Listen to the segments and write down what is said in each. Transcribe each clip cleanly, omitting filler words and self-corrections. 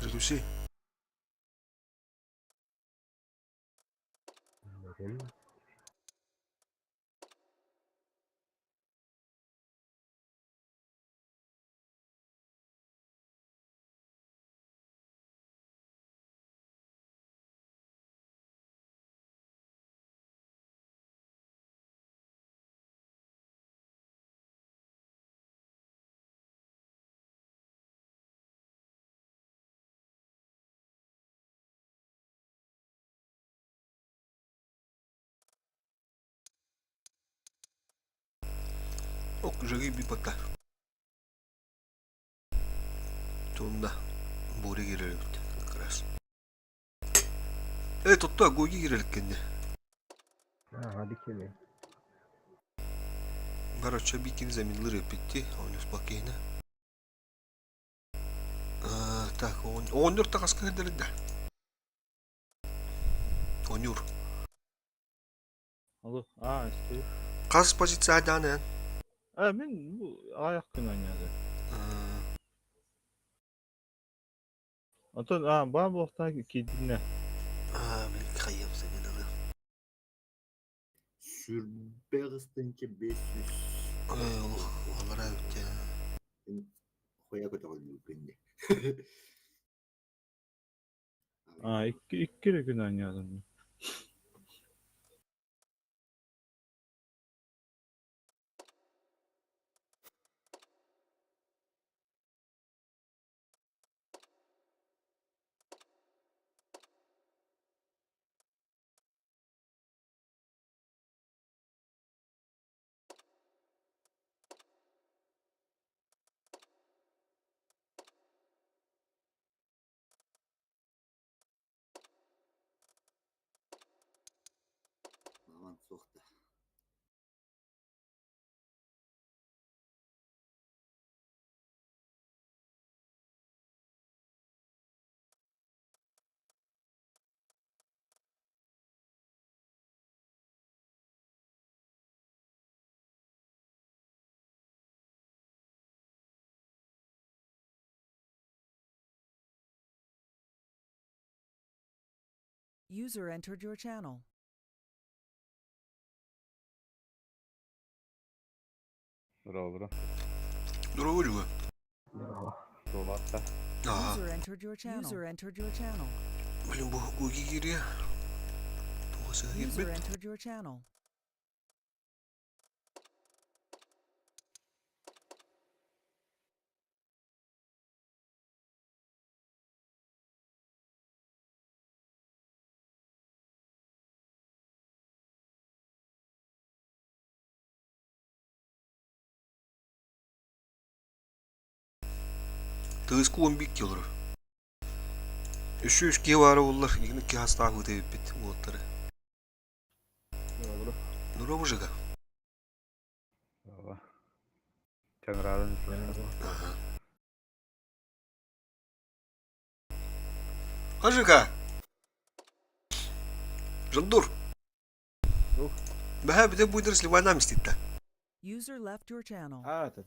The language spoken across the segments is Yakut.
Релюси. Ок, жги бипата. Тунна бури киирэрбит как раз. Э, тотто гуги киирэр кэннэ. Аа, бикини. Короче, бикин заминлыр эпитти, он спокойно. Так, оҕонньор таҕаска кэллэрдэ. Онюр. Алло, аа, исти. Хас позиция дааны? А, мин бу аяқ күн ойнады. Онтон аа, баа буолтаа киирдинэ. Аа, мин хайым сагыналы. Сүрбэҕистэнчэ 500 Олора үтэ. Хоя көтөҕүллүүкүн дии. Аа, икки икки эрэ күн оонньоотум. Маман суох да. User entered your channel. Браво, Дурову Туолаатта. Аа. User entered your channel. User entered your channel. Блин, бу гуги киириэ. Туга сыһа User киирбит. entered your channel. Тыыску он бик килор. Үсү үс киһи баара буоллар, игин икки хастаах ыыта эбиппит уолаттары. Браво. Нура мужика. Браво. Чаҥыраадын Ага. Ажика! Жандур! Бэһэ бүтэ буйдыр сливайнам иститта. User left your channel. Аа, этот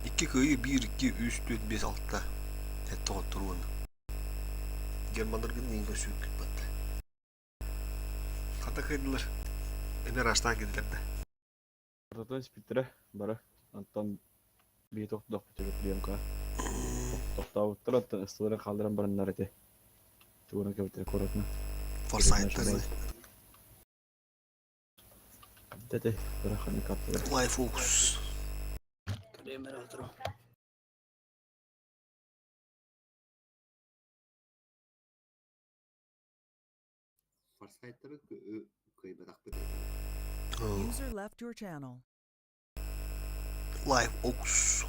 Икки кыайыы биир, икки, үс, түөрт, биэс, алта. Сэттэ хотторуон. Германнаргын иин көрсүүккүт батта. Хата кыайдылар. Эмиэ араастаан кэллилэр да. Ортотун испиттэрэ бары. Онтон биһи тохтоохпут приемка. Тохтообуттар, оттон ыстыларын хаалларан бараннар ити. Тугунан кэбиттэр куоратына. Форсайттар. Дете, быраханы каттылар. Лайф фокус. Форсайттары кыайбатахпыт этэ. User left your channel. Live Oaks.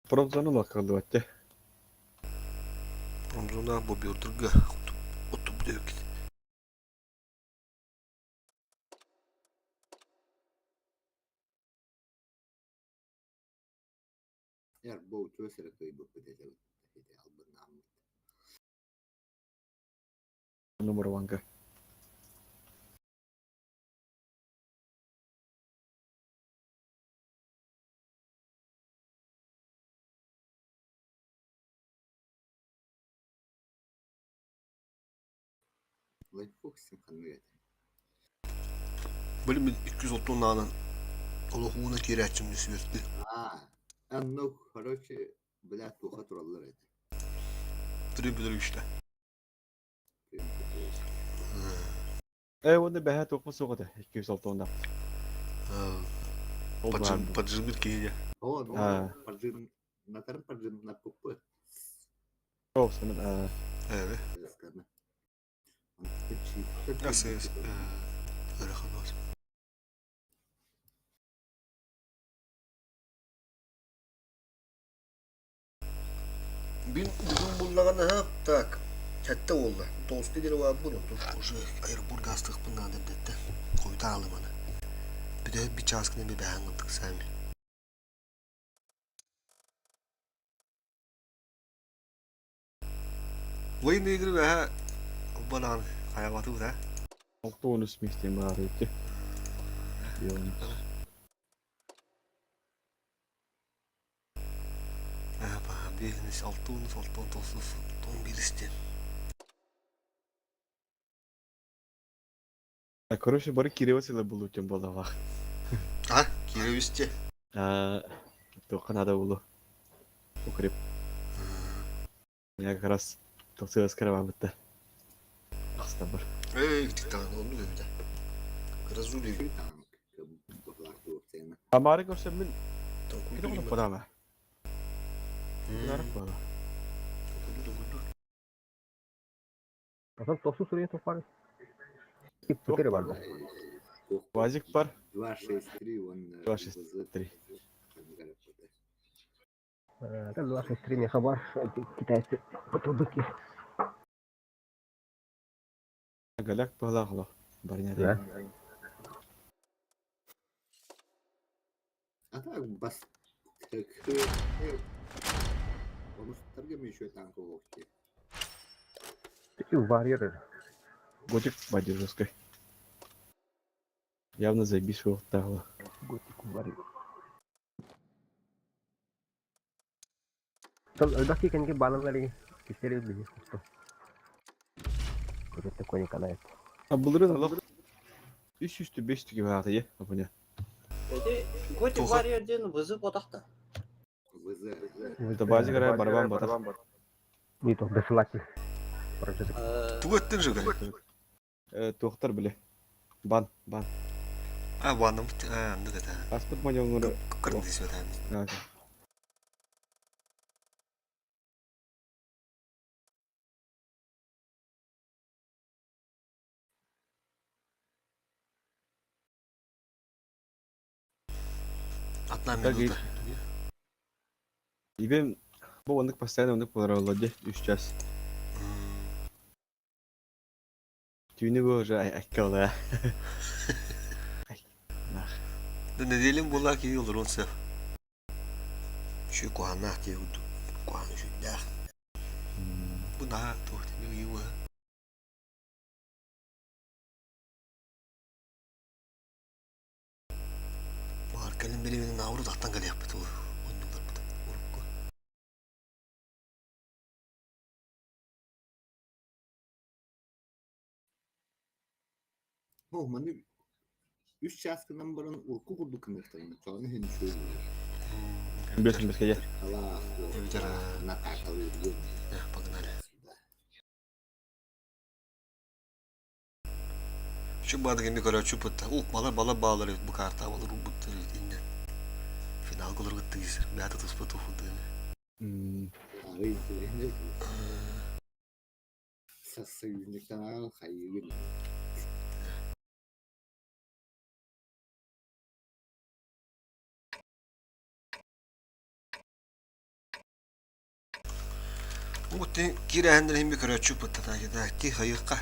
Промзону лаккаллыбат те. Промзона бобиордурга оттубут Эр бу үтүө сэрэ кыайбыппыт этэ ити албыннааммыт. Ну барабанга. Лайфбоксинг ханнык этэ? Били мин 230 наанан олох ууна киирээччим сүөртү. Аа, ну, короче, бля, туха тураллар этэ. Три бүдүрүштэ. Ээ уонна бэһээ туохпут суох этэ 206 уонна. Ол баар буолла. Поджимир киһи О, ну, Аа. поджим, натарын поджимнаппыппыт. Оо, сонун аа Эбе. Скана. Чисто Асы ыарахан бас. Бин бүгүн буллаҕына так сэттэ буолла. Тоҕуска диэри баарбын онтон уже аэропорт астыахпын наада эрдэттэн. Хойутаан аалым аны. Бүтэһик bir чааскын эмиэ бэһэн ылдык сами. Военные игры бэһэ банан хайабаты да. 6-13 миэстэ баар эбит. Бизнес алтын, алтын, тоғыз, он bir истен. А короче, бары кирилл булу тем болалах. А, кирилл Аа, туохха наада буолуо. Укреп. Я как раз тылсыга скарабабытта. Ахста бар. Эй, тиктан, onu öyle. Разули. Амары көрсөм мин кини оҕо падама. Нарак буола. Потом тосу суруйа топар. Иппетери бар да. Вазик бар. 2, 6, 3, он... 2, 6, 3. Это 263 не хабар, китайцы потубыки. Галяк буолаах Барня. Да. А так, бас... Онустарга еще танковых. Такие варьеры. Готик бадержской. Явно заебись его тагла. Готик варьер. Сол элбэх кэнники баалалары кистери билии кусту. Көрөттө кони канает. А былырын алах үс үстү беш түгү бааты е, апыня. Эти Готик Туха. Warrior диэн вызов бодахта. ВЗ. Это базик рай барабан батах. Не то досылатель. Прожиток. Тугаттын же гали. Э, туохтар биле. Бан, бан. А, ванным, а, анды да. Аспыт мадьоңнору. Кырдыс өтәм. Одна Так, минута. Ибем бу оннук постоянно оннук болар оллади үс час. Түүнү бу уже аккала. Да неделим була ки olur он сef. Şu kuhana diye kuhana şu da. Bu da tuhtinu yuva. Бар кэлин билибин науру тахтан кэлиэхпит ол оннуктарбыт урукку. О, маны үс чааскынан баран урку курдук кыныктарын. Чоны хин шөй. Бес беске Алах. Натакалы. Погнали. Şu бадыгы короче пытта. Ук бала бала баалар бу карта балар убуттар инне. Финал голор гыттыгыз. Бята туспа тухуды. Ары Сасы юнектан хайыгын. Угутти кирәһендер химби короче пытта та да ти хайыкка.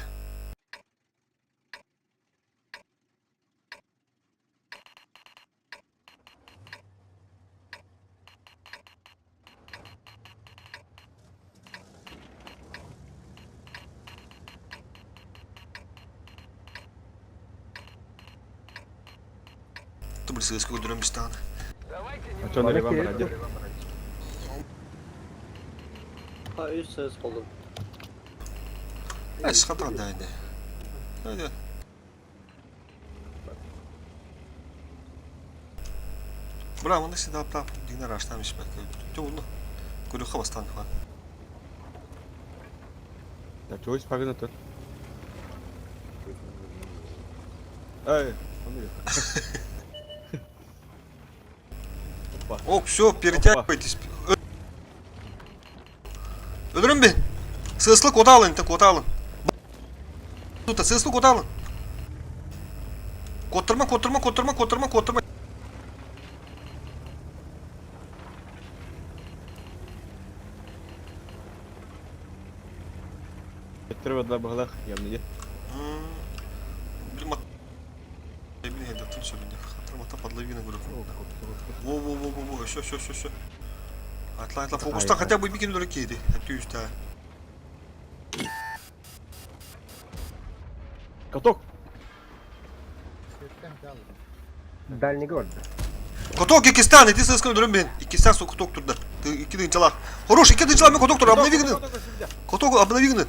Сыыска көрдөрөн бистаҕына. Очон реван барадьа. Ha үс сыз болдум. Эс хатан да инде. Hadi. Бра, маннык сидаптаах дигнер аштаан испэккэ. Дьэ улла. Көрүөххэ бастаан тухан. Да чугас пагына тут. Эй, он Опа. О, все, перетягивайтесь. Өлөрүм бин. Сыслы кота алын, кота алын. Тута, сыслы кота алын. Коттырма, коттырма, коттырма, коттырма, коттырма. Өттөрө баһылах ямныйы. Блин, блин, я тут все, блин, хатырмата под лавину, говорю. Во-во-во-во-во, все, все, все, все. Атла, атла, фокуста хотя бы бикин дураки, Атюста. Каток! Дальний город. Коток Икистан, иди сыскан дурын бин. Икистан со коток турда. Ты ики дынчала. Хорош, ики дынчала мен коток тур, обнови гны. Коток обнови гны.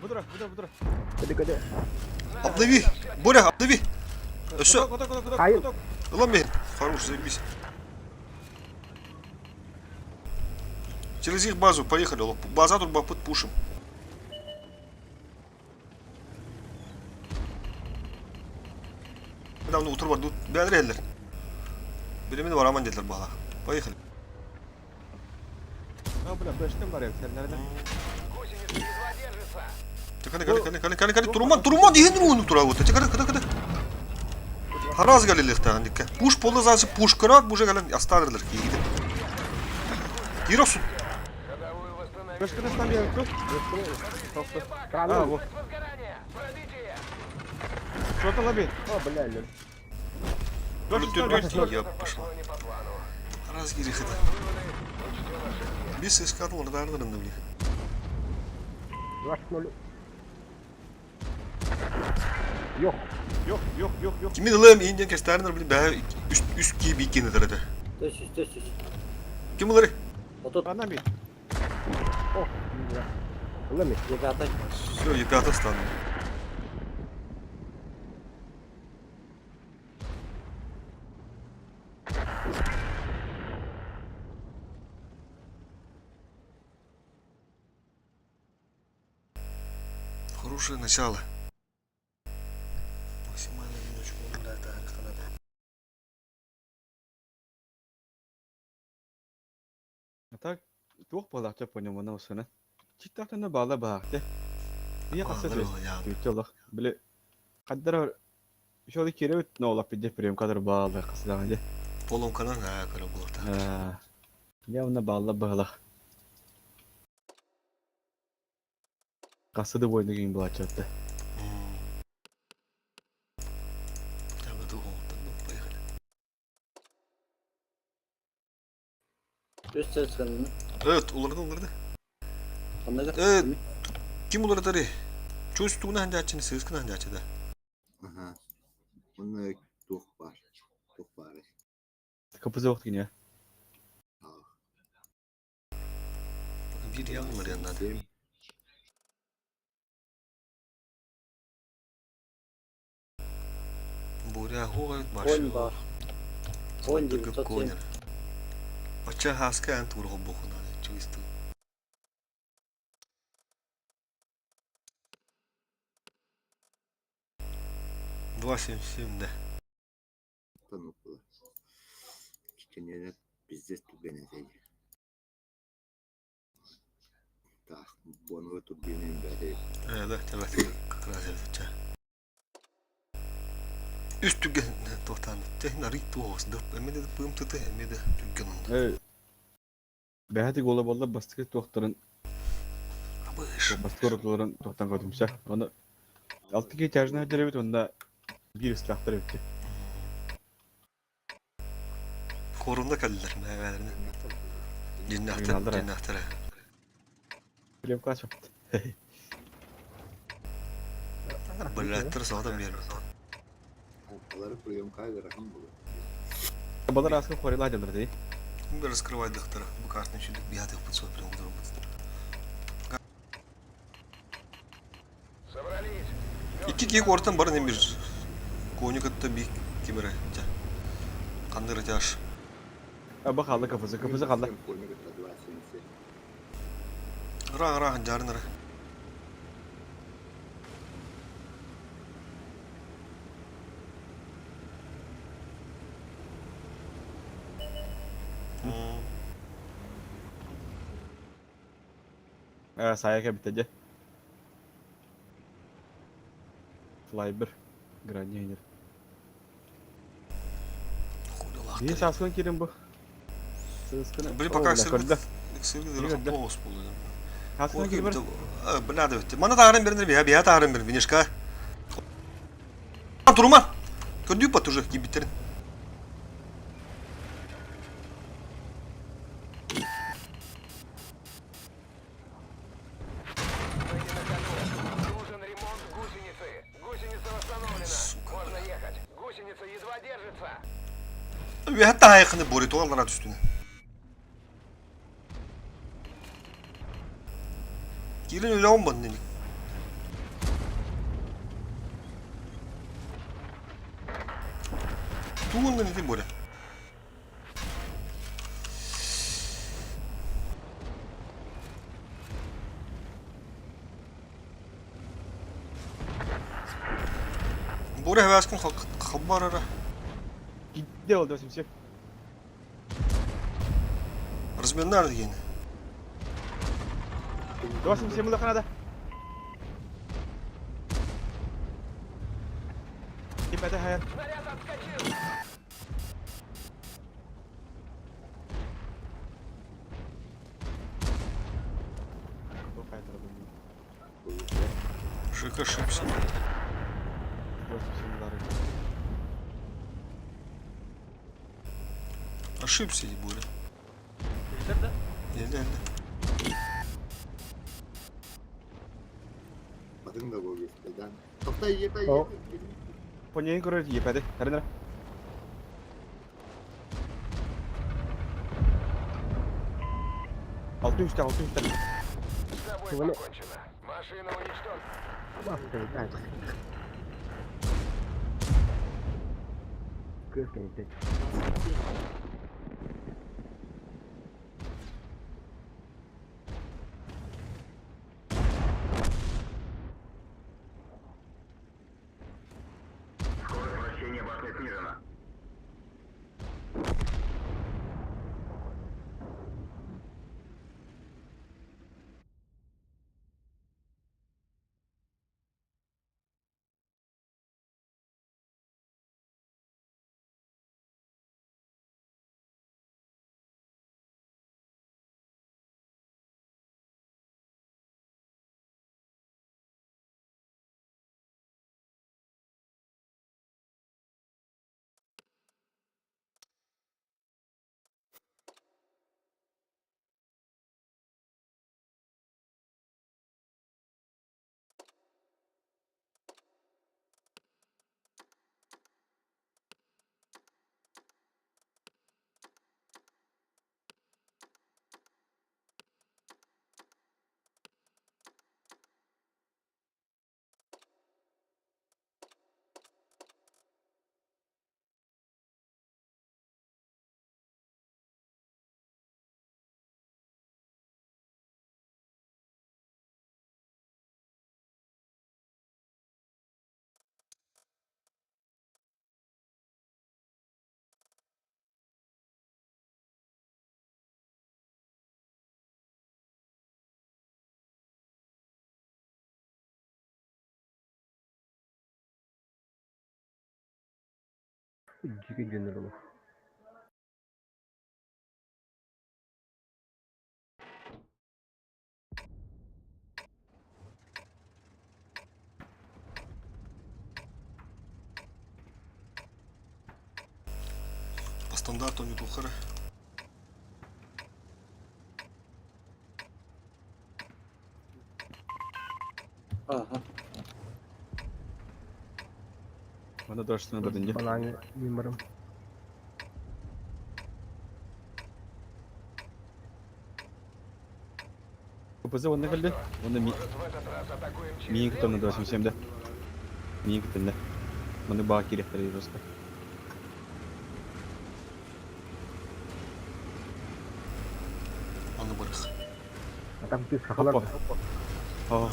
Будра, будра, будра. Куды, куды. Обнови. Боря, обнови. Все. Коток, коток, коток, Ай. коток. Ылам бин. Хорош, заебись. Через их базу поехали. База тут бапыт пушим. Недавно утро бар, бәдір Билемini var aman dediler bana. Поехали. А, бля, бэштен бар я, сәлләрдә. Кали, кали, кали, кали, кали, кали, туруман, туруман, деген руну тура вот. Кали, кали, кали. Хараз галилехта андикке. Пуш полы засы пуш кырак, буже гален астарырлар кийгиде. Киросун. Бэшкене стам я тут. А, вот. Что-то лоби. О, бля, лю. Я пошла. Раз гирихеде. Бис искат ордардырын да блин. 2-0. Yok. Yok, yok, yok, yok. Kimin ылым инден кестернер блин бә үст үст кийип икенедер эде. 400 400. Ким булары? 30 Ана бит. О, бля. Лами. Ребята, Все, епята стану. Хорошее начало. Максимально минуточку да, это надо. А так, туох балаача понял, мана усына. Читтахтана бала баахте. Ия каса Түйтөлөх. Биле каддар шоли киребит ноолап бидде прием кадр баалы касыдаган де. Поломканан а көрө болот. Я уна баала баалах. Касыды бойну кийин булачатты. Я бы думал, ну, поехали. 3 söz kılın. Evet, уларды уларды. Anladın? Evet. Ким улардары? Чөс тугуна ханжаачыны, сыскына ханжаачы да. Ага. Оны тух бар. Тух бар. Капызы вакыт кийин. Бир яңылар яннады. Буря хоғайт Конь бар. Конь 907. Оча хаска ан турго бохуна чуисту. 2.77 да. Танук было. Кичкенелер пиздец турбина деди. Так, бону турбинин бери. Да, evet, как раз это. Үстүгэн тохтан техна рит туос дөп эмеде пым тыты эмеде түгэн онда. Бэхати гола болла бастыкы туохтарын Абыш. бастыкы оротуларын туохтан көтүмсэ. Оны алты ки тяжна деребит онда бир ислахтар битти. Корунда калдылар мәгәләрне. Җиннәхтер, Оригиналдар, ә? җиннәхтер. Прием класс чапты. Бәләттер садан бер. Алары прием кайгы рахым булыр. Балар ааска хорила дьаллар дии. Раскрывайдыхтара. Бу картаны сүдүк биһатыхпыт суох прям удурбут. Икки киһи куортан баран эмир Кони кытта би ким эрэ ча ханна эрэ тяж Аба хаалла КФЗ, КФЗ хаалла. Ыраах ыраах дьаарын эрэ. Саайа кэбитэ дьэ. Флайбер. Граннер. Биир сааскын киирин бу. Сыыскын. Били пока Көрдө. Сыргы оҕус болду. Сааскын киирбер. Бля да битти. Мана таарын беринер бия бия таарын бер винишка. Турума. Көрдүү пат уже кибиттерин. Нужен ремонт гусеницы. Гусеница восстановлена. Сука, Можно ехать. Гусеница едва держится. Үөһэ таайыкыны бори туаллара түстүнэ. Киирин үлэҕин боннин. Тугундан ити боре. Боре хэвээскин халбарара. Кидде oldu simsek. Разменнар дигени. Два simsek мында канада. Кипәтә хәят. Снаряд отскочил. Бу кайтарды. Шик ошибся. Два simsek мындары. Ошибся, Боря. Да? Эле эле. Батын да бол да. Тоқтай епай О. Поньян көрөр епәде. Карынара. Алты үстә, алты үстә. С тобой Чего? покончено. Машина уничтожена. Кыз кенте. Скорость вращения башни снижена. Жиги жөнөр олох. По стандарту не тухара. Ага. Мында доршыны бирдин. Балаңы мимарым. КПЗ онно кэллэ. Онно ми Может, в этот раз атакуем через миин левый кытынна фланг? 287 да. Миин кытынна. Маны баа киириэхтэрэ просто. Оны бырах. А там ты сахалар. Опа. Аа.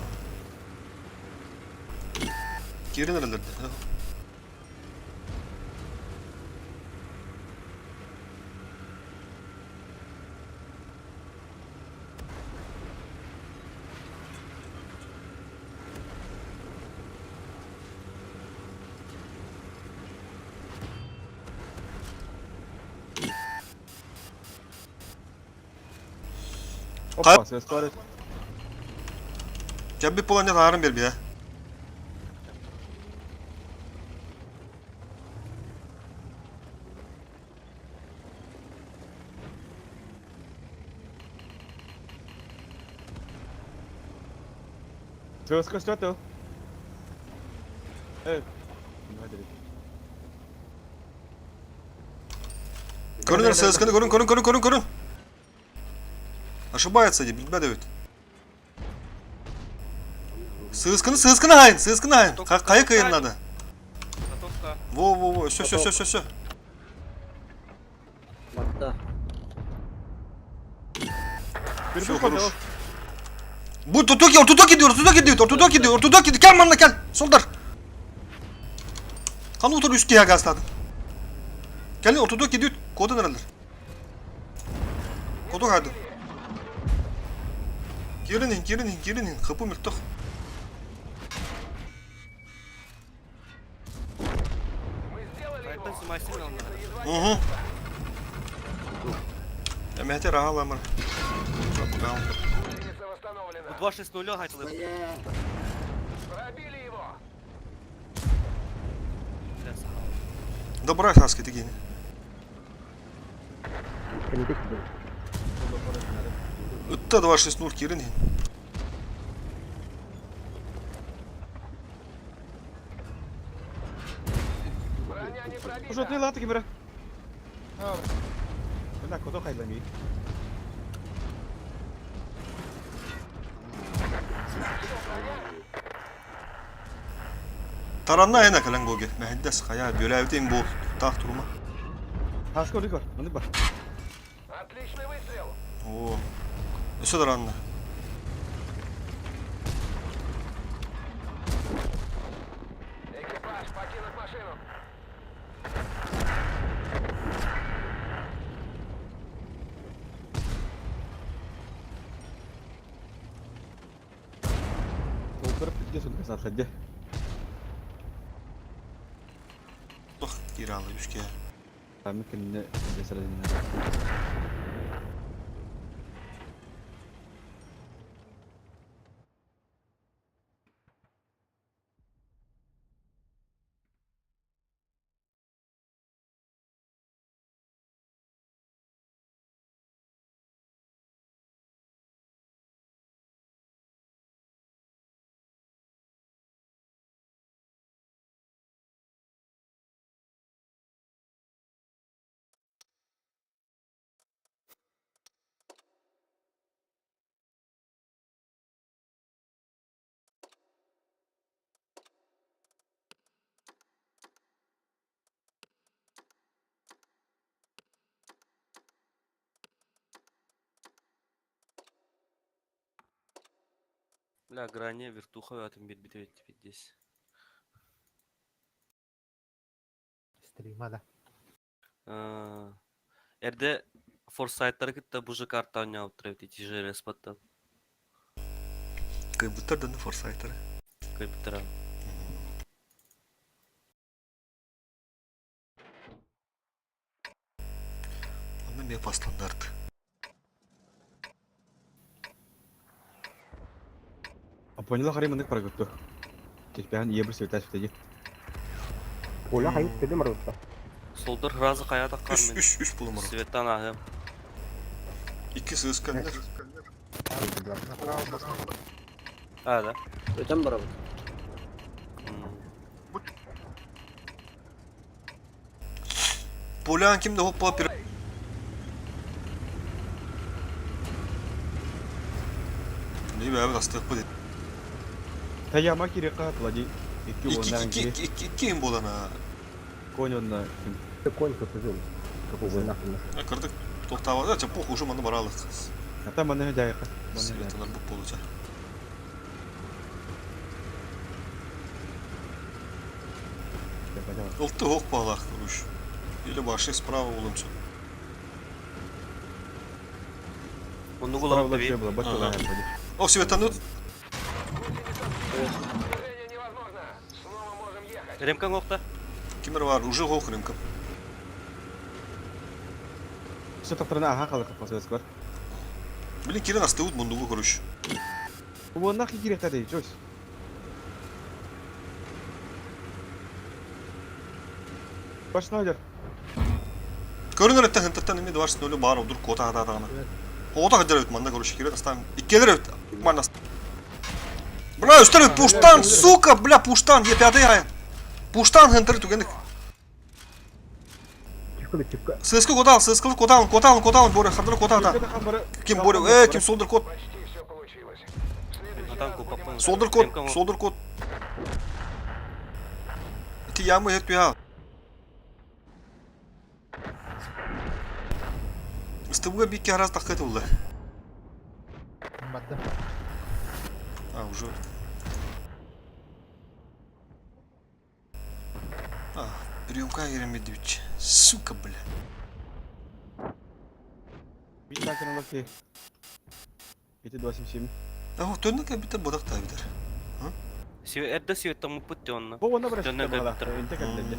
Киирэн эрэллэр да. Опа, ses var. Кэлбит буолан дьэ таһааран биэрбитэ. Ses көстө. Evet. Hadi. Көрүнэр сыасканы көрүн көрүн көрүн көрүн көрүн. Ошибается дии, билбэт эбит. Сыысканы сыысканы хайын, сыысканы хайын. Хайа кыйыннады. Готовка. Во во во, все все все все все. Батта. Все хорош. Bu tutuk ortodoki diyor, ortodoki diyor, ortodoki diyor, ortodoki diyor. Gel manna gel. Soldar. Kan otur üst diye gazladın. Gel ortodoki diyor. Kodu nereler? Kodu hadi. Girinin, girinin, girinin. Kapı mültük. Мы сделали его. Айтан сымайсың алына. Hı hı. Emehte rahalamır. Гусеница восстановлена. Bu 2.6.0 айтылып. Пробили его. Добра хаски тегини. Ытта 2.6.0 кирин. Броня не пробита. Уже ты латы кимре. Мына кото кайламый. Таранна айна калан гоге. Мәһәддәс хая бөләвден бул. Тақ турма. Хаска орик бар. Мында бар. Отличный выстрел. О. Өсө таранна. Экипаж покинуть машину. Толтырып битке сүлгө сатлады. Тох киралы үшке. Мөмкин жесерин. Бля, грани вертуха атын бит бит бит здесь. Стрима да. Эрде форсайттары кытта бужы карта ойнап турабит ити ЖРС баттан. Кайбыттар даны форсайтары. Кайбыттара. Онда мепа стандарт. А поняла харим мындык бар көптө. Текпәһен ие бер сөйтәс битеги. Оля хайып дедим арбытта. Солдор разы кая таккан Үш мен. үш үш булумар. Светтан ахым. İki сыскандар. А, да. Өтөн барабыт. Полян kimde hoppa bir бэйэбит астыахпыт. Таяма кириэххэ хатыла дии. Икки Икки уоннаах икки киһи. икки икки икки им буолан аа. Конь уонна ким. Конь КПЗ. Какого нахуй нашел? Э, кырдык тохтаабата, чэ пох уже манна бараалык. Ата манна дьайха. Манна Светалар бу получа. Ылты хоқ балақ, короче. Или баши справа улымсın. Муннугу лабыт Справа бит. было, бачила. О, светанут. Движение невозможно. Снова можем ехать. Ремкаң оқта. Кимер бар, уже хоқ ремка. Все тақтарына аха қалық қасырыз бар. Блин, кирен астыут мундугу, короче. Уоннах кириэхтэ дии, чөс. Башнайдер. Көрүнөр эттен хынтаттан эми двадцать ноль бар удур кота ата атагана. Ота хадыр өт манда, короче, кирен астан. Иккелер өт. Манда. Бля, үстер пуштан, сука, бля, пуштан, е пятый ай. Пуштан хынтыр түгендик. Чивка, чивка. Сыскы котал, сыскы котал, котал, котал, боря, хадыр кота ата. Ким боря, э, ким солдыр кот, Почти все получилось. В следующий Натан раз будем купапын. солдыр кот, солдыр кот. Ти ямы хет пя. Стыбга бикке раз таққет олды. А, уже. А, приемка Еремедович. Сука, бля. Бит такын лаки. Ити 27. А, төннік әбітер бодақ та әбітер. Эрдэ сүйеттен муппут онна. Бу онна бір Төннө кэлбиттэр. Инте кэлбиттэр.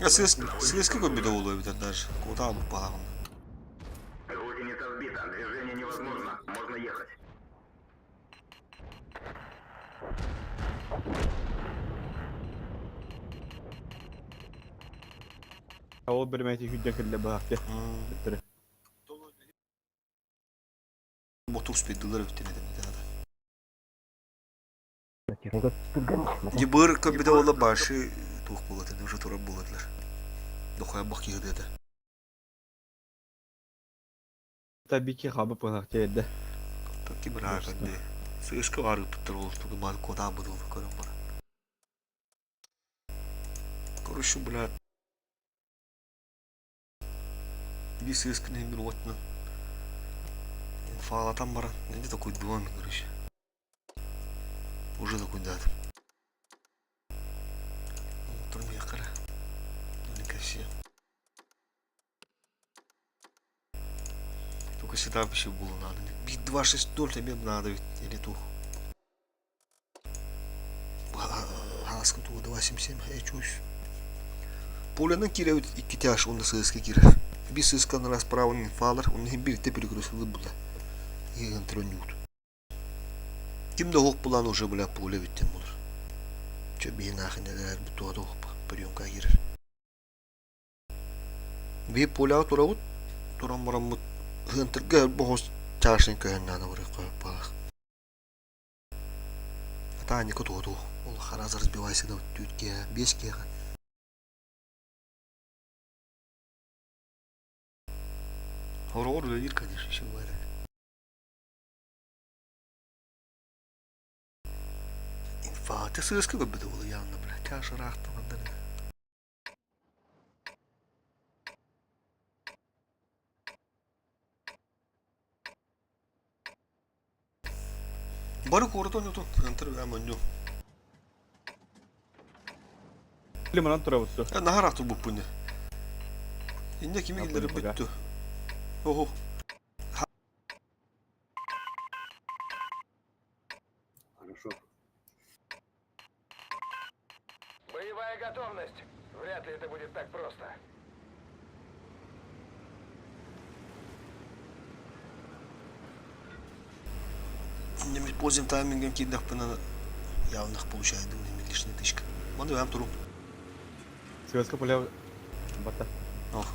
Я слезки көбіде олы әбітер даже. Кота алып балағын. Гусеница сбита. Движение невозможно. Можно ехать. Ол бір мәйти хүдден кэлле баахты. Биттер. Боту успеддилер өттен едім да. Техника түрген. Ебыр көбіде олы башы туқ болады, уже тура боладылар. Дохая бақ еді еді. Та бики хабы пынахты эдде. Таки бір ағынды. Сыскы бар үптір ол туғы мал кода бұды ол көрім бар. Короче, бля. Би сыскы не бір отны. Фалатан бара. Не такой дуан, короче. Уже такой дат. Отырмай қара. Ну, все. Только сюда вообще было надо. Бить 2-6-0 тебе надо ведь, или ту. Хаскын ту 2-7-7, я чусь. Поленің кире икки тяж, онда сыска кире. Bir сыскан расправын фалар, onun bir те перекрестилы була. Егін трөнют. Кимде хоқ булан уже бля поле биттен болur. Чө бейін ақын әдәр бұтуады хоқ приемка кирер. Би поля турабыт, туран барамыт хынтырга бохос чашын көһөннәне бары коюп балах. Ата нико туоту. Ол хараза разбивайся да түтке, беске. Хорор үлелер, конечно, еще говорят. Инфа, ты сыска көбіді ол явно, бля. Чаша рахтамандан. Бары коротон ютун, антыр бәм өнню. Лимонан турабытсу. Э, нахар атыр буп буне. Инде кими Апын келдери буга. бүттү. Охо. Хорошо. Боевая готовность. Вряд ли это будет так просто. Неме поздним таймингом кидах пына явных получает, думаю, лишняя тычка. Манда бәм туру. Связка поля бата. Ох.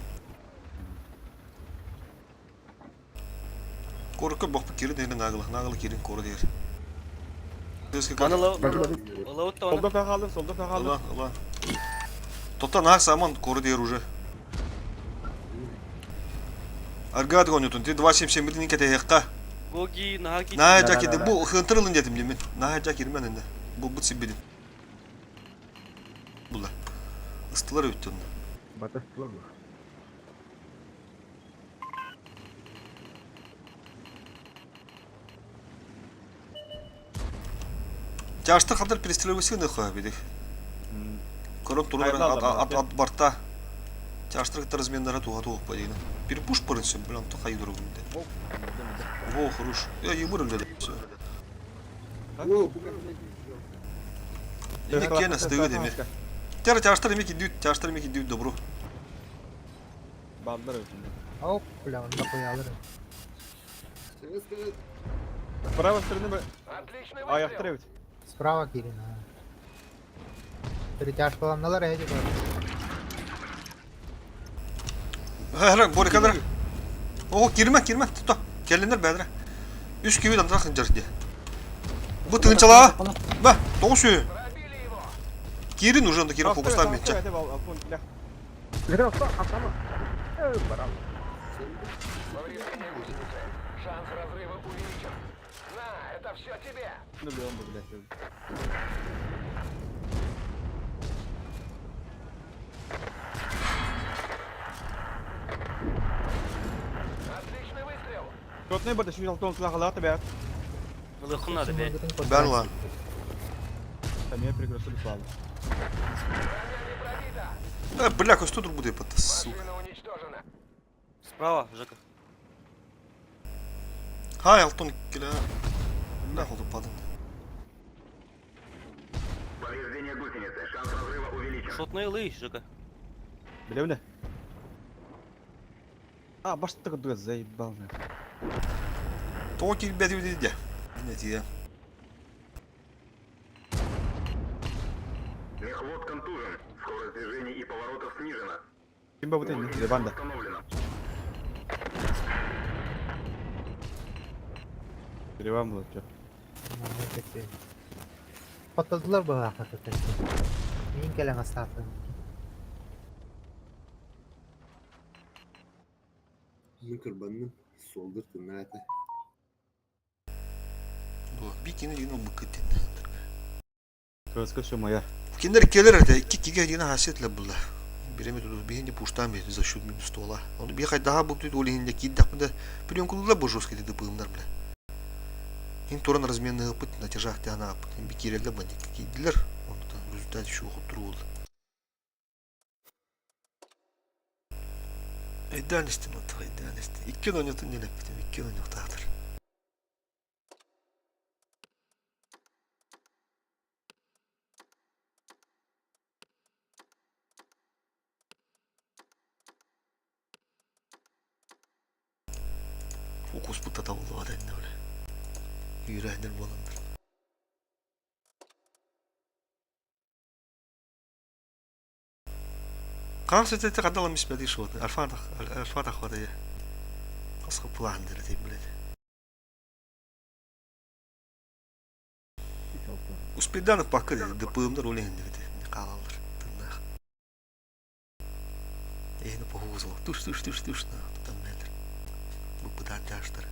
Корка бақпы кері дегенде нагылы, нагылы керін коры дегер. Маны лабыт онна. Солда тахалым, солда тахалым. Ала, ала. Тота наар саман коры диэр уже. Аргад гонютун ти 277 кэтэһиэххэ. Гоги, наһаа Наһаа Да, жаки да, да. бу хынтыр ылын диэтим димин. Наһаа жак ирмен инде. Бу бут сибидин. Була. Ыстылар өттүн. Батастылар бу. Жаштыр хабдар перестрелывайся нахуй биди. Көрөн турар от от борта. Чаштыр кытта разменнара туха туох падина. Перепуш парынсы, блин, то хай дорогу. Во, хорош. Я ебу рөлдө. Все. О, бу Эми кена стыгы деме. Тера чаштыр эми кидүүт, чаштыр эми кидүүт добро. Балдар өтүндө. Оп, бля, онда қоя алырым. Справа стороны бы Отличный аяқтыр выстрел. эбит. Справа кирин. Перетяжкаланналар эти бар. Хара, борикалар. О, кирме, кирме, тута. Келинер бәдре. Үс күйі андра хынжар де. Бу тыгынчала. Ба, тоғыз Пробили его. Кирин уже онда кирин фокустан менче. Барам. Повреждение гусеницы. Шанс разрыва увеличен. На, это все тебе. Отличный выстрел. Шотный барды şu алтон сылағалаты бәт. Ылыхын надо, бе. Бәр лан. Самия пригросили славу. Броня не пробита. Э, бля, костю тут буде пата, сука. Машина уничтожена. Справа, Жека. Хай, алтон келе. Бля, холду падын. Повреждение гусеницы. Шанс разрыва увеличен. Шотный лый, Жека. Білемді? А, баштығы дуга заебал. Тоғы кирбәт бәті де. Не тия. Мехвод контужен. Скорость движения и поворотов снижена. Ким ба бутын, Леванда. Установлена. Леван был, чё. Patladılar bu hakikaten. Neyin gelen asafı? Мин кырбанным, солдыр тынаата. Бикини дигин букытын. Кыргызка все моя. Киндер келер это икки киге дигин хасетле булла. Биреме туду бихинде пуштан бе за счет минус стола. Он би хай daha бу тут олихинде киддак буда прием кулла бу жесткий деди быымдар бля. Ин туран разменный опыт на тяжах тяна би кирелде бандит кидилер. Он там в результате еще уход Идеальности, ну, идеальности. Икки ойнотун нелеппитим, икки ойнотаатыр. Фокус бу татабылды энне бile. Үйрәнер боландар. Кан сөтөтө кадала мисмеди шот. Альфа альфа тахвады. Кыска план дер деп билет. Успеданов бакы ДПМдар олен dedi. Калалар. Тыннах. Эни похузло. Туш туш туш туш на там метр. Бу пыдар жаштар.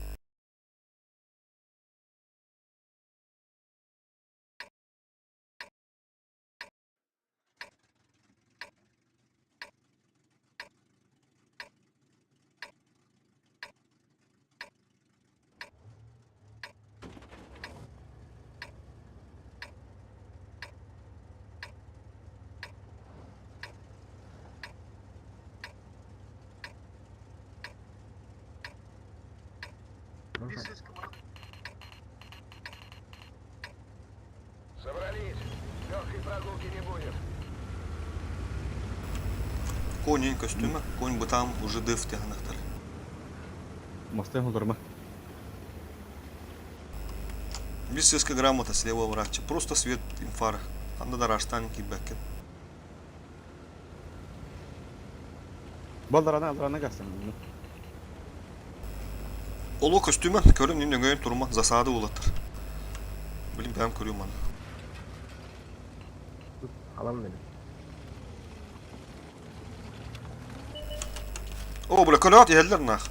Собрались. Легкой прогулки не будет. Конь костюмы, конь бы там уже дыф тягнахтар. Мосты хулдурма. Без сельской грамота слева врача. Просто свет инфара. Анда дараштан кибекен. Балдарана алдарана гасан. Оло костюмы көрүм нин өңөйүн турма засады улатыр. Билим бәм көрүм аны. Алам beni. О, бля, көлөҕөт иһэллэр нах.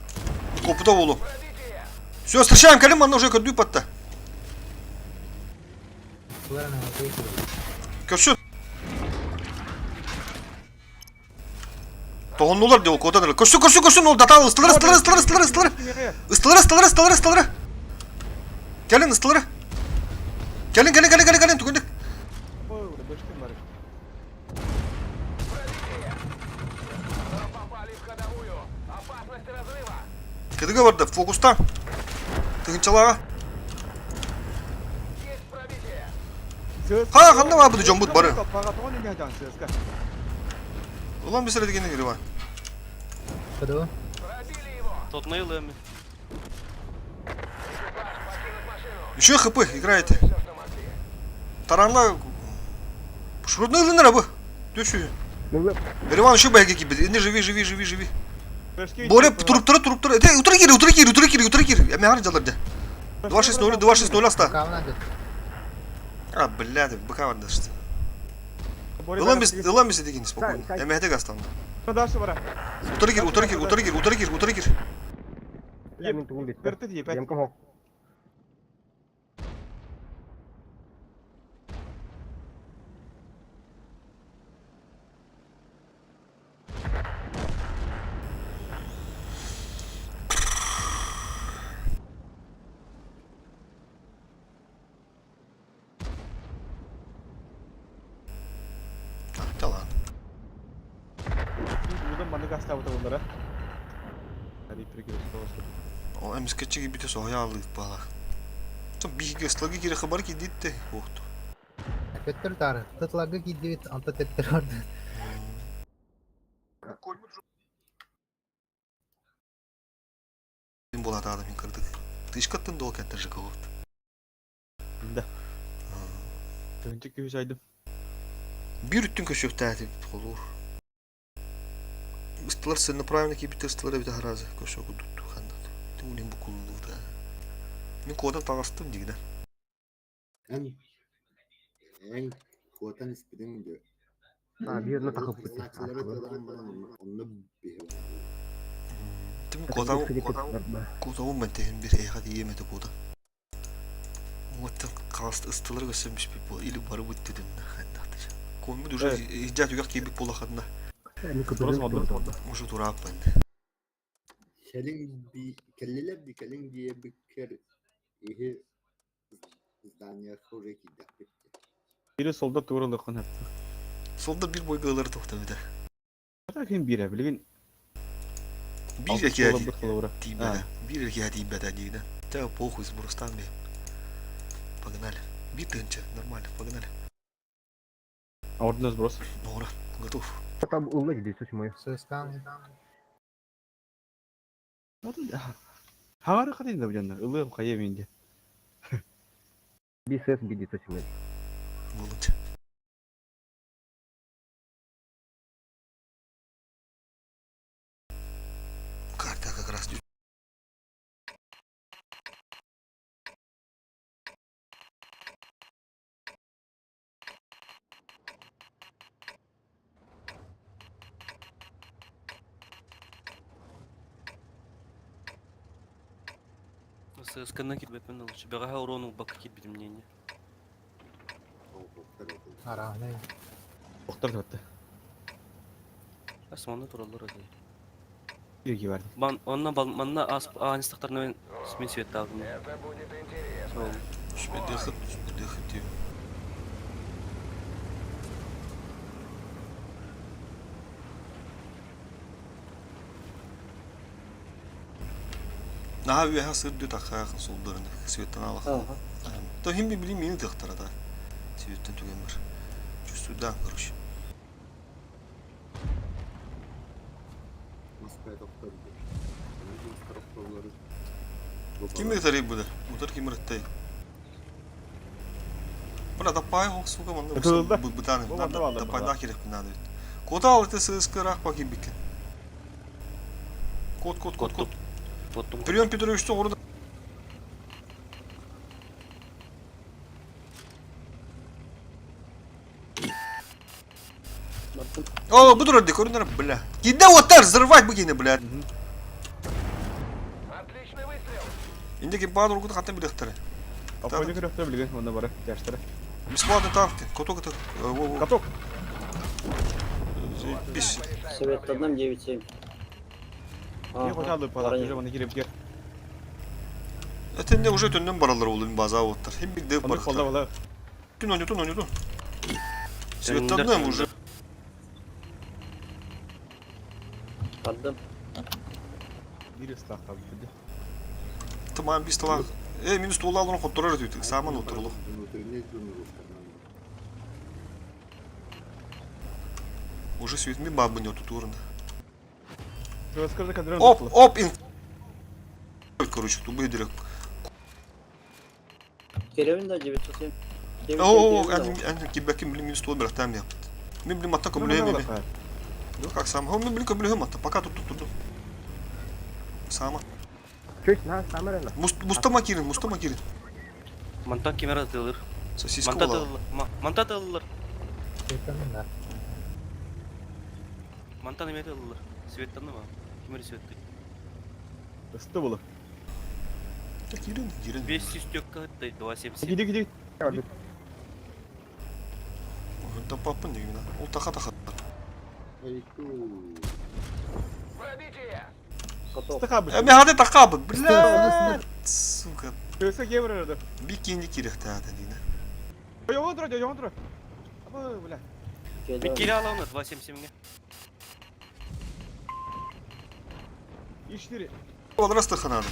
Копута буолу. Все, встречаем, кэлин манна уже көрдүү патта. Көрсүн. Тоһуннулар диye куотан эрэ. Көрсүн, көрсүн, көрсүн, ол датал ыстылар, ыстылар, ыстылар, ыстылар, ыстылар. Ыстылар, ыстылар, ыстылар, ыстылар. Кэлин, ыстылар. Кэлин, кэлин, кэлин, кэлин, кэлин, түгүндүк. Кыдыга барда, фокуста. Тыгынчалааҕа. Ха, ханна баабыт дьоммут бары. Улан бисер дегенин Иван. Кыдыы. Тотнай ылыам. Еще хп играете. Таранла Шурудный ылыныр абы. Төшү. Иван еще байга кибит. Инде живи, живи, живи, живи. Боре туруп тура, туруп тура. Де, утра кир, утра кир, утра кир, утра кир. Я мяр жалар де. 2-6-0, 2-6-0 аста. А, бля, ты быка бар дашты. Ылан без, ылан без деген спокойно. Эмэхте гастан. Утра кир, утра кир, утра кир, утра кир, утра кир. Мин тугум бүттэ. Емком хок. Талан. Удан маннык астаабыта буоллара. Ол эмискэччи киирбитэ соһуйа аалыыт баалаах. Биһиги ысталга киирэ хабар киирдитте уохту. Көттөр тары. Тытларга киирдибит, анта төттөр барды. Буолатаада мин кырдык. Тышкаттын дол кентер жыковот. Да. Тыһынча күүс айдым. Биир үттүн көсүөхтээти холуур. Ыстылар целенаправленно киирбиттэр ыстылар эбитэ харазы көрсө курдук ханна. Тимулин букуллубута. Мин куотан таҕыстым дигинэ. Эн эн куотан испитиҥ дьэ. А, биир на тахыппыт. Ылааччылары тылаан баран онно биһи Тим куотан куотабын мэнтэһин бир эйэхэ тиийиэм этэ куота. Уоттан хаҕыс ыстылар көссөмүспүт буол или бары бүттүдүннэ хайдахтыч. Куоммут уже иһдьэ түгэх киирбит буолахатына. Уже турааппын. Кэлиҥ би кэллилэр ди кэлиҥ диэбиккэр иһи здание уже киирдэхпит. Бири солдат тугур ылыаххын сөп. Солдат бир бойга ылар тохтабыта. Ким биирэ билигин Биир эркиһэ Албыт холобура. тиийбэтэ. Биир эркиһэ тиийбэтэ диигинэ. Тэ похуй сбростан бе. Погнали. Биир тыһынча нормально, погнали. Орден сброс. Нора, готов. Там ылла дии сочмой. Сыскан. Хагары хатын да билен. Ылыам хайа менде. Би сэс би сочмой. Болунча. Карта как раз ССК-ны кирбеппин лучше. Бэҕэһээ уруон ылбакка киирбитим мнение. Араанай. Охтор татты. Асманна тураллар эти. Ирги бар. Бан онна бал манна ас аанистахтарына мен светтаабын. Это будет интересно. Сол. Үспэдэхит, үспэдэхит диэн. Наһаа үөһэ сырдыы таххаахын суолдарын светтан алах. То хим би билим мини тыхтара да. Светтен түген бар. Чувствую, да, короче. Ким ытарый буда? Утар ким ырыттай? Бля, таппай хок сука манна Ытылда. бытаны. Бу манна баалар Таппайдаах кирэхпин надо бит. Кота алыты сыскы рах паки биккен. Кот, кот, кот, кот. Оттум. Прием Петрович тоҕурда. О, бу турар дии, көрүнэр, бля. Киирдэ уоттар, взрывать бу киһини, бля. Отличный выстрел. Инде ким баар уруккута хантан билиэхтэрэ. Опойну көрөхтөр билигин уонна бары тяжтара. Бесплатный танк, каток это... Каток. Заебись. Совет одном 9-7. Не хотел палат, уже вон кирип Это не уже төннөн баралар ол база оттар. Хим биг деп Оннук бар. холда бола. Түн ойнотун ойнотун. Светанным уже. Отдам. Биир ыстаах хаалбыт. Тымаан бис талан. Э, минус туолааларын хотторор өтүтүк. Сааман отырлу. Внутренний дунрушка. Уже светми бабы не отутурно. Скажи, кадрон. Оп, оп, ин. Короче, тубы дирек. Керевин да 907. О, ан кибеким блин минус туол бирактам япт. Мен блин атака блин мен. Ну как сам? Хо мен блин көбүлөм ата. Пока тут тут тут. Сама. Чуть на самарена. Мустама кирин, мустама кирин. Мантан кемер атылыр. Сосиска Манта була. атылыр. Манта атылыр. Светанна. Мантан эме атылыр. Светтан ма? Кемер светты. Ысты болу. Кирин, кирин. 500 тёкка 277. Гиди гиди. Да папын деген. Ол таха таха. Пробитие. Готов. Ысты хабы. Э, мен хады таха бля. Сука. Төсө кемер Бикини керек та дейін. Йоғын тұр, йоғын тұр. Абы, бля. Мен келе аламын 277-ге. И 4. Ол рас таханады.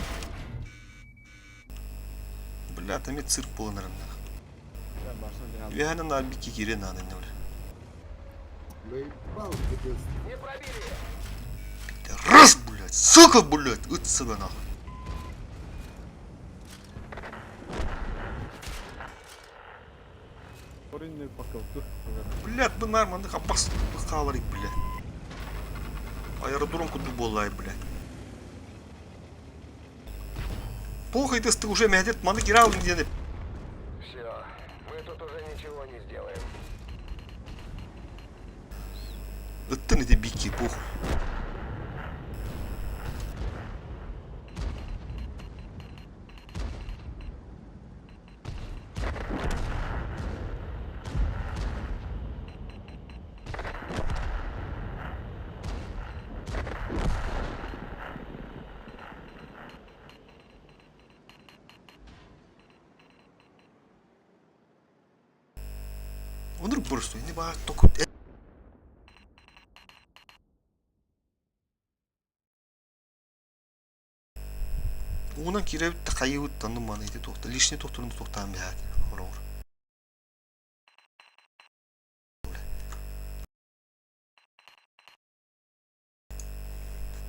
Бля, там и цирк был, наверное. Вегана на бики кире надо, не бля. Не пробили. Раз, блядь, сука, блядь, ыт сыга нахуй. Блядь, бы нормально, опасно, халарик, блядь. Аэродром куду болай, блядь. Похуй ты уже мядет, маны кирал где Все, мы тут уже ничего не сделаем. Ыттын эти бики, похуй. Оныр просто, не ба только Унан киребит тахайыбыт танны маны ити тохта лишний тохторун тохтаан бяат хороор.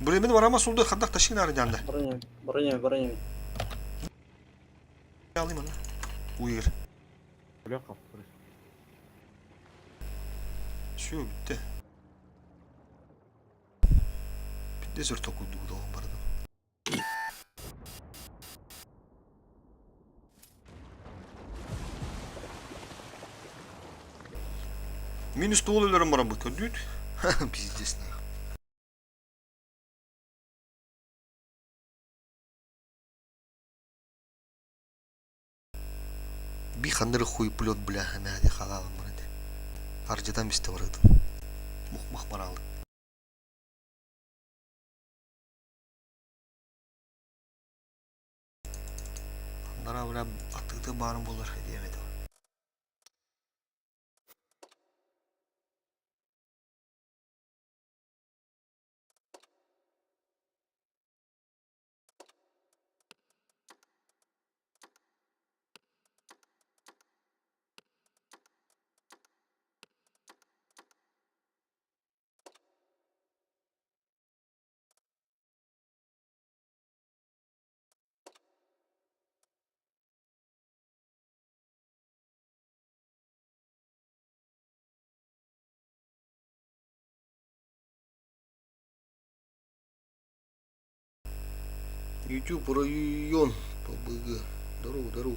Буремен варама сулды хаддах ташин ары жанды. Броня, броня, броня. Алым ана. Уйыр. Все битте. Битте зөр токуйду долон барды. Минус туол өлөрөн барам бут көрдүт. Пиздец нахуй. Би ханныры хуй плет бля мәди халалым барады. Аржадан бисте барады. Мухмах баралы. Андара бля атыгды барын болар диемеди. YouTube район ПБГ. Здорово, здорово.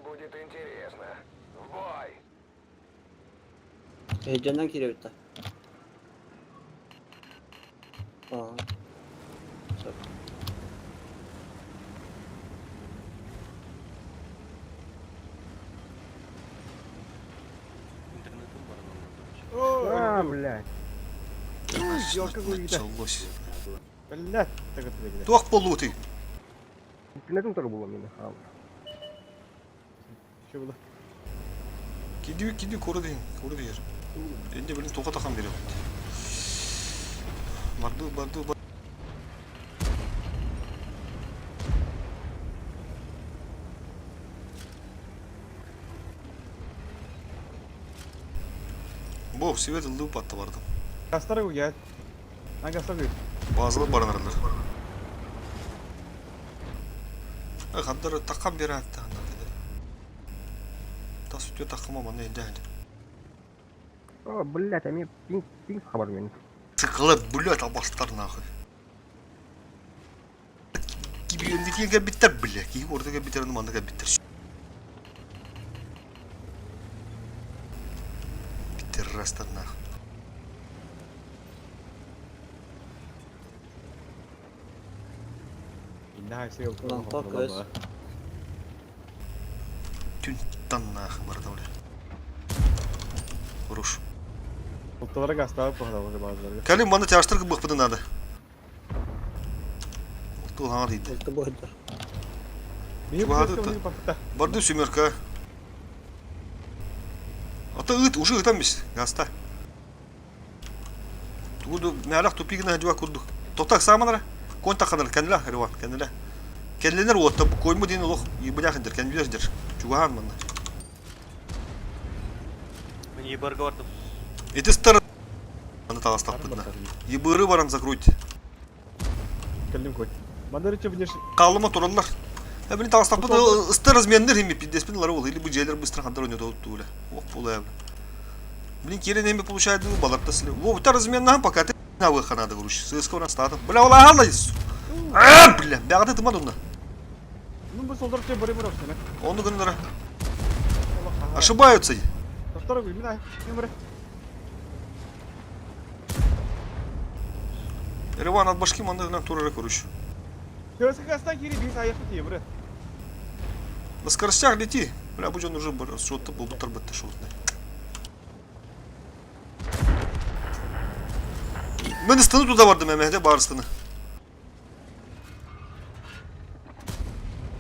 будет интересно. В бой! Heyecandan кииребит. Aa. Сөп. Интернетым баран алла, А, блядь. Ёлка гуйда. Началось. Блядь, так вот выглядит. Туох полутый. Интернетом тоже было мина. А, Что было? Киди киди кору дейін, кору дейір. Енді білін тоқа тақам береді. Барды, барды, барды. Бо, свет ылды батты бардым. Кастар гуйда. Ага, сагы. Базылы барынарлар. Хандар тақам бері атты хандар деді. Тас өте тақыма мана енді әлі. О, блядь, а мне пинг, пинг хабар мин. Сықылы блядь, албастар нахуй. Кибиндики биттер бля, ки ордага биттер мандага биттер. Биттер растар нахуй. Да, все, Lan kalk kız. Түнтан нахуй барды бля. Руш. Улталара гастар похда bazıları. Калим маны тяштыр бықпыды надо. Тулган дейді. Ulti boydur. Benim Чугады bu та. папта. Барды сümерка. Ата ыт, уже ытам бис, гаста. Тугуду мялах тупигна жуа курду. Токтак саманара, кон таханар кенла, рва, кенла. Кенленер отта койму дин лох, ебляхендер, кенбердер. Чугаан манна. Мені ебарга бардым. Эти стар аны тагастаппытна. Ебыры баран закройте. Келдим кой. Мандарыча внеш. Калыма тураллар. Ә блин тагастаппыт ысты разменнер хими пиздеспин лары ол или бу жерлер быстро хандар ойнот тула. Ох була. Блин, кирен эми получает балар та сли. Во, та разменнан пока ты на выход надо короче. Сыска у статом. Бля, ола алла. А, бля, бягды тыма дунна. Ну bu солдар те бары бар сene. Оны гыннара. Ошибаются. Токтор гуй, мина. Кемре. Реван от башки манды нам турары короче. Köse gastan kiri bir sayfa diye bre. На скоростях лети. Бля, будь он уже шотты был бутыр бітті шотны. Мен ыстыны туда бардым әмәхде бар ыстыны.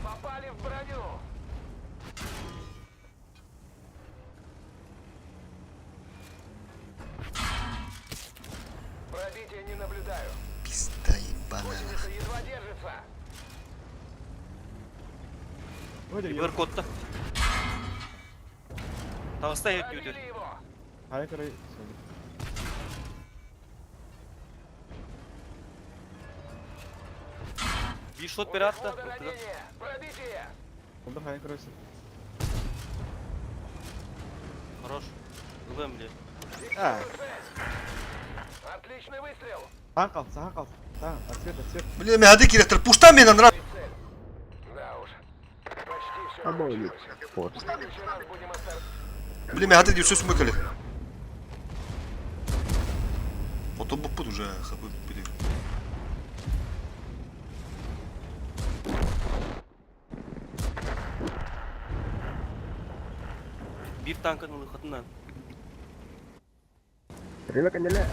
Попали в броню! Пробития не наблюдаю. Пизда ебаная. Гусеница едва держится. Hadi Ебар кодта. Тағыста ет өтер. Пробили его! Hayır hayır. Bir шот У бері атты. мехвода ранение! Пробитие! Oldu hayır hayır. Хорош. Ылым, бля. А. Фиксирую цель! Отличный выстрел! Sağ kal, sağ kal. Sağ, ответ, ответ. Бля, мәхде керектір. Пушта менен ра. Цель. Да уж. Почти все Обалдеть. получилось. В следующий раз будем осторожны. Бля, мәхде деп сөз мүкілі. Потом бұппыт уже хапы биле. Bir танкын ылықытынан. Стрела канделя.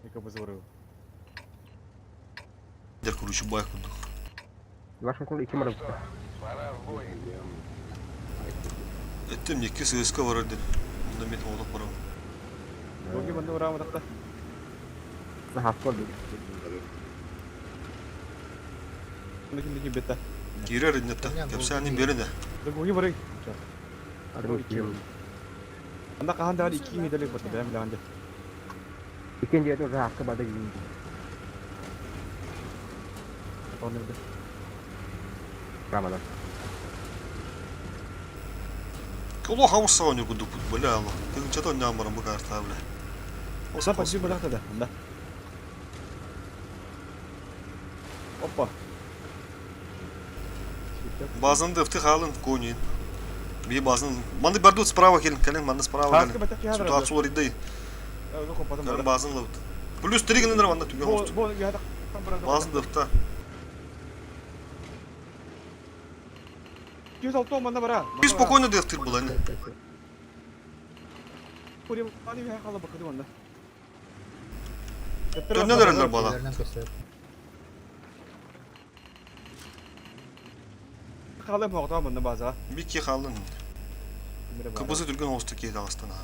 Эко Дер короче бай курдук. Вашем клубе икки мороза. Пора в бой. Эттим икки ССК бар ден. Онда мен олох барам. Боги манна урааматахта. Хаскор бит. Ким бетта. Кирер иннетте. Кепсәнин берине. Боги бары. Армы кием. Анда кахан дагы икки медаль бат бәм биләнде. Икенче жерде уже хаска бада кийин. Тонырды. Рамадан. Олох хавыс саҕан курдук бля алла. Тыгынчата онньоон баран бу картаа бля. Оса паси барахта да. Анда. Опа. Базаны дыфты халын конин. Би базын. Манды бардут справа келин, келин, манды справа Хаска келин. бата киһадыр. Ситуациялар идей. Келин базын лыбыт. Плюс 3 генер манда түгөн Бо ост. бо я Базын дыфта. 106 манна бара. Би спокойно дыфтыр була. Курим ани я хала бакыды манна. Төннөлөр бала. Хала могта манна база. Бики халын. Кыбызы түргөн осту кейди астана.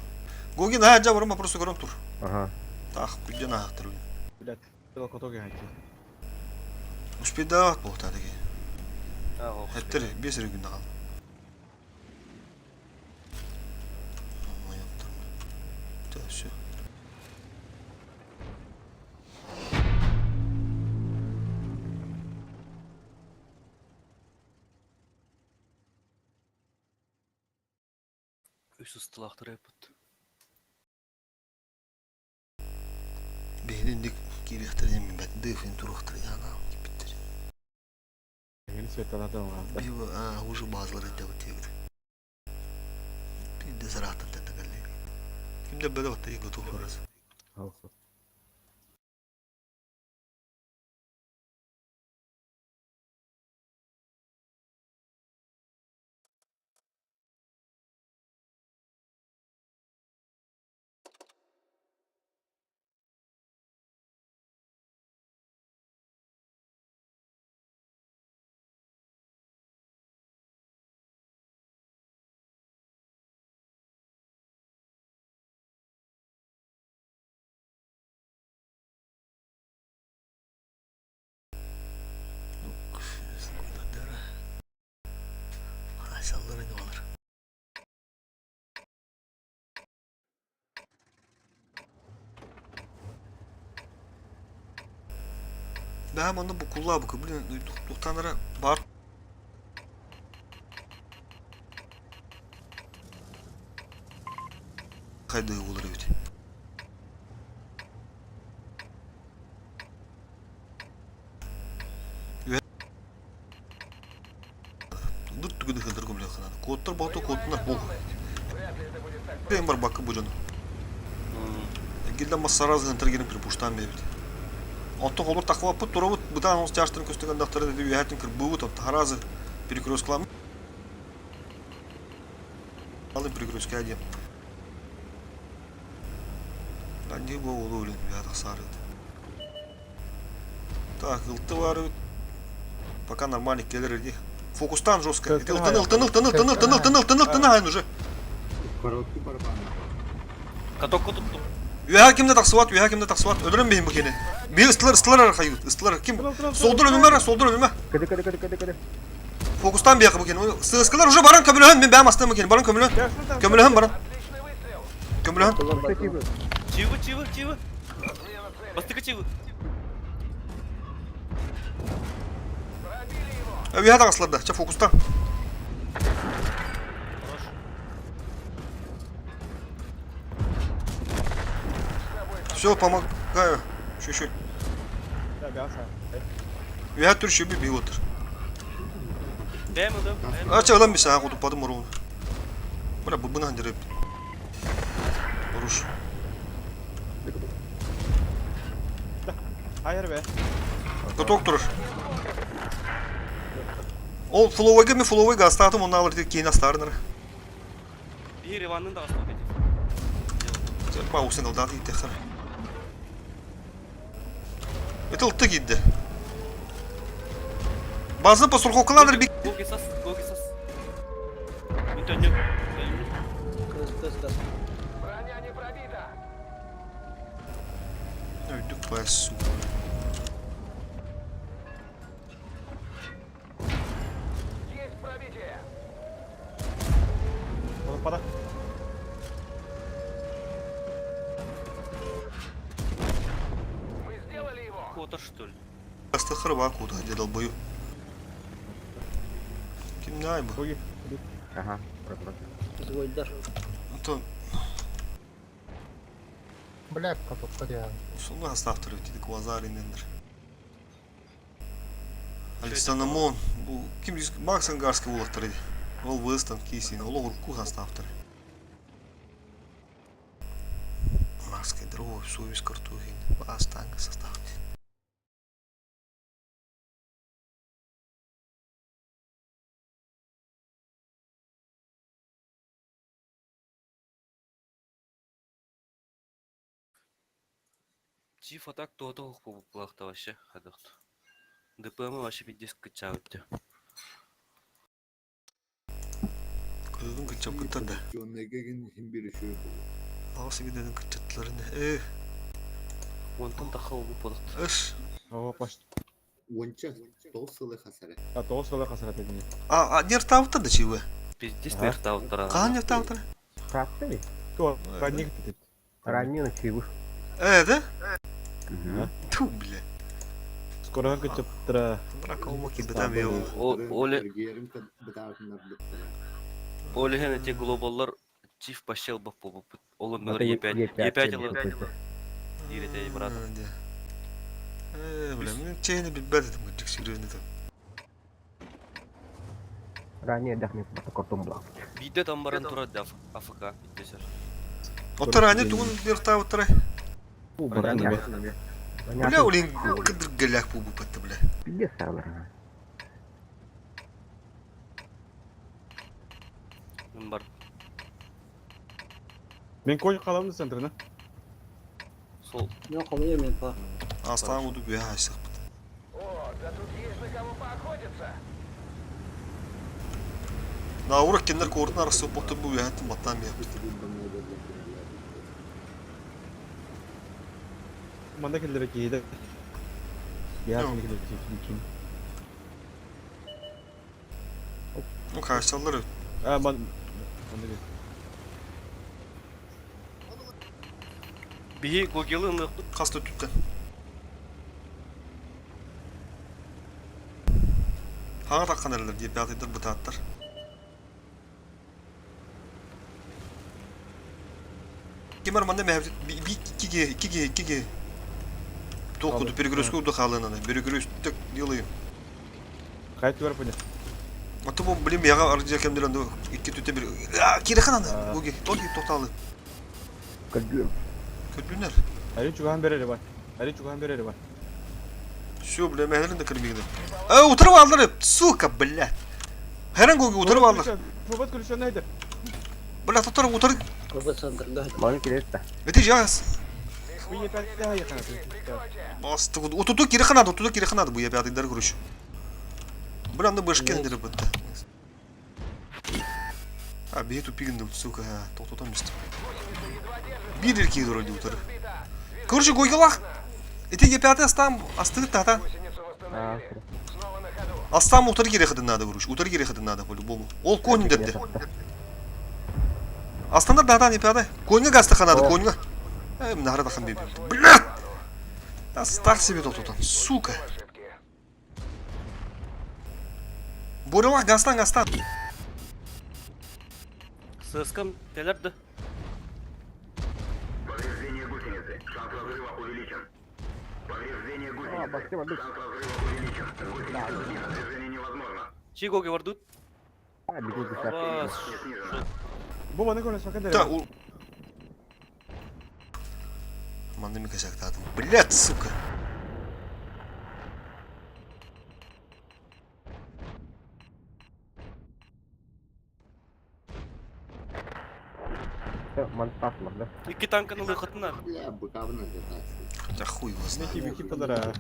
Гогин а жа барма просто көрөм тур. Ага. Тах күден ахтыр. Блядь, котоги хайки. Успедат болта деги. А, ох. Хеттер бес эрэ күндө кал. Да, все. Үс ыстылахтыр эпут. Бейнин дик кирехтер эми бет дыфин турухтар яна кипиттер. Ген светалады аңа. Бива а уже базлар эте бит. Пинде зарата тетегалли. Кимде беле отта готов раз. Алхо. Саллар не алар. Бәм онда бу кулла бу блин тухтанара бар. Кайда олар бит. Дур түгүдү хыдыр көмлө ханан. Кодтар бото кодтар бу. Вряд ли это будет так Бен бар бакы бу жону. Гилден масараз гынтыр генеп припуштан бебит. Онтон холбор тахваппыт турабыт бытаан онс тяштын көстөгөн дактары деди үйәтин кырбыбыт онта харазы перекресткалам. Алын перекрестке один. Анди бу олу үлен үйәт сары. Так, ылты бар Пока нормально келер иди. Фокустан жестко. Как Ылтын, ылтын, ылтын, ылтын, ылтын, ылтын, ылтын, ылтын, айн уже. Короткий барабан. Катокко туттум. Үйә кимде тақсыбат, үйә кимде тақсыбат. Өлөрөм бейин бу кени. Би ыстылар, ыстылар хайут. Ыстылар ким? Солдур өлүмөр, солдур өлүмө. Кыды кыды кыды кыды кыды. Фокустан бияқы бу кени. Сыскылар уже баран көмөлөһөн, мен бәм астым бу кени. Баран көмөлөһөн. Көмөлөһөн баран. Отличный выстрел. Көмөлөһөн. Кстати, Чивы, чивы, чивы. Смена цели. Бастыка чивы. Пробили его. Үйә тақсылар да. Ча фокустан. Хорош. Все, помогаю. Чуть-чуть. Да, бяса. Үйә түрші би би отыр. Бэм ыдым. Бэм. Ача ылам би сага кутупадым муруну. Бля, бу бына дереп. Оруш. Hayır be. Каток турur. Ол фловойга ми фловойга астаатым онна алыр кейин астаарыныр. Бир Иванның да астау кетет. Па усен алдады итехар. Это ылта киирдэ. База постраховкалаанар би... Гоги сас, Гоги сас. Мин төннүм. Төннүм. Кыз кыз кыз. Броня не пробита. Өйдүк бай, сука. Есть пробитие. Пара. Мы сделали его. Кота что ли? Астахар бар куда где долбою. Кимнай бу. Гоги. Ага, прокурор. Изгойдар. Антон, Бля, капот сонда астахтар өтеді квазаринендер. Александр Мон, бу ким Макс Ангарский булактар иди. Ол выстан кисин, ол урку хастафтар. Макс Кедров, совесть картухин, бастанга составте. Чиф атак туота хух вообще хадахт. ДПМ вообще пиздец качают. Кызын кычап кытар да. Жоннегеген хим бир үшөө болу. Ағасы биден кычаттыларын. Э, Онтон таха угу подат. ыш. Ого, паш. Онча тол сылы хасара. А тоғыз сылы қасырат едіне. А, а нертаута да чивы. Пиздец Ага. нертауттара. Каан нертаута? Правда ли? То, ранник деді. Ранее чивы. Э, да? Угу. Ту, бля. Скоро күтіп тұра. Брака омаки бетам йо. О, Оле- Бытаартынар Олеген эти глобаллар чиф пощел бы по Олы мөр Е5. Е5 ылы. Ирете брат. Э, бля, мен чейни билбет этим гыджык сирени там. Ранее дохнет кортом блак. Биде там баран тура да АФК пиздец. Оттар ане тугун нертаута. Бля, улин кыдыр гелях бу бу патты, бля. Пиздец, сарлар. Мен бар. Мен кой қаламын центрына. Сол. Мен комуя мен па. Астан уду бя айсак. О, да тут есть на кого поохотиться. На урак кеннер кордун арасы ботту бу яттым баттан я. Манда келдері кейді. Я келдері кейді. Ну, кайсалар. А, ман... Манда келді. Бии гогелы ынық Касты түттен. Хаңа таққан әрлер деп бәтайдар бұтаттар. Кемер манда мәхәбет би икиге икиге икиге. Тоқуду перегрузку уду халынаны. Перегрузку делаем. Қайт көріп бұны. Аты бу билим яга аржа кемдер анды икки түтө бир. А, кирехананы. Буги, тоги тоқталы. Көлгүм. Көтүнер. Әрі чуған берері бар. Әрі чуған берері бар. Все, бля, мәхәлен дә кірмейді. Э, утырып алдыр, сука, бля. Хәрән гоги утырып алдыр. Робот күлішен әйдір. Бля, тоқтар утыр. Робот центрга. Маны келеді да. Эти жас. Бұл Е5 яқын. Басты. Отуту киреханады, отуту киреханады бу ябядыйдар короче. Бля, анда башкен дер бітті. А, бие тупигін сука, тоқтатам месті. Бир еркей вроде утыр. Короче, гойгалах. Эти Е5 астам, асты тата. Гусеницу восстановили. Снова на ходу. Астам утыр керехадын надо, короче. Утыр керехадын надо по-любому. Ол конь дерді. Астандар да не пядай. Коньга гастаханады, коньга. Э, мына хан бебі. Блядь! Астах себе тут тут, сука. Ошибки. Борилах гастан гастан. ССК телерді. Повреждение гусеницы. Шанс разрыва увеличен. Повреждение А, гусеницы. бахтема бит. Шанс разрыва увеличен. Гусеница сбита. Движение невозможно. Чи гоги вардут? А, бегу Бас. Бұл маны көріс бақын Да, у... Манды микасяктадым. Блядь, сука. Монтаж да? Икки танканы лыхытынар. Бля, быкавна жатасы. Хотя хуй его знает. Киби кипалара.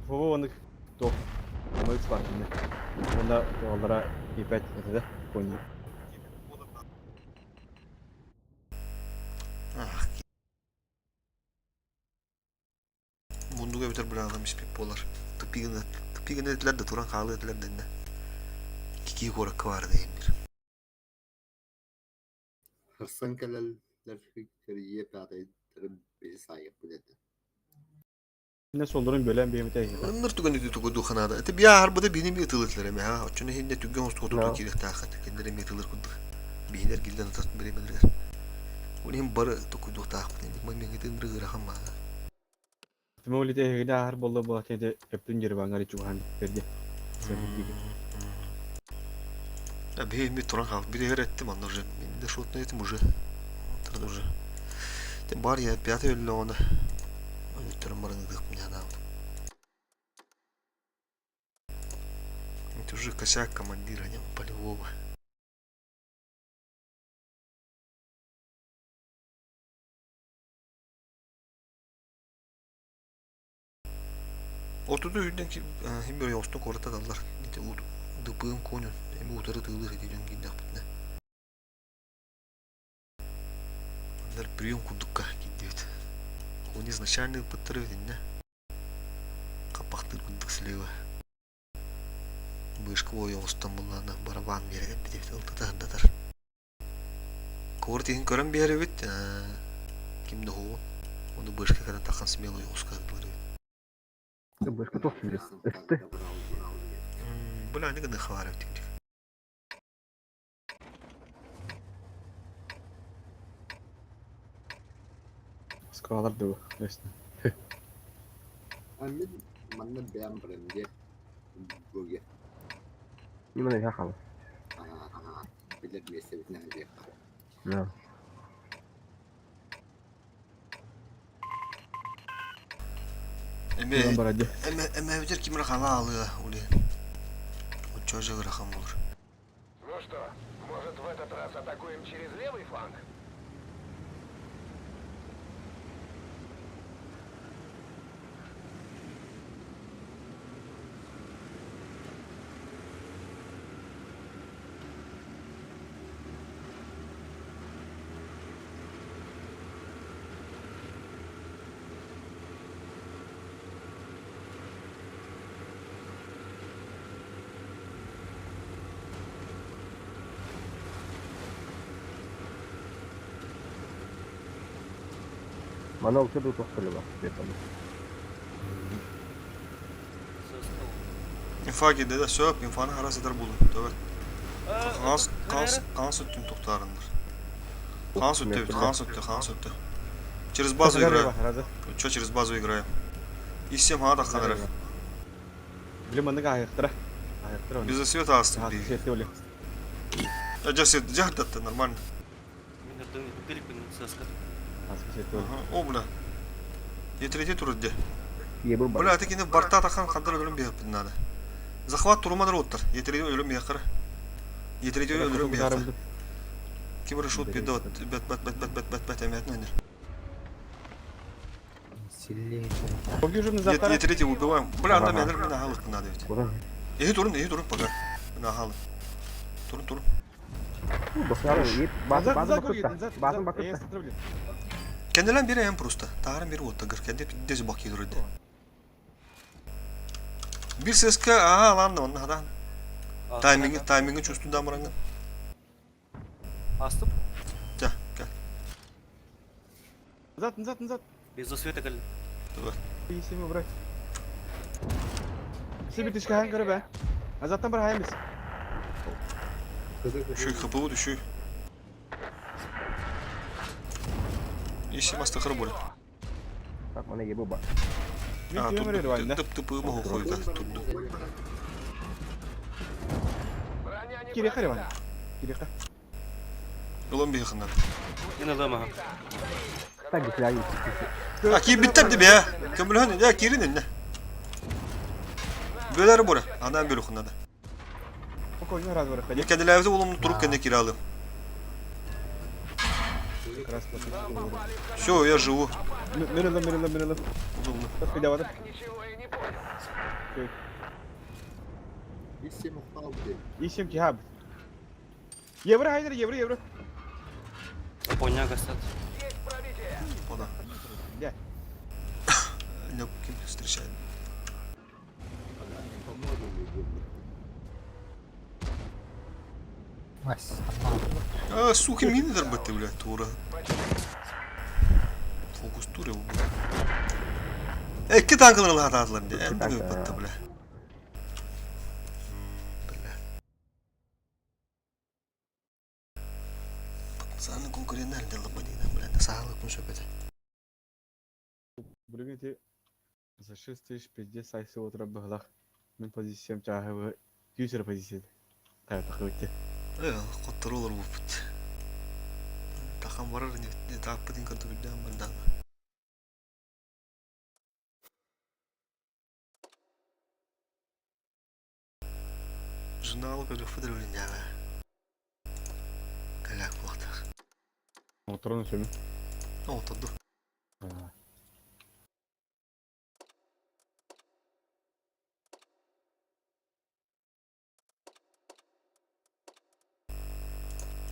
Вова оны тоқ. Оны спартында. Онда олара ипет этеде. Понял. Ах, Мундуга бүтэр быраҕан испит буолар. Тупигын тупигын этилэр да туран хаалыы этилэр дэннэ. Кикии куоракка баар диэбир. Харсан кэлэллэр кэрийиэ паатайдарын биһи саайыахпыт этэ. Инне соллорун бөлөн биэмите эһиэхэ. Ынныр түгэн үтү тугу духанаада. Ити биаһарбыта биини ми ытылы этилэр эми ха. Оччону иһинне түгэн хостуотутун No. киириэхтааххыт. Кинилэр эми ытылыр курдук. Биһинер гиллэн ытар бириэмэлэригэр. Ол иһин бары токуйдуохтаахпыт. Мин ыныры ыарахан маана. Тимэ улите эһигини ааһар буолла буолла ити өптүн дереваҥҥар чугаһаан берди. Биһи ми туран хаал. Биһи эттим онно уже. Мин де шотно этим уже. Отыр уже. Тем бар я пятый өллө оны. Өлүттөрүм барын ыдык меня наабыт. Это уже косяк командира, не полевого. Отуду үрдэн хим bir yoğustun korata dallar. Ити дыпыым конун эми утары тыылыр ити дьон киирдэхпитинэ. Андар прием курдукка киирдибит. Оны изначально ыппыттар эбит иннэ. Хаппахтыыр курдук слева. Бышка ойоҕустан буллаана барабан биэрэ кэлбит эбит ылтата сырдатар. Куорат иһин көрөн биэрэр эбит, ким да уһугун. Ону бышка кэлэн таххан смело ойоҕуска ыытылар эбит. Бышка туох сүүрэ? Өстө. Бля, не гына хабар эбит Скалар дуу. Өстө. А мин манна бэйэм барам диэ буге Ниманы хахал. билэр миэстэбитин аһылыахха. No. Эме Барадьы. эме эмэбитер кимир хала алыа ули. Оччо жыгырахан болur. Ну что, может в этот раз атакуем через левый фланг? Мана ол төбө туох көлө бар. Инфа киирдэ да сөп, инфаны хара сытар булун. Төбөт. Хаҥас хаҥас хаҥас өттүн тохтаарыннар. Хаҥас өттө эбит, хаҥас өттө, хаҥас өттө. Через базу играю. Чё через базу играю? Иссем хаҥа таххан эрэр. Били маннык аһыахтара. Аһыахтара Без засвета астым дии. Сетте оле. А дьэ дьэ нормально. Мин ырдың билиппин саска. Сетте оле. О, бля. Етретей турар де. Ебur бар. Бля, это кини барта тахан хандар өлөрөн биһэппин надо. Захват туруман роттар. Етретей өлөрөн биһэххара. Етретей өлөрөн биһэххара. Ким решил пидот? Бет бет бет бет бет бет бет эмет нэнер. Етретей убиваем. Бля, анда менер мен ахалык надо ведь. Куда? Эһи турун, эһи турун пока. Мен ахалы. Турун, турун. Босары еп базы базы бакытта. Базы бакытта. Кенделен biri hem просто. Таарын biri оттагыр. Кенде пиздец бак едір Bir seske aha lan онна хадан. Тайминги тайминги чувствую муранган. Астып. Жа, кел. Назад, назад, назад. Без засвета кэл. Исеми брат. Себе тишка хан көрө бе. Азаттан бар хайымыз. Düşüy хпу düşüy. Иши мастахыр боле. Так, мана ебur бар. А, тут тып тып могу хуйда тут. Броня не Кире пробита. хареван. Кире ха. Улан бихыннар. Мен алам аха. Так гитляги. А ки биттер де бе. Көмүлһөн я кирин инне. Бөлөр бура. Анан бөлү хыннада. Спокойно раз барахха дии. Кэннилээбити булумну турук кэннэ киирэ алым. Как раз Все, я живу. Мирилым, мирилым, мирилым. Удобно. Подходя Так ничего и не понял. Исем ухалды. Ищем кихаб. Евро хайдер, евро, евро. Япония гасат. Есть пробитие. Ода. Где? Не ким встречает. Ага, не поможем людям. Вась, А, суки, мины дарбаты, блядь, тура. Фокус туре, блядь. Эй, танкалар лататлар, блядь. танка, Бля, бля. Бля. Пацаны конкуренттар дело бадина, блядь. Сағалық мүші бәті. Бүгін за 6 тысяч пиздец сайсы отырып бұғылақ. Мен позициям чағы юзер позиция. Тайы тақы өтті. Э, қоттыр олар болып. Тақан барар, не таппы дейін көрді білден бұндан. Журнал көріп фыдыр өлін. Каляк болақтақ. Отырын сөмі. Отырды.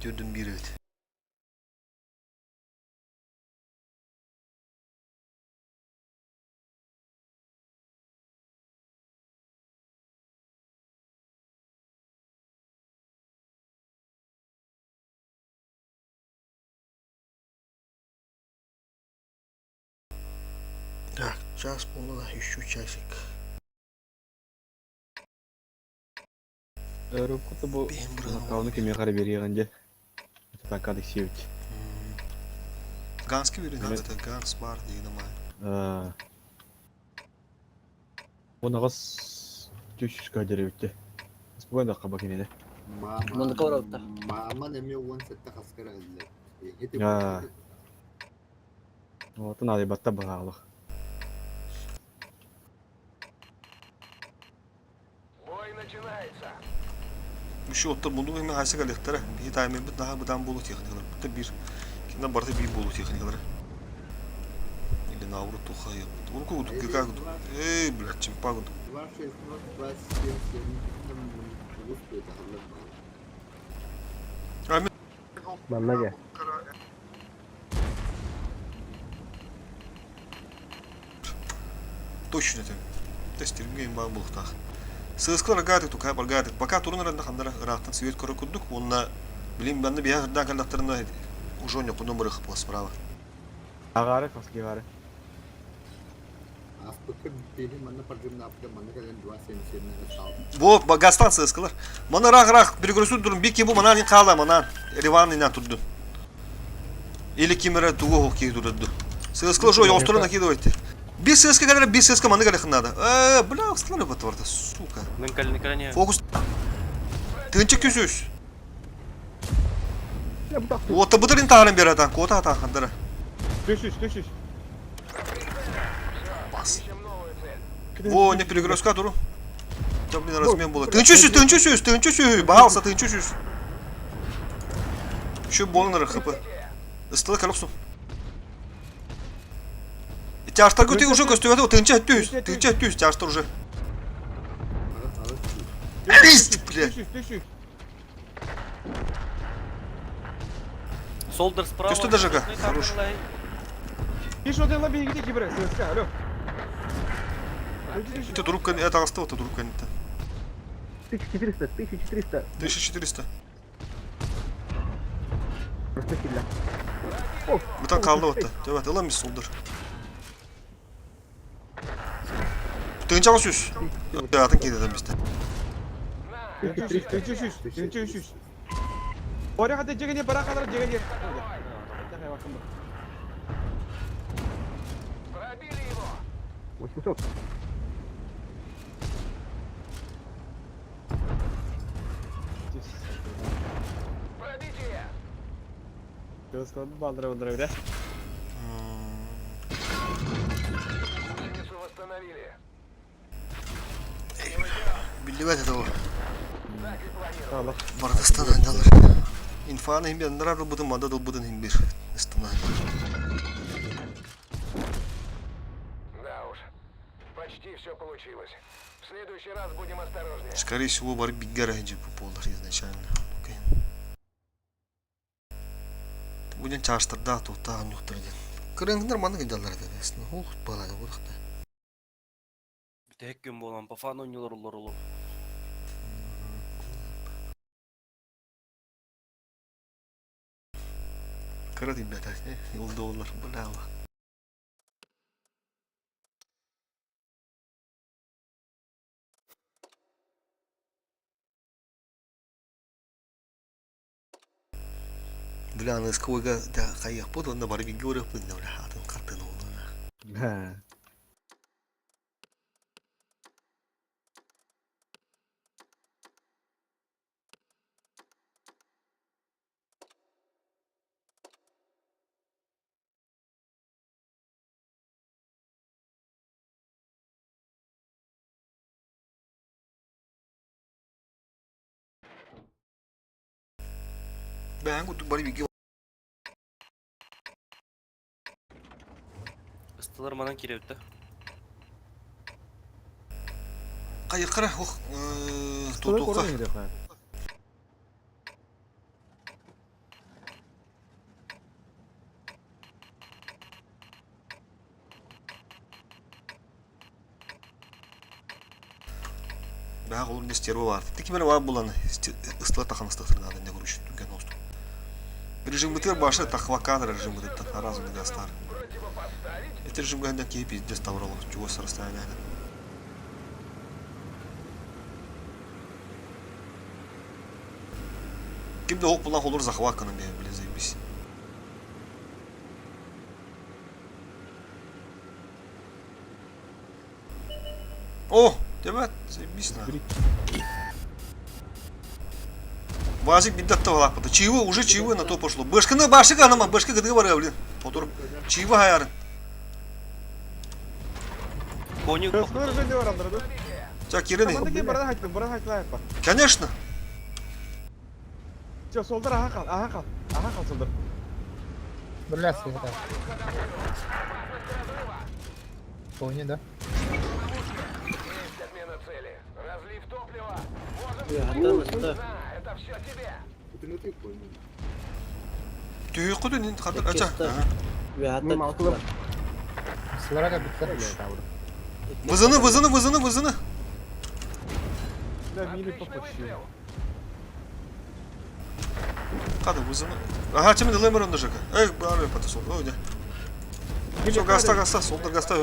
Жүрдім бір өт. Так, час полна, еще часик. Рубкоты бұл Бен бұрын. Кауны кеме қара берген де. Танкадық сеуіт. Ганский берген, Мен- это Ганс бар деген ма. Оны ағыз 300 кадер өтті. Спокойно қаба кенеді. Мама. Мында коротта. Мама неме он сетте хаскара эллер. А. Отын ады батта бағалық. Бой начинается. Еще оттар мунду мен хайсы галектара. Би таймен бит наха быдан болу техникалар. Бит бир. Кинда барты би болу техникалар. Или наоборот туха я. Он куда как Эй, блядь, чимпа гуд. 2, 6, 0, 2, 7, 7, Манна же. Точно это. Тестерге имба булуктах. Сыскалар гатык тукай бар гатык. Пока турун ранда хандара рахтан свет көрө курдук. Онна билим банды бия хырдан калдактарына уже не куну бырых справа. Ағары қаске ғары. Бо гастан сыскалар. Мана рах-рах перегрузу дурун бики бу манан кала манан. Риван инан турду. Или кимера туго хокки турду. Сыскалар жо остро накидывайте. Би сыска говорят, би сыска маны галих надо. Э, бля, склали батварда, сука. Нын Фокус. Тынчык күсүс. Ота быдырын тарын бер атан, кота атан хандара. 300, 300. Бас. Ищем новую цель. Во, не перегрузка туру. Да, блин, размен было. Тынчы сүз, тынчы сүз, тынчы сүз. Бағалса тынчы сүз. Şu болныр хп. Ыстылы калыксу. Тяжтар көтө уже көстөбөтө тынчы түз, тынчы түз тяжтар уже. Лист, блядь. 300, 300. Солдер справа. Көстө даже ка, хорош. Иш один лобби где кибер, ССК, алло. Это трубка, это астыл, это трубка не та. 1400, 1400. 1400. Просто сильно. Бутан kaldı ота. Evet, ылам biz soldur. Тынча сүз. Атын кетеді бізде. 300, 300, 300. Оря хаты жегене бара кадар жегене. Пробили его. 800. Пробитие. Балдыра балдыра бire. Гусеницу восстановили. Билбет это ол. Так и планировали. Алах. Барытыстан анньалар. Инфаны иһин биир, ылбытын, манда ылбытын иһин биир. Ыстана. Да уж, почти все получилось. В следующий раз будем осторожнее. Скорее всего, бар биггер әһин буолар изначально. Окей. Буден чаштырда тута нюхтар ден. Кырыңнар маны гыдалар дедесин. Ух, балады бурыкта. Бүтэһик күн буолан пафан оонньуулар олор олор. Кыра диббета, ол доллар бляла. Бля, аны скойга да кайык бу онна бары бигге өрөк бу бля атын картын олуна. Ха. Бәң кутук бары бигге Ыстылар манан кириэбит да. кайыккара ох Столы тутука. корон иде ха. Бәң олар не стерва бар. Тики бер бар буланы. Ыстыла тахан ыстыктырнады не күрүш дүкен осту. Режим бытыр башы тахвакан режим бытыр разум гастар. Противопоставить? Это режим ганден кей пиздец тавролог чего с расстояния. Кимде ок булан олар захваканы бе, блин, заебись. О, дебет, заебись на. Вазик биддатта балаппыта. Чаевы, уже чаевы на то пошло. Башканы башык анама, башка гыдыгы бар, блин. Отырып. Чаевы хаярын. Коню Көскөр жөнде бар андыр. Ча кирени. Манда ке баран хайттым, баран хайтлар па. Конечно. Чо солдар аха кал, аха кал. Аха кал солдар. Бля, света. Понял, да? Есть отмена цели. Разлив топлива. Можем... Хаттан ыста. На, это все тебе. Это не ты понял. Түйі құды нен қадыр. Ача. Икки Мен Хаттан алтылы. Сылара да бітті. Вызыны, вызыны, вызыны, вызыны. Да мини Отличный попочи. выстрел. Қады вызыны. Ага, чемді лемер онда жака. Эй, бары пата сол. Ой, да. Все, гаста, гаста, солдар гаста.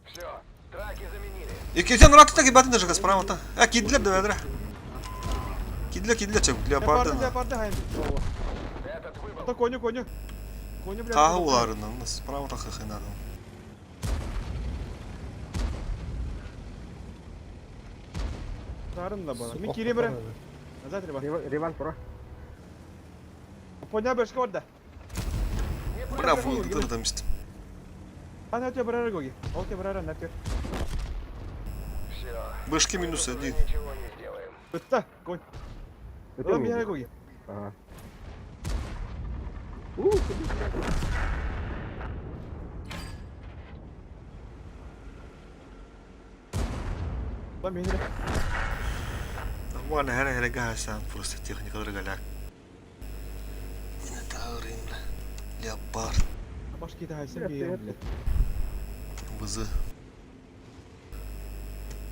Все, траки заменили. Икетен раты так и батын жака справа та. А, кидлер да ведра. Кидлер, кидлер чек, для Леопарды, парды. леопарды хайм. Этот выбыл. Ата коню, коню. Коню, блядь. Тағы уларынан, справа та хахинады. Тарын да бала. Мен кире бire. Назад реба. Реван тура. Поня бешке орда. Бля, вылгытыр да мист. Ана өте барар гоги. Ол те барар нәпер. Все. Башки минус Тут уже один. Ничего не сделаем. Бітті, конь. Одан бері гоги. Ага. Одан бері. Нормально, хәре хәре гасан, просто техникалар галяк. Мені тағырым, бля. Леопард, Баш кете хайсам бейім, блядь. вызы.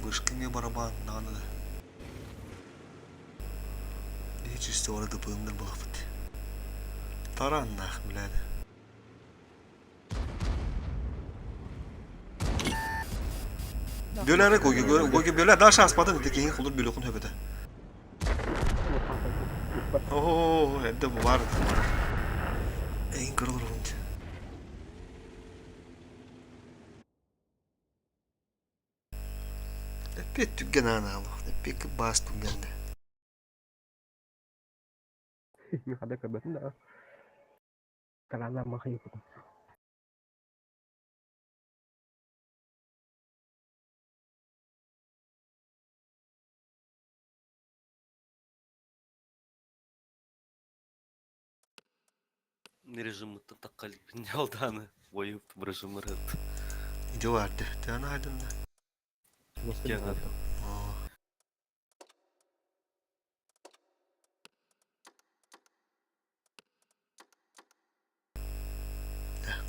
Бышками барабан, надо. И чисто орады пылындар балапыт. Таран нах, блядь. Бөләрі көге, көге бөлә, дальше аспатын, текейін құлыр бөлі құн хөбеті. О, это бар. Эң кырылыр хүнт. Эппет түгген ана алу. Эппек бас түггенде. Мен қандай көрбөтүм да. Тарана махай. Режимыттан тахха иликпин дьалдааны бойуп режимырыт. Иди барды. Тыаны айдынна. Икки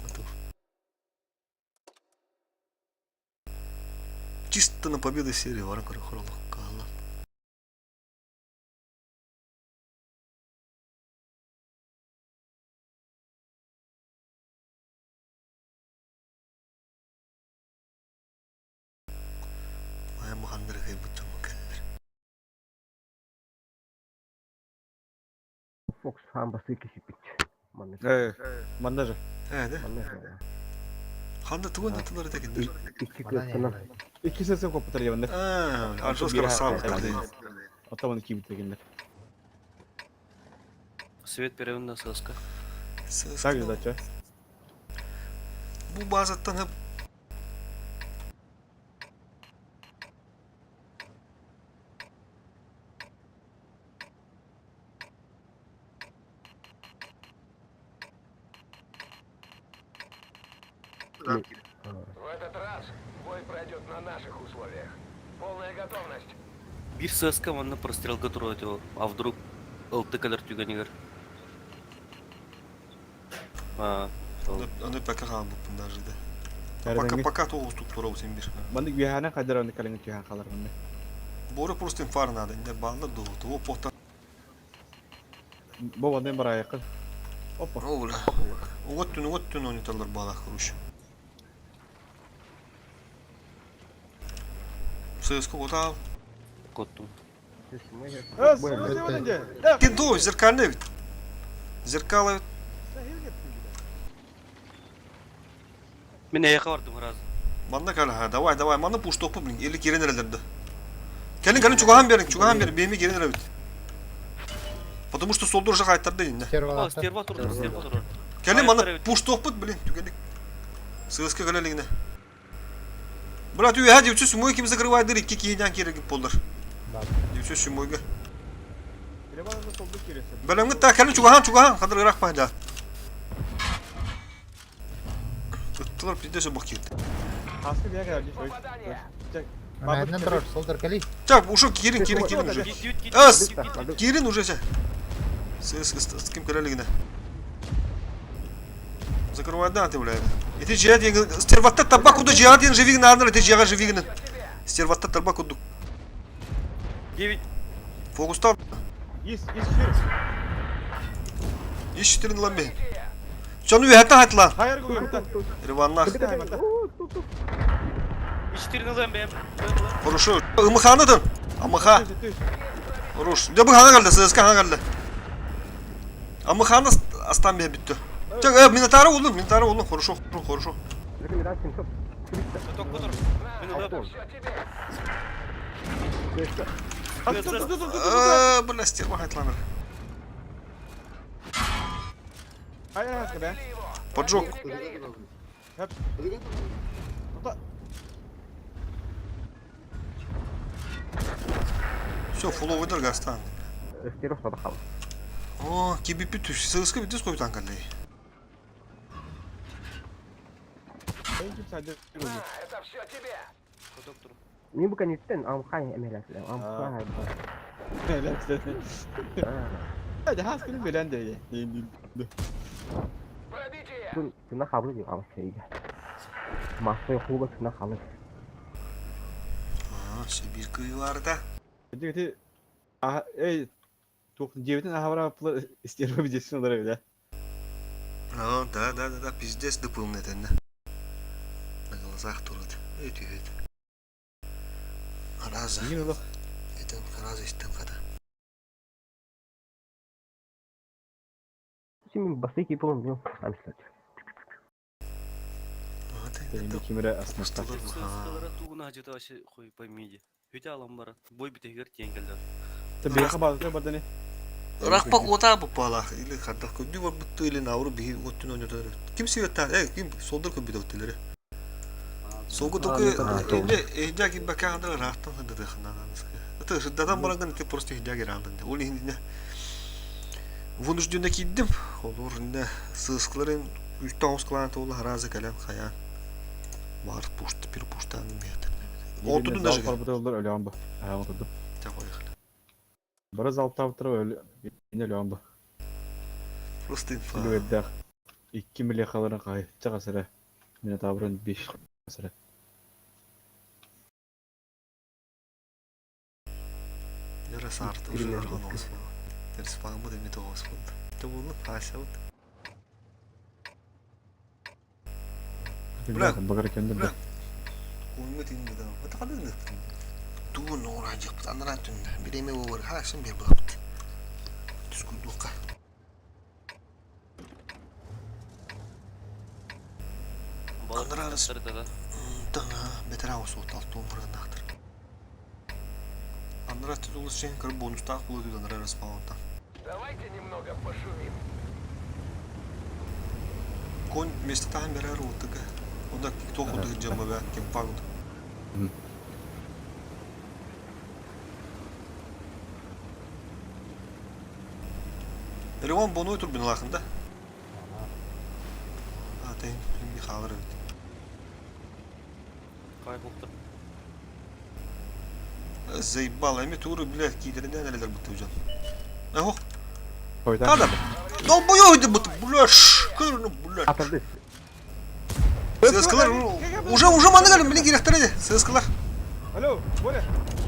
Готов. Чисто на победу серии баран көрө хоролокка. Айан баханнары кыйбыт дьоммун кэллэр. Фокс хаан бастыы кисиппит. Манна. Э, манна же. Ээ, да? Манна же. Ханна тугун атылар этекиндер? Икки кыаттанан. Икки сесе коппутар ебандар. Аа, Аржос красава. Оттаманы кийбит дегеннер. Свет перевын на ССК. Так задача. Бу базаттан хып В этот раз бой пройдет на наших условиях. Полная готовность. Биир ССК манна прострелга турар этэ а вдруг ЛТ кэлэр түгэнигэр? Аа, ол. Аны пока хаалбыппын даже да. Пока пока тоҕус туруорабыт син бир. Маннык үөһээнэн хайдар аны кэлиҥҥи түһэн хаалар манна. Бора просто инфар надо, инде баллар дуу, того похта. Бу манна бараайыккын. Опа. О, бля. Уготтун, уготтун ойнаталлар балах, короче. ССК кутал. Коттум. Э, Кинто, зеркальный ведь. Зеркало ведь. Мин эйиэхэ бардым сразу. Манна кал, давай, давай, манна пуш топу, блин, или кирен эрэллэр Кэлин, кэлин, чугаһан берин, чугаһан берин, бэйэми кирен эрэбит. Потому что солдур уже хайтарды инне. О, стерва турар, стерва турар. Кэлин, манна пуш топпут, блин, түгенник. ССК кэлэлигинэ. Брат, үһэ 907 ким закрывайдыр, икки киһинэн киирэр боллар. 907-га. Бэлэмҥит та кэлин чугаһан, чугаһан, хадыр ыраах баһдаа. Ыттылар пиздец бок киирди. Хаска биһэ кэлэр Попадание. Мэннэн турар, солдар кэлий. Так, ушел киирин, киирин, киирин уже. Ас! Киирин уже сэ. С ким кэлэлигинэ. Закрывай да, ты, блядь. И ты жиа диэн стерватта тарба куду жиа диэн живигин аанар, ты жиаға живигин. Стерватта тарба куду. 9. Фокустар. Ис, ис шир. Ис четырын ламбе. Чону үһәттен хайтла. Хайыр гуйта. Рываннах. И4 на ЛМБ. Хорошо. Ымыханы Амыха. Хорош. Дә бу хана калды, ССК хана калды. Амыханы астан бе бүтті. Так, э, Минотавр улун, Минотавр улун, хорошо, хорошо. Ток котор. Мин ылап. Все тебе. Э, бля, стерва хайтланыр. Хайыр хаска бе. Поджог. Хеп. Все, фуловый дыргастан. Стеров надо хал. О, кибипи түш. ССК бүтүс койбутан калды. Ким садыр. На, это все тебе. Коток тур. Мин бу кэнниттэн амхай эмэлэслэ. Амхай. Hadi haskını bilen de. Пробитие. Tuna хабы дип алып шейге. Масой хуга tuna халы. А, Сибирь кыйларда. Hadi Ah, ey, тух девятин ахавра стерва видесин олар да. А, да, да, да, да, пиздец дыпылны это, На глазах турат. Эти, это. Араза. Нин олох. Это араза истен када. Син басты ки пол мен амслат. Эми кимре асмакта. ССКлара тугуна хажыта вообще хуй пойми. Хүтэ алан баран. Бой битегер тиэн келдер. Табиха базы баданы. Рахпак ота бупала или хадда көдү бар бутты или науру биһи оттун ойнотор. Ким сибеттар? Э, ким солдор көбү өттелери. Солго только эне эжа ким бака ханда рахтан ханда да ханда. Это дадан баранган ты просто эжа герандын. Ол инде. Вынужденно киирдим. Олор иннэ сыыскаларын үстэ оҕус кылаан туола харааза кэлэн хайаан. Бар пушта перепуштаан Отудун даже. Барбытылар өлөөн бу. Аа отуду. Бары залтаабыттара өлөөн өлөөн бу. Просто инфа. Үлүгэрдээх. Икки милехаларын хаһычча хасыра. Минотаврын биш хасыра. Нера саарты уже арган оҕус Респамы да эмит оҕус буолла. Те буолла Асябыт. Бля, Багар кенде бля. Куймут инде да. Это хады инде. Тугун оңрайжакпыт анараа түндө. Бир эме болор. Хашым бер булапты. Түскүндукка. Балык Анараа да. Тана бетер ауыз от алтын мырынақтыр. Анара тутулус чен кыр бонустаах булуу анара респаунта. Давайте немного пошумим. Кон место тахан берер утыга. Онда тох утыгы жамма кем пагут. Реван бону тур биналахында. А тен би халыр бит. Кай болуптур. Заебал, эми туры, блядь, кийдеринен элелер бутты жан. Ох, Койдан. када. Долбоёб бут, блядь, кырны, блядь. Атырды. Сыскалар уже уже маны келин, билин керектер эди. Сыскалар. Алло, Боря.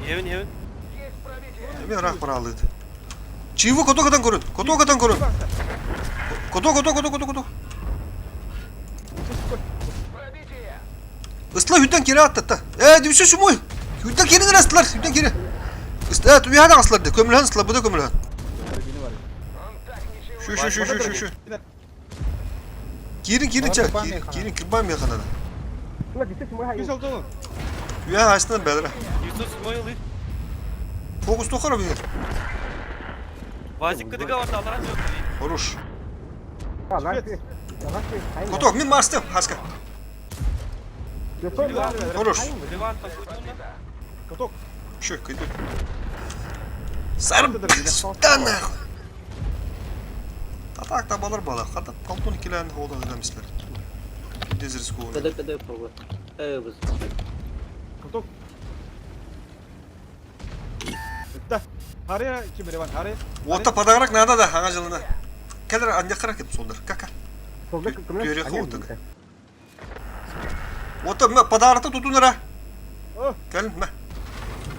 Евин, евин. Есть пробитие. Эми рах баралыды. Чивы кото катан көрүн, кото катан көрүн. Кото кото кото кото кото. Пробитие. Ысла хүдден кери атты. Э, дүші шумой. Хүдден кери ыстылар, хүдден кери. Ысла, туяда ыстылар де. Көмүлһөн ыстылар, бу да көмүлһөн. Он так ничего Şu şu şu şu şu şu. Кирин кирин ча, кирин кирбан механада. Ула десе мой Күс алды. Туя астынан бәдіра. 907 ылы. Фокус тохара бир. Вазик кыдыга бар, аларан жок. Хорош. Лаши. Кото, мен марстым, хаска. Хорош. Ливан такой. Каток. Şu, кыйды. Сарып, сюда нахуй. Атак табалар бала. Хата палтон килен холда адамислер. Без рискованно. КД КД пробуй. Эй, быз. Каток. Да. Харя ким Реван, харя. Ота подарок надо да, аңа жылына. Келер анда карак деп сондар. Кака. Солда Түйрек отык. Ота ма подарокты тутунара. О, Кел, ма.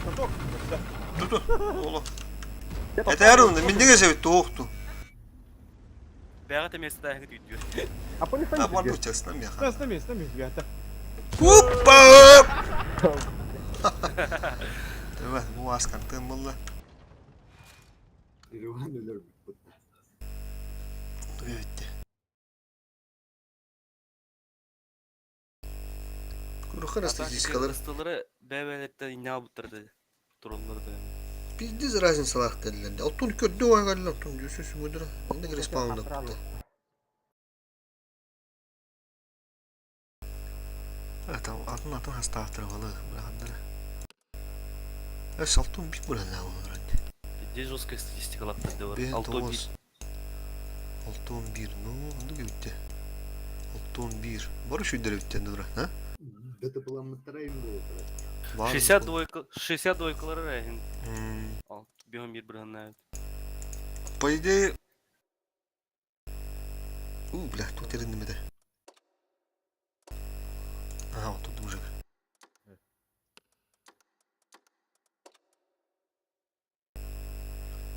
каток. Да. Туту. Оло. Этер онда миндеге себет тоқту. Бәгә теместе да хәңгә түйдү. А пони Та бар бу честно меха. Да, с нами, с нами, ребята. Опа! Давай, бу аскан тымылла. Реван өлөр бүт. Битте. Курухар статистикалар. Ыстылары бәбәлеттен инә буттырды. Турулларды. Пиздец разница лах дедилер. Алтын көрдү ойгалар тун жүсүс мүдүр. Энди респаунда. Это атын атын хастаактыр балы бирахандар. Эс алтын бик булан олар. Где жесткая статистика лапты бар. Бен Алты тогуз. 6-11. Ну, андык битте. 6-11. Бар үшү битте энди дура, а? Это была матарайм болот. Бар. 62 62 кылар әһин. М, Ал, бихом бир бирһанна. По идее... У, бля, тут еріндім еді. Ага, вот тут мужик.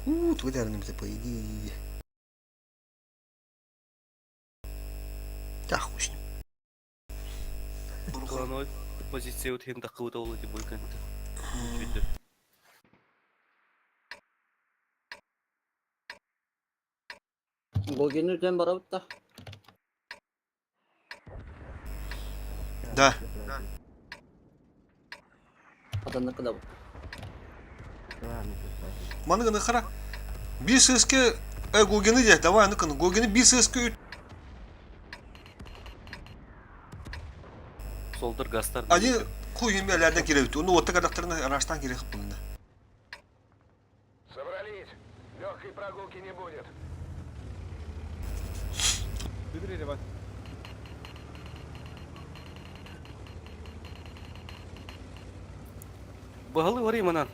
У, тут еріндім еді, по идее. Да, хуй с ним. Клановой позиция вот хин такы олы дип бойканты. Түйдү. Гогин үтен барабыт да. Да. Атанныкы да бу. Маны гына қара. Bir сеске э Гогені де, давай аныкын. Гогені bir сеске Солдыр гастар. Один хуй емелерден керек. Оны отта кадақтарына араштан керек бұнда. Собрались. Легкой прогулки не будет. Бүдүр Ереван. Баһылы барый манан.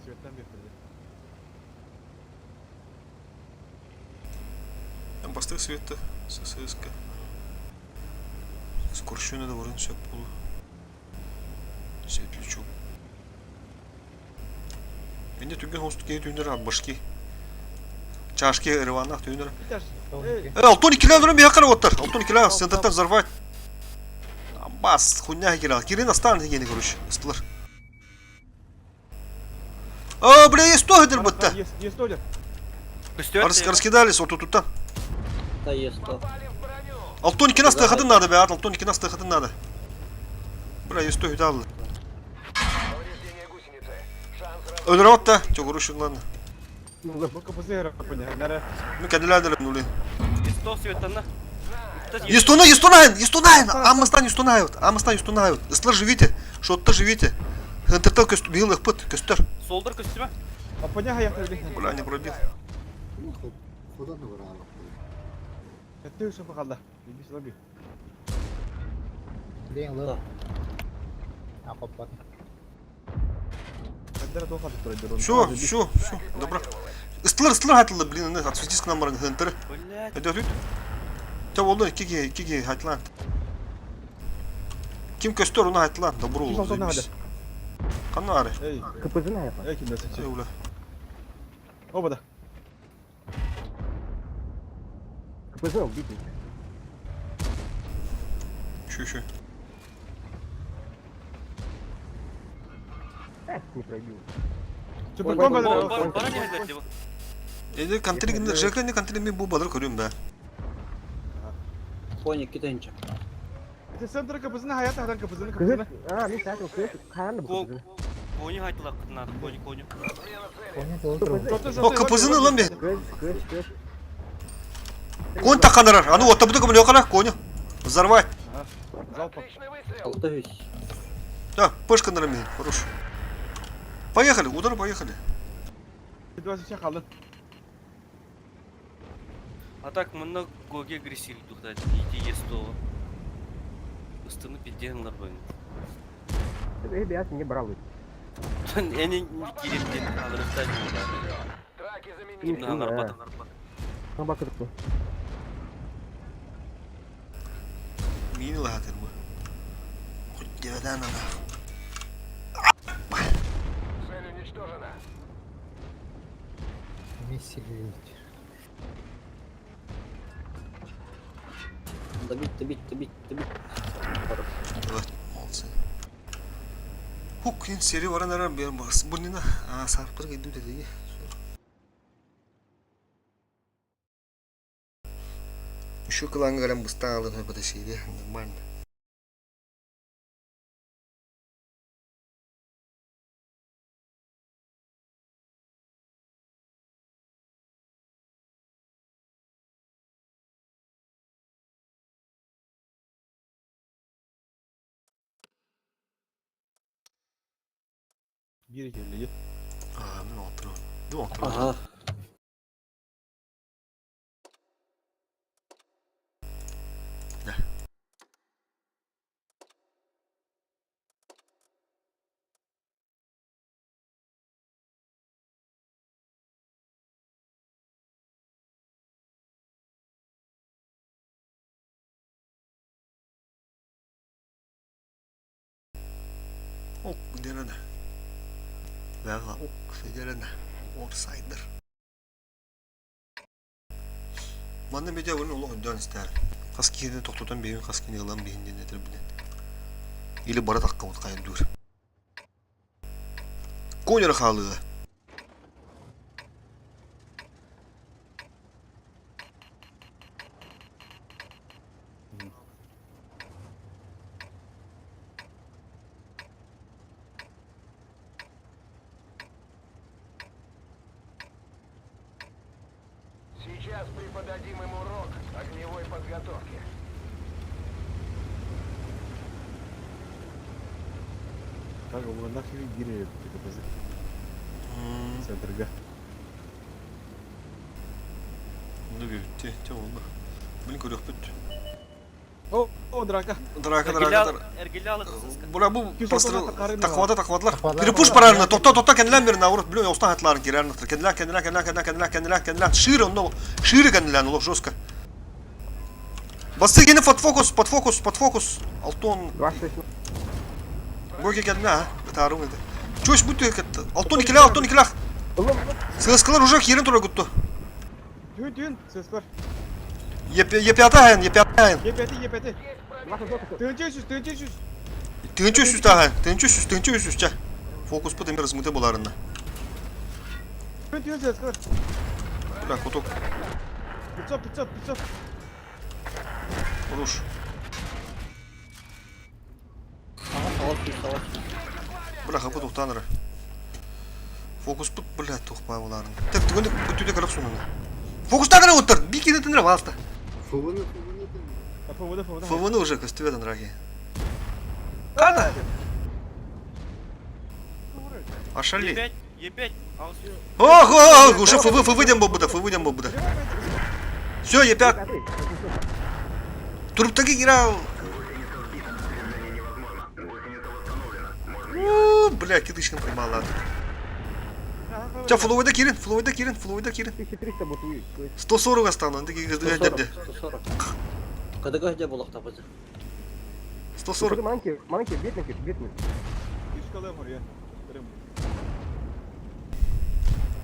Светтен бектерди. Бастык светті СССК. Скорщуна да варын сөп болу. Светлячок. Менде түнген хосту кей түйінер башки. Чашки Ереваннах түйінер. Битер. Эй, Э, Алтон икиле дурun bir yakar оттар. Алтон икиле центртан взорвать. Бас, хуйня кирал. Кирин астан дегени короче. Ыстылар. А, бля, есть то хедер бытта. Есть, есть доллар. Көстүөт. Раскидались вот тут там. Та есто. Попали в броню! Алтон икинас тахатын надо, бля, Алтон икинас тахатын надо. Бля, есть то хедал. Повреждение гусеницы. Шанс разрыва. Өлөр отта, чогуруш ладно. Бу капызы хара пыня. Нара. Ну кәделәдер нули. Есто светтан. Естуна, Естунайн, Естунайн, Амастан Естунают, Амастан Естунают. Ыстылар живите, шотта живите. Хентертел көст, бил пыт, көстер. Солдыр көстүмө. Апаня хаятыр бих. Бля, не пробил. Куда набрала? Әтте үсө бакалда. Бис лоби. Ден лы. Акоппат. Каддара тоха турар. Все, все, все, добро. Ыстылар, ыстылар хатылды, блин, отсветись к нам, хентер. Блядь. Это тут? Те болду, киги, киги хатлан. Ким көстөр, оны хатлан, добро Ким oldu. oldu, hadi. Канары. Эй, КПЗ на это. эй кимдер сечи. Эй, уля. Оба да. КПЗ убить. Еще, еще. Эх, не пробил. Супер Ой, бомба. ой, ой. Бара не хедер Эди контри, жекли контри ми бу бадыр көрүм да. Кони китенче. Это центр капызына хаят хадан капызына Кыз, капызына. а, мен сәтім кыз, қанды бұл кызы. Кони хайтылак надо, кони, кони. Смена цели. Коня толтыру. О, капызыны лан бе. Кыз, кыз, кыз. Конь таканырар. Аны отта буду кымын йокара, коню. Взорвать. Залпа. Отличный выстрел! Алты үс. Да, пышка на раме, хорош. Поехали, удар, поехали. Два қалды. А так мына гоге агрессив духтать, иди есто. Ыстыны пидденлар бын. Ребят, не брал. Эни киреп ден алырыктан. Траки заменили. На нарбат. Бакырты. Мини лахатыр бу. Хоть деведан ана. Цель уничтожена. Месси Добить, добить, добить, добить. Хорошо. Вот, молодцы. Хук, ин сери варан арам бер бас. Бунина, а сарпыр гиду деди. Еще кыланга галям бустан алын подошли, нормально. Бир келди. А, мен отырмын. Ду отырмын. Ага. Да. Ок, дерена. Вәгла, ок, дерена. Орсайдер. Манна медиа вөрін олық үндан істәр. Қас кейінен тоқтатан бейін, қас кейінен ылан бейін ден әтір білен. Или бара таққа от қайын дүр. Конер халығы. Сейчас преподадим им урок огневой подготовки. Так, олғандар хиви бир капызы. Центрга. Онну бүттэ, онну. Блин, көрүөхпүт. О, о, драка. Драка, драка, драка. Бура бу прострел тахвата тахватлар. Перепуш правильно, тохто тохто кенлен бир наоборот, блин, остан хатларын кирернер. Кенлен, кенлен, кенлен, кенлен, кенлен, кенлен, кенлен. Шире, онно, шире кенлен, олох жестко. Басты гени под фокус, под фокус, под фокус. Алтон. Горки кенлен, а? Тарум это. Чөш бүтү кетти. Алтон икиле, алтон икиле. Сыскалар уже херин тура гутту. Түүн, түүн, сыскалар. Епята хэн, епята хэн. Епяти, епяти. Тыынчы үс, тыынчы үс. Тыынчы үс тахан, тыынчы үс, тыынчы үс ча. Фокус бу демир размыты буларында. Түүн, түүн, сыскалар. Бля, куток. 500, 500, 500. Руш. Бля, хапы тухтаныры. Фокус бут, бля, тухпа буларын. Так, түгөнде бүтүдө кырык сунуну. Фокустагына оттар, бикини тындыра балта. ФВ-ны, ФВ-ны ФВ-ны, ФВ-ны. ФВ-ны уже көстүбөдөн раги. Кана? Ашали. Е5, Е5. Ого, уже ФВ, ФВ дем бобуда, ФВ дем бобуда. Все, Е5. Туруптаги гирал. Бля, кидышкин поймала. Ча, фловойда кирин, фловойда кирин, фловойда кирин. 1300 будет. 140 остану, андыги гдд. 140. Кадыга где было хтапать? 140. Манки, манки, бедный, бедный.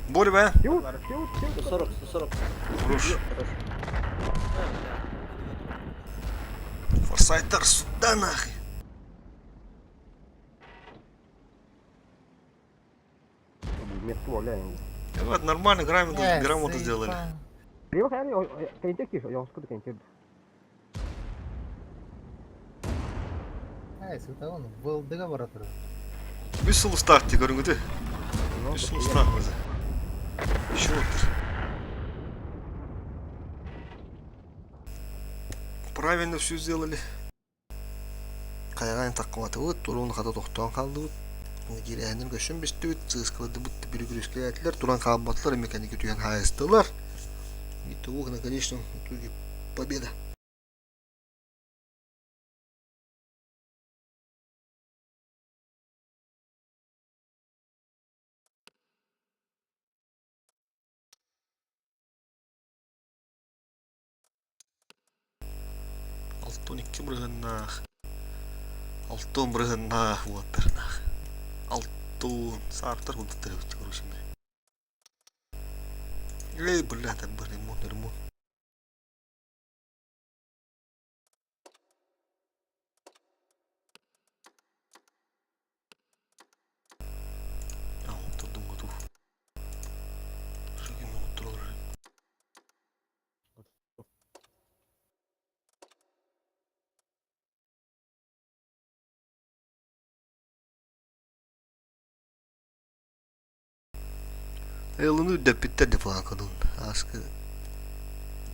Боря, бә. 140, 140. Хорош. Форсайтер, сюда нахуй. Вот, нормально, грамотно, грамотно сделали. Был договор. Үс сыл старт көрүңүтү. Үс сыл старт Еще вот. Правильно все сделали. Кайган таккыматыбыт, турун хата тохтоон калдыбыт. Кирээнин көшөн бистибит, сыскалады бут бүрүгүрүскәтләр, туран калбатлар, механики түйен хайыстылар. Итого на конечном итоге победа. Алтон икки бырыһыннаах. Алтон бырыһыннаах уоттарнаах. Алтон саартар култаттар эбит короче. Эй, бля, там был ремонт, ремонт. А, турдум готов. Шагин оттурар. Элыны дөппиттер де планкадан. Аскы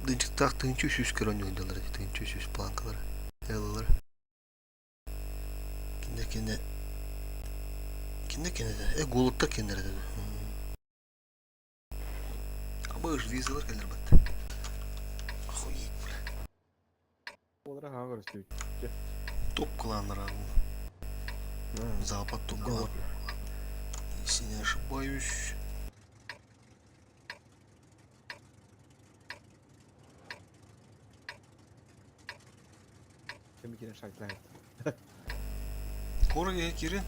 дынчыктак тынчы үс көрөн ойдалар, тынчы үс планкалар. Элылар. Кинде кине Кинде кине де? Э, голубта киндер dedi. Абы ж визалар келер бат. Охуеть, бля. Топ кланнар. Запад топ клан. Если не ошибаюсь. Кемикine шартлайт. Кора кире.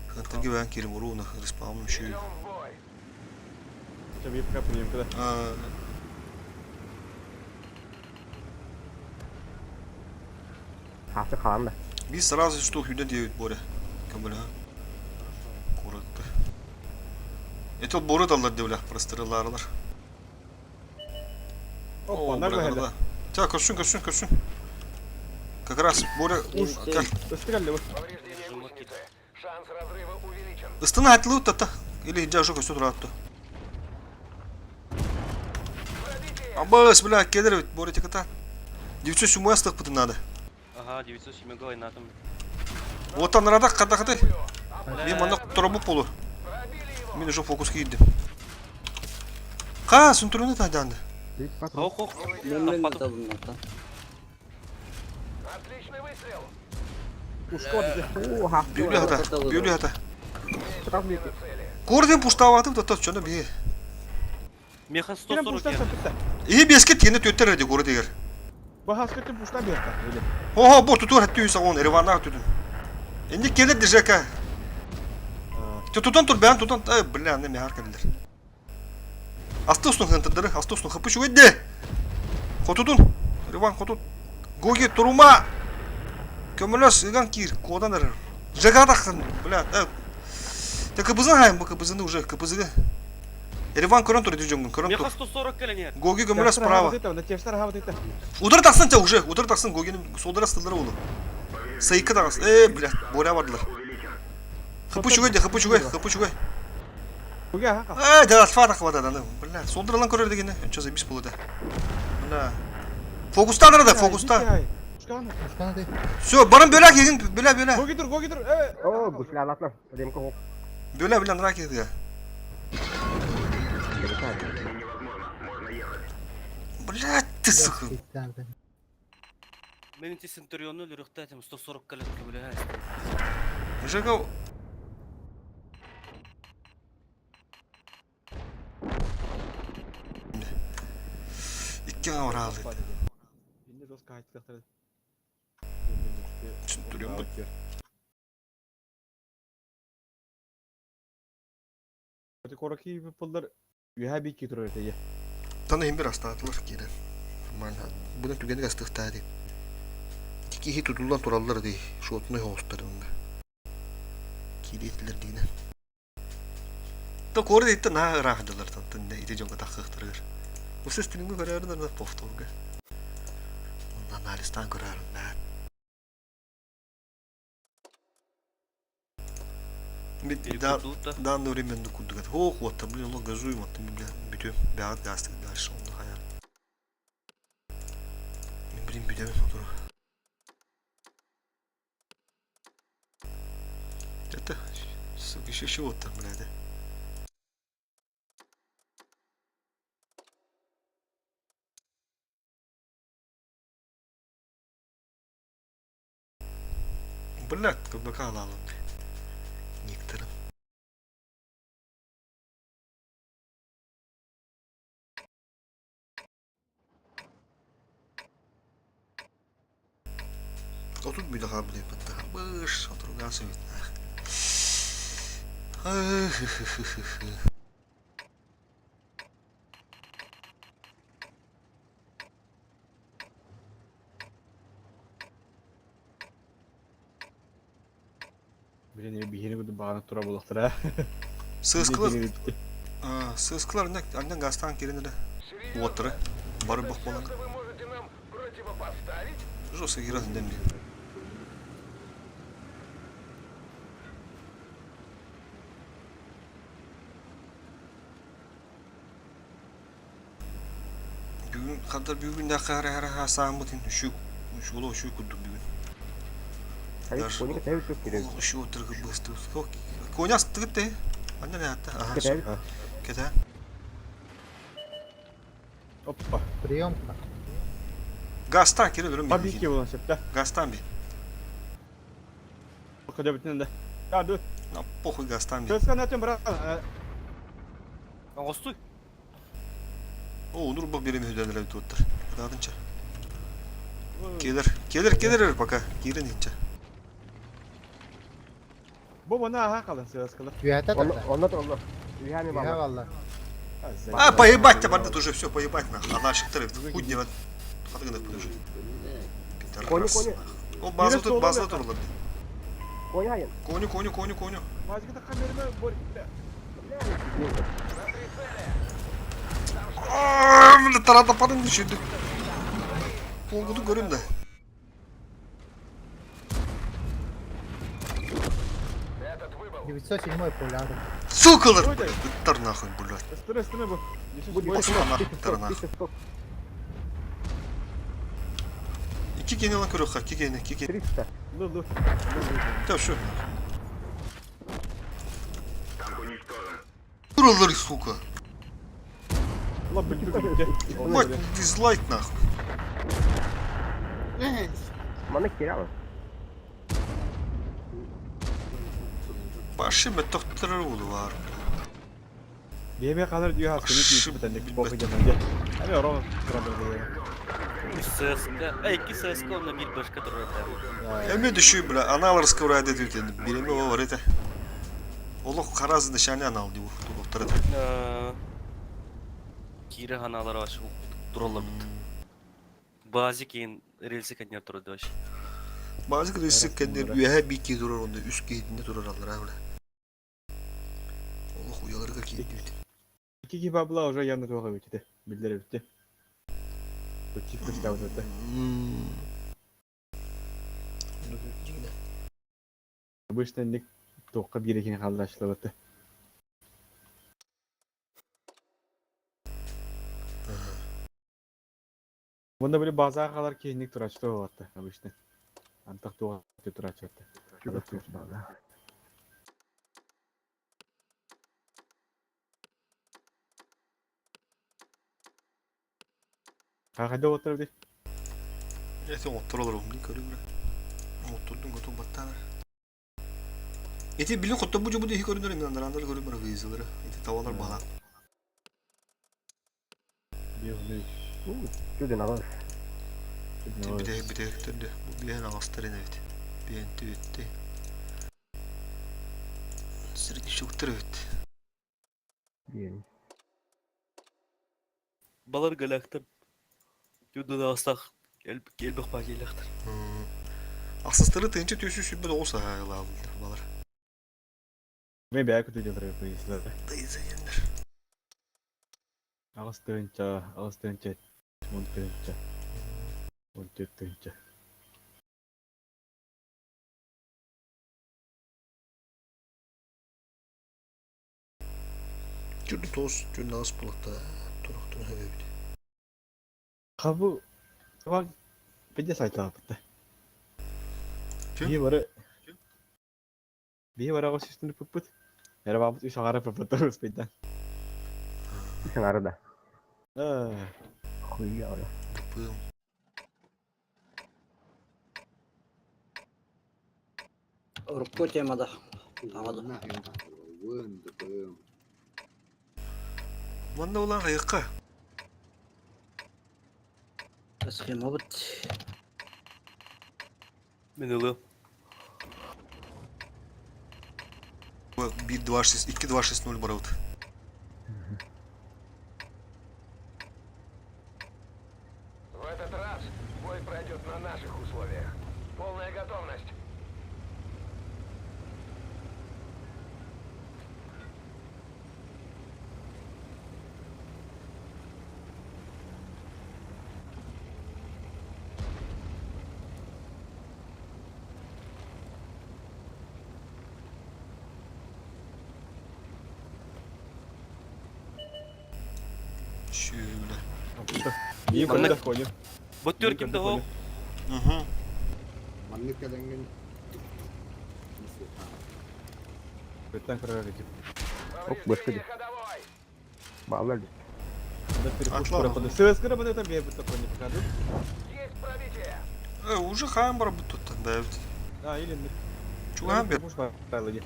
Хантаги бән кирим уруна респаун еще. Идем в бой. Ча пока приемка да. Хасы хаанда. Biz сразу что хюден девять Боря. Көмөлө. Коротко. Это Боря даллар девля прострелларлар. Опа, нагло. Так, көрсүн, көрсүн, көрсүн. Как раз Боря Уж, кел. Ыстыраллы. Повреждение гусеницы. Шанс разрыва увеличен. Ыстына айтылы тата. Или жа жок өстө турат. Абас, бля, келер бит, Боря теката. 907 астык бутын надо. Ага, 907 гой на там. Вот там нарада када катай. Мен манда турабы полу. Мин уже фокус киирдим. Ха, сунтуруну тайданды. Ох, ох. Мен Таппатым. табылматтан. Отличный выстрел. Бүлі хата, бүлі хата. Корден пуштаватым да тот чоно бие. Меха Кирен 140 пуштан я. саппытта. И беске тине төттер эди горы дегер. Бахаска тем пуштан берді. Хо-хо, бу тутур хаттı сагон Ереванна түдүн. Энди келер дижека. Тутан тур бән тутан, эй, бля, не мехар келдер. Асты устун хантырдыры, асты устун хапы шугайды. Хотудун. Ереван хотуд. Гоги турума. Көмөлөс ыган кир, кодан эр. Жага тахын, бля, э. Те кыбызын хайм, бу кыбызыны уже, кыбызыгы. Ереван көрөн тур дижонгун, көрөн Меха тур. 140 кэлэн. Гоги көмөлөс справа. Тештер хабат это. Удар тахсын те уже, удар тахсын Гогинин солдара стылдары олу. Сайкы тагас. Э, бля, боря бардылар. Хыпы чугай де, хыпы чугай, хыпы чугай. Буга ха. Э, да алфа тахвада да, бля, солдыралан көрөр дегене, чо забис болду да. Бля. Фокуста да, фокуста. Пушкан. Ушкана ты. Все, барым бөлә кигин, бөлә, бөлә. Гоги тур, гоги тур. Э. О, гусля латна. Ремко хоп. Бөлә, бөлә, нра кигин. Бля, ты сука. Мен ити Центуриону лүрүхтэтим 140 кэлэн көбүлэ. Жага. Икки оралы. Енді жестко айттықтыр. Центурион бу. Короки пылдар юха бики турар эте. Таны хим бир астаатылар киирен. Нормально. Буна түгениг астыхтаа дии. Киһи тутуллан тураллар дии. Шотной хоостарында. Киириэтилер диинен. Та кор дейт на ыраахдылар тантын да ити дьоҥҥо таххыахтарыгар. Ус стримҥэ көрөөрүн арна повторга. Онно анализтаан көрөөрүн баар. Да, Перекутута. данное время ну кудугат. Ох, вот там, блин, ло газуем, вот там, бля, бүтүм, бягат гастык дальше, онда хаяр. Мен блин, бүтөмүн отуру. Это, сука, еще чего там, бля, да. Бля, КБК алалым. Никторын. Отут bir daha bile hatta. Быш, отругасы бит. Блин, бихини буду бағана тура болықтыр, Сыскылар, сыскылар аннан гастан келинде. Уоттары. Бары Это бак всё, болан. что вы можете нам противопоставить? Жоско кирасың демби. Бүгүн кадар бүгүн да кара кара хасамытын şu şu ola şu кудук бүгүн. Hayır, кони кете çok керек. Şu отыргы бысты. Коня стыгыт Анна не атта. Аха. Кете. Кете. Опа. Приемка. Гастан кире берем. Бабики болан септі. Гастан би. Қада бітінен да. Да, ду. На похуй гастан би. Сөзген әтен бірақ. Оңостуй. О, онур бак берем хөдөнөр өтүп оттар. Кададынча. Келер, келер, келер пока. Кирин инче. Бу бана аха қалын сөз қылы. Юхата Онна тарда. онна онна. Юхами Юха бала. валла. А, поебать тебя, бандит, уже все, поебать нахуй. А наших тариф, хуй не Хатыгын уже. Кони, Пидорас. кони. О, база Yine тут, база solda турлар. Кони хайын. Коню, коню, коню, коню. Мазгы таққан берме, бор. Ааа, бля, тарата падын düşürdü. Полгуду көрөм да. Этот выбыл. 907 поляр. Сукалар, Ой, бля, ыттар нахуй, блядь. Үстіне, үстіне бұл. Бу Аттар нахуй. 1100. Iki kene lan көрөк, iki kene, iki kene. 300. Лу, лу. Та что? Тураллар, сука. Ла билбит. Мать, дизлайк нахуй. Маны кирял. Башым тохторор улуар. Биэме халар дүйө хаскыны кийип бутаннык боху жаман. Ами орон турар. ССК. Эй, 2 ССК, он на бир башка турар. Эме düşüyor бля, анал раскрывает эту Биреме о бар это. Олох хараз нишане анал диу туктар это. Кире ханалар вообще тураллар бит. Бази кейін рельсы кәднер турады вообще. Базы рельсы кәднер үәһә бики турар онда үс кейдинде турар алар бля. Олох уяларга кейди бит. Iki ki бабла уже явно туга битти. Билдер битти. Чиф кыста өтө. Обычно ник тоққа бир экени халдашлап өттү. Мында били базар калар кейинник турачты болот обычно. Антак туга турачты. Кайда отур ди? Эти оттуралар умни көрүм бля. Оттурдун готу баттана. Эти билин хотто бу жобу дехи көрүнөр эми андар көрүм бара выезылары. Эти тавалар бала. Бир Чуден алар. Бите бите төрдө. Бу биен агастар эне бит. Биен түтти. Средний шуктыр бит. Биен. Балар галактар. Юдун астақ. Келбек бажайлақтар. Асыстыры тынчы төсү сүббе оса айлабылдар балар. Мен бәя күтү жатыр выезлар. Дайзенер. Агыс тыгынча, агыс тыгынча, он тыгынча. 14 тыгынча. Чүрдү тоос, чүрдү ас булакта. Туруктун хөбөбүт. Кабы Бак педе сайтлап битти. Ким? Бии бары Бии бары агыс үстүнү пыппыт. Эре бабыт үч агары пыппыт успейдан. Сен арада. Аа. Хуя. Пым. Рукко темада. Тамада. Манда улан кайыкка. Схема бит. Мен ылы. 1 2 6 2 2 6 0 барабыт. В этот раз бой пройдет на наших условиях. Полная готовность. Şöyle. Бии Манна- бары коню. Боттер кимде хо? Угу. Маннык кэлэҥҥин Беттен көрөр эти. Оп, башка Повреждение ди. ходовой. Балар ди. Атлар. Сөз көрө бу бии битти коню покажу. Есть пробитие. Э, уже хаем барабыт тут да. А, или Чуган бер. Муж байлы ди.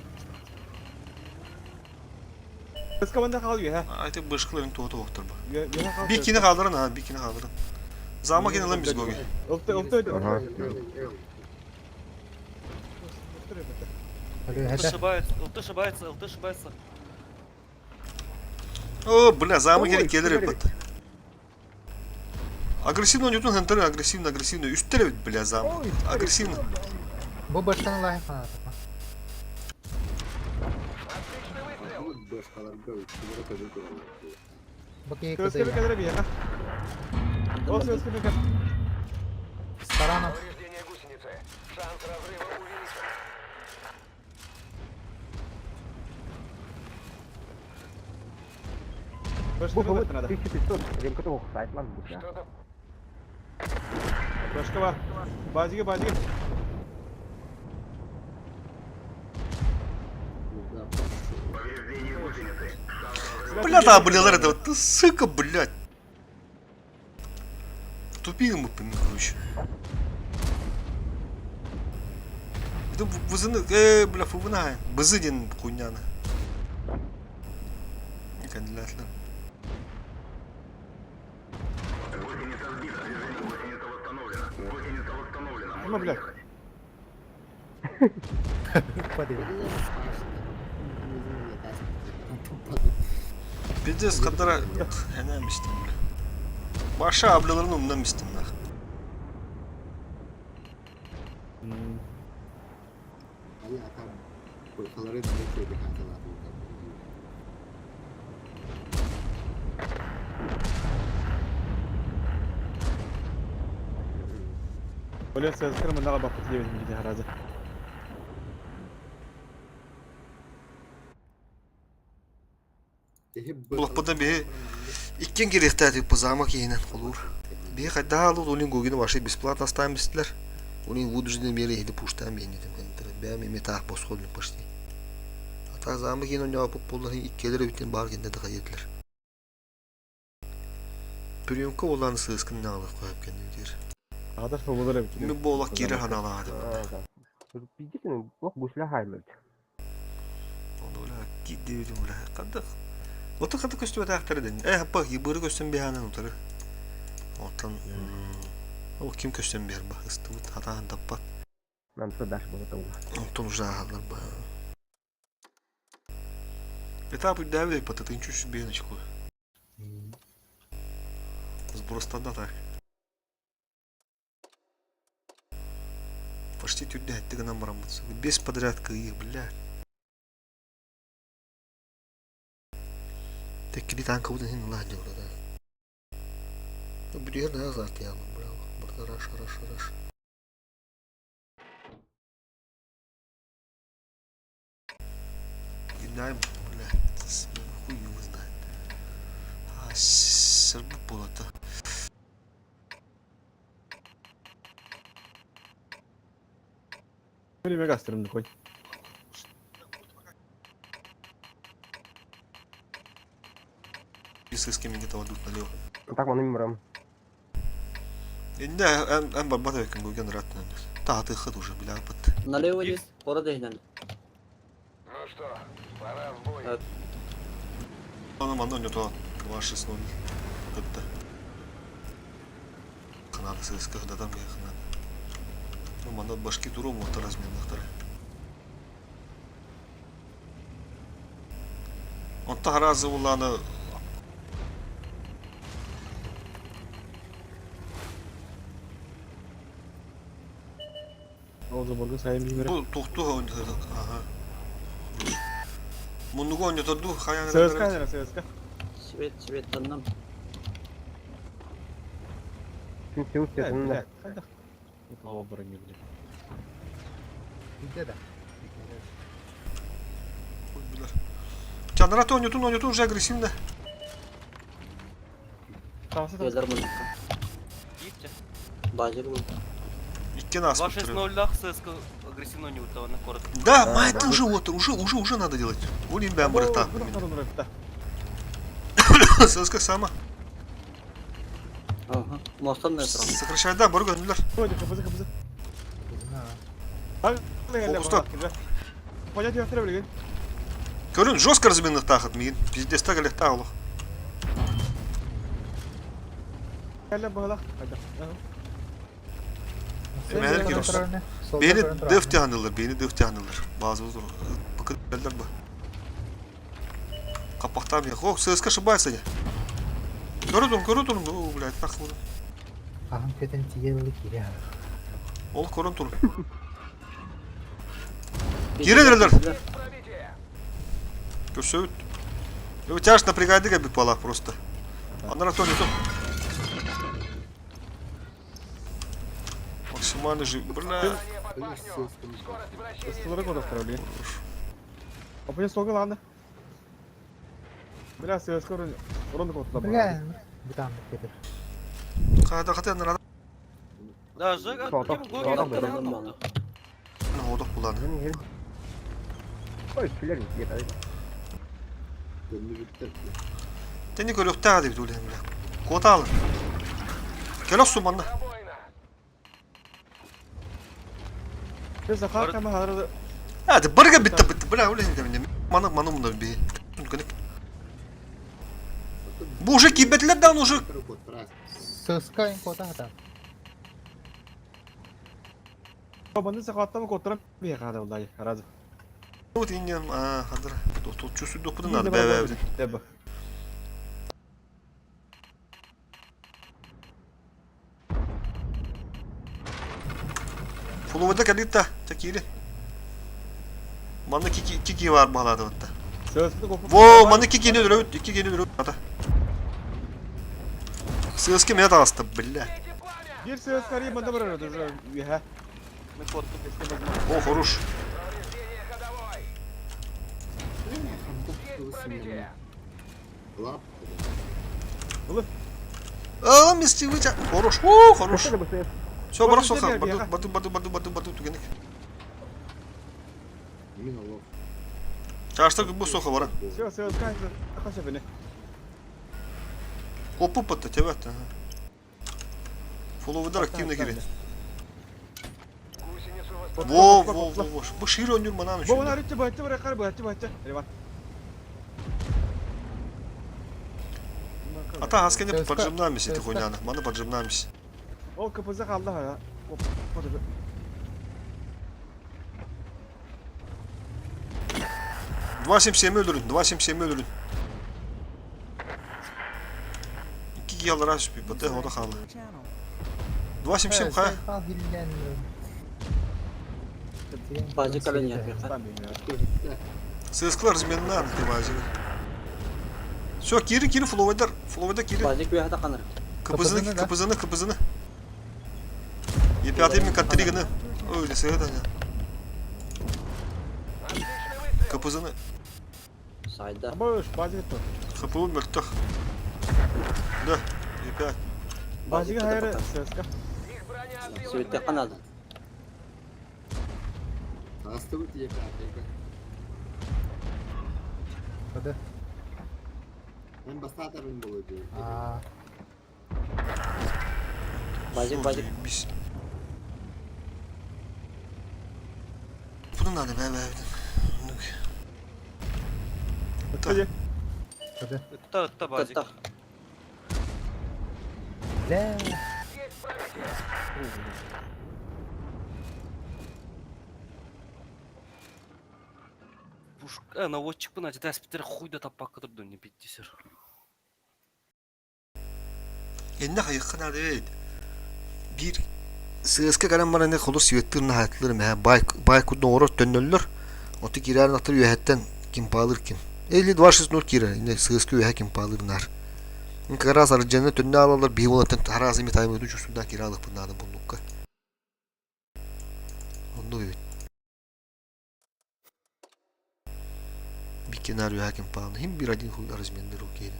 Сөз команда кал үй, ха. Айты бышкыларын туоту октор ба. Үй Бикини калдырын ha, бикини калдырын. Замок алам биз гоги. Олты олты. Ага. ЛТ ошибается, ЛТ ошибается, ЛТ ошибается. О, бля, замок Ой, керек келер келер бит. Агрессивно ойнотун хантер агрессивно, агрессивно. Үстер бит, бля, замок. Агрессивно. Бу баштан лайф фанаты. Отличный выстрел. Башкаларга үчүлөрө көбүл көрөлөр. Бу кей Сөз көрө кызы. келер бии, ха. Ол сөз көрө кел. Сторона. Повреждение гусеницы. Шанс разрыва увеличен. Башка Бу бу надо. 1500. Ремка то сайтлан бу. Что-то Башка бар. Базиге базиге. Бля, да, блялар это вот, ты сука, блядь. Тупи ему, короче. Это вызыны, бля, фувына, бызыдин хуйняны. Кандидатlar. Ну, блядь. Пиздец, kadar henemiştim bile. Başa ablaların umnamıştım lah. Валя там койкалары бир хаталар. Оля сызкыр мында баппыт диэбитим кити харазы. Улаппыта биһи иккен кириэхтээтик бу замок иһинэн холуур. Биһи хайдаха алыт улин гогины вообще бесплатно оставим бистилэр. Улин вынуждены меры иһити пуштаан биһинитим кэнтэрэ. Бэйэм эми таах босхоллум почти. А так замок иһин онньооппут буоллар иккиэлэр эбитин баар кэннэ да хайдылар. Приемка буоллааны сыыскын наалых қойып кэннибитигэр. Аҕатар фобулар эбит. Ми буолах киирэ ханалаады. Пиздец, ох, гусля хаймыт. Оны бля киддибитим бля. Хандык. Оты хандык көстүбэтээхтэр дэн. Э хаппа ибыры көстөн биһаанан утары. Оттон ол ким көстөн биэр ба ыстыбыт хатаан таппат. Нам что дальше было того. Оттон уже аһаллар ба. Этап үддээбит пататын чүс беночку. Сбростада так. Почти түрдэ гынан бараммыт. Без подрядка их, бля. Теккили танка будын хин ла дьылда да. Бүрүөр наһаа зартыялым, браво. Барда раш, раш, раш. Гинайм, бля, хуй его знает. А, сырбы болото. Время гастрым такой. С кем где-то ведут налево. Так, он имрам. Да, эн барбата векин гуген рат. Та, ты хат уже, бля, пат. Налево здесь, город иһинэн. Ну что, пора в бой. Аны манда ойнотуа 2-6-0. Кытта. Ханады ССК хадатам я ханады. Ну, манда башки туру мото разменныхтары. Онта харазы уланы Ол заборга сайын бимере. бу тухту Ага. Муннугу ойнотоду хаян. ССК нера ССК. Свет, свет таннам. Күн Хайда. Ол бұрын келді. Виде да. Чанрат ойнотун ойнотун уже агрессивно. Тамасы Келер муннукка. Киирчэ. Базер был. Иккен аспыт. 2-6-0 ССК агрессивно не утавана корот. Да, мать уже вот, уже, уже, уже надо делать. Улин бәм барыта. ССК сама. Ага. Мостан не срам. Сокращай, да, барган, үлер. Хабызы, хабызы. Фокуста. Понятие өтірі білген. Көрін, жестко разменных тахат миин. Пиздец, так или так Әлі бағалақ. Хайда. Эмәлер кирос. Бeni дефте анылыр, бeni дефте анылыр. Bazı бакыт бу. Капактам я. О, ССК ошибается не. Көрөтүм, көрөтүм, о, блядь, нахуй. Аһын көтөн тиелли кире. Ол көрөн тур. Кирелер. Пробитие! Көрсөт. Вы тяж напрягайды как пала просто. Анара то не то. Максимально же, бля. Попадание под башню! Скорость вращения Ыстылары kodақтар білген. Опыня солға ланды. Бля, ССК ұрынды kodла. Бля, бутан кетер. Кайда ката анара Да, Жека, Солток, ким Гоген солток аттаран бер. одок буланы. Ой, күлер, где-то. Төннүбүттэр. Тени көрүөхтээх эдибит улэһин бля. Куотаалын. Кэлэ охсун манна. Пробоина. Ты Захар кама хары Hadi barıga bitti bitti. Бля улэһин дэминэ. Маны маны мында би. Бу уже кийбэтилэр даҕаны уже Сыска ин кота хата. Маны Захаттан коттарам бие хада булдай. Разы. Вот иннем а хадыр. Тотчу сүдө надо бә бә. Деба. Фуловада калитта такири. Манна кики кики бар балады бутта. Сөзлү копу. Во, манна кики не өлөбүт, икки кини өлөбүт ата. Сыаски меня таҕыста, бля. Бир сөз кари манда бар уже. Ха. Мы фото. О, хорош. Повреждение ходовой. Есть пробитие. Лап. А, мисти вытя. Хорош. О, хорош. Все, барах соха. Баду, баду, баду, баду, баду, баду, тугенек. Мин олох. Чаштар бу соха бара. Все, сөз кай. Хаша бене. Опу патта тебет. Фолловердар активно кире. Гусеницу восстановили. Во, во, во, во. Бу шире онюр манан Бу үчүн. нар итче баччы бар кар баччы баччы. Риван. Ата хаскене Сыска, поджимнамис эти сыска. хуйняны. Маны поджимнамис. Ол КПЗ kaldı ha. Оп. 277 öldürün. 277 öldürün. 2 gigalar bir User бата ода entered қалды. your channel. 277 қай? Базик кален yapıyor. Там bilmiyorum. Сыскылар разменнан ты Все, кири, кири, фловайдар, фловайдар кири. Базик bir hata kanır. КПЗны, КПЗны, да? КПЗны, КПЗны. Е5 мен контриганы. Ой, сыгыда. Отличный выстрел. КПЗны. Sayda. Бош, базик то. ХПУ мертвых. Да, Е5. Базик hayır söz ka. Их броня отбила Svette снаряд. kanadı. Астыбыт епятыга. Када. Мен бастатарын болду. А, Базик базик. Biz. Bunun adı be be. Hadi. када. Ытта, ытта, базик. Ытта. Лә. Есть пробитие. Пушка, наводчик бы начал, спитер хуй да таппак кыдырды, не биттисер. Энне хайыккын ады бейт. Bir сыска калам бараны холу светтырны хатлыр мә бай бай кудны орор төннөллөр. Оты кирәр натыр юһәттән ким палыр ким. 5260 кирәр. Инде сыска юһә ким палыр нар. Как раз арджаны төннө алалар бии болатын таразы ми таймы үчүсүндә кире алып буннады буннукка. Онну бит. Бикенар юһә ким палны. Хим бир один хуй разменный руки.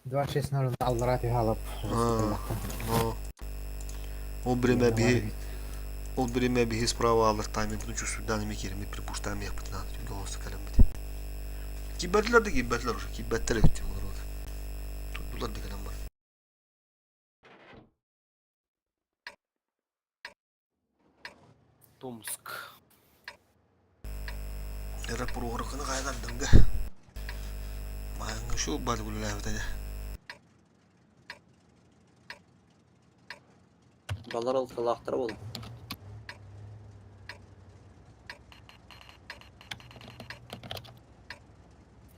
2-6-0 алларат юхалап. А. Но ол биреме биһи ол биреме биһи справа алыр тайминг бутун чувствудан эме кереме припуштам япытнан голосу калем бит. Кибәтләр дә кибәтләр уже кибәтләр бит булар. Tutdular дигән бар. Томск. Эре пургыркыны кайдан дыңга. Маңы шу бар гүлләр бит. Балар ol kalahtır oğlum.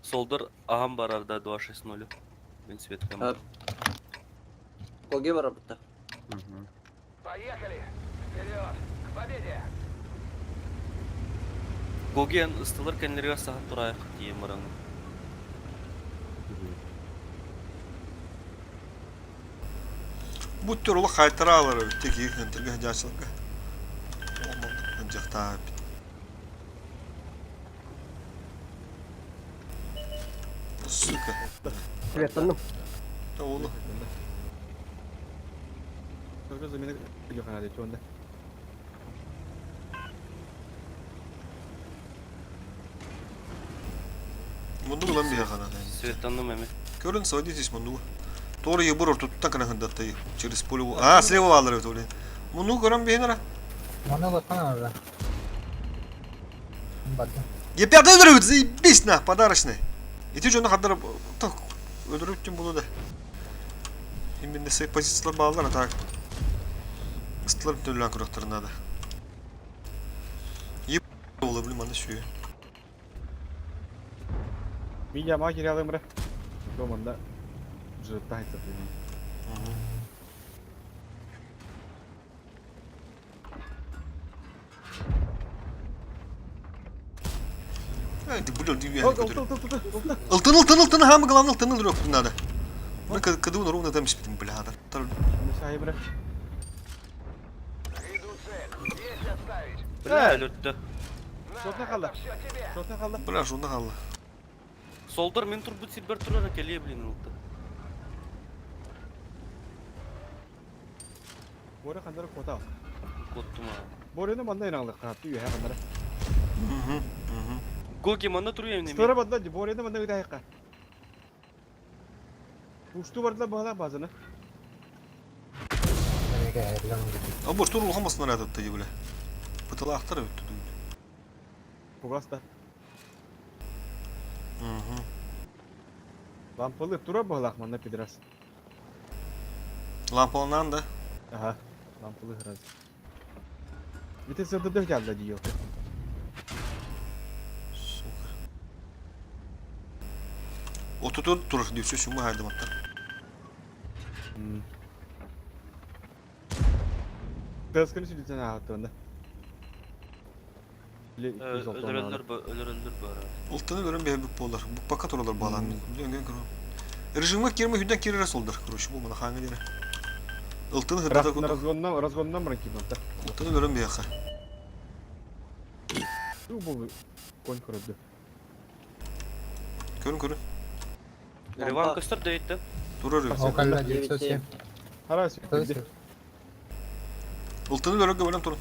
Солдор ахам барарда 260. Мен светкам. Ha. Kogi var burada. Поехали. Вперед. К победе. Гоген ыстылар кенлерге сахан турайык тием бараңы. Бу төр улы кайтара алар бит тек хөнтөргө жашылыкка. Омон жакта бит. Сука. Светтанным. Оğlu. Söz zamene yok herhalde çoğunda. Муннук ылан биһиэхэ надо. Светанным эми. Көрүн, садитесь муннугу. Туора ебур ортотуттан кына хындаттай. Через поле. А, слева баалар эбит, блин. Муннугу көрөн биһин ара. Маны ылыахха наада. Бардым. Е5 өлөрөбүт, заебись на, подарочный. Ити дьону хардара так өлөрүп булу да. Именно сей позициялар баалар, а так. Ыстылар бүтүнлән көрөктөр надо. Еб була, блин, маны сүйе. Мин яма кирялым бре. Команда. Жыттай тапын. Ай, ты, блин, ты я Ылтын, ылтын, ылтын, хамы главное ылтын ылыр надо. Мы кыдыун ровно там спитим, бля, да. Иду цель. Есть отставить. Бля, өлөрдө. Шотна қалды. Шотна қалды. Бля, жонда қалды. Солдар мен турбут сирбер турара келе, блин, ылты. Бора қандары кота. Коттум а. Бораны манда инаңлы қапты үйе қандары. Гоги манна туруем неме. Стора банда бораны манда үйде айқа. Ушту бардыла бағала базаны. А бу что улахан снаряд атты бля. Пыталаахтар эбит тудуйд. Фугаста. Лампалы тура бағалақ манна пидрас. Лампаланан да. Ага. Лампалы раз. Бите сырды geldi diyor. Сука. Отутур тур дүйсө сүмө хайдым атта. Тескini sürdüsen ahattığında. Өлөрөлөр бу, өлөрөлөр бу. Ултаны көрөн бэһэ бүк болар. Бу пока туралар балан. Билген көрөн. Режимге кирме хүден кирер солдар. Короче, бу мына хаңы дере. Ылтыны хыдата курдук. Разгоннан разгоннан бұрын кейбі. Ылтыны көрөн бэһэ. Бу конь көрөдү. Көрүн көрүн. Реван көстөр дейт. Турар эбит. Около 907. Харас. Ылтыны көрөнгө бөлөм турун.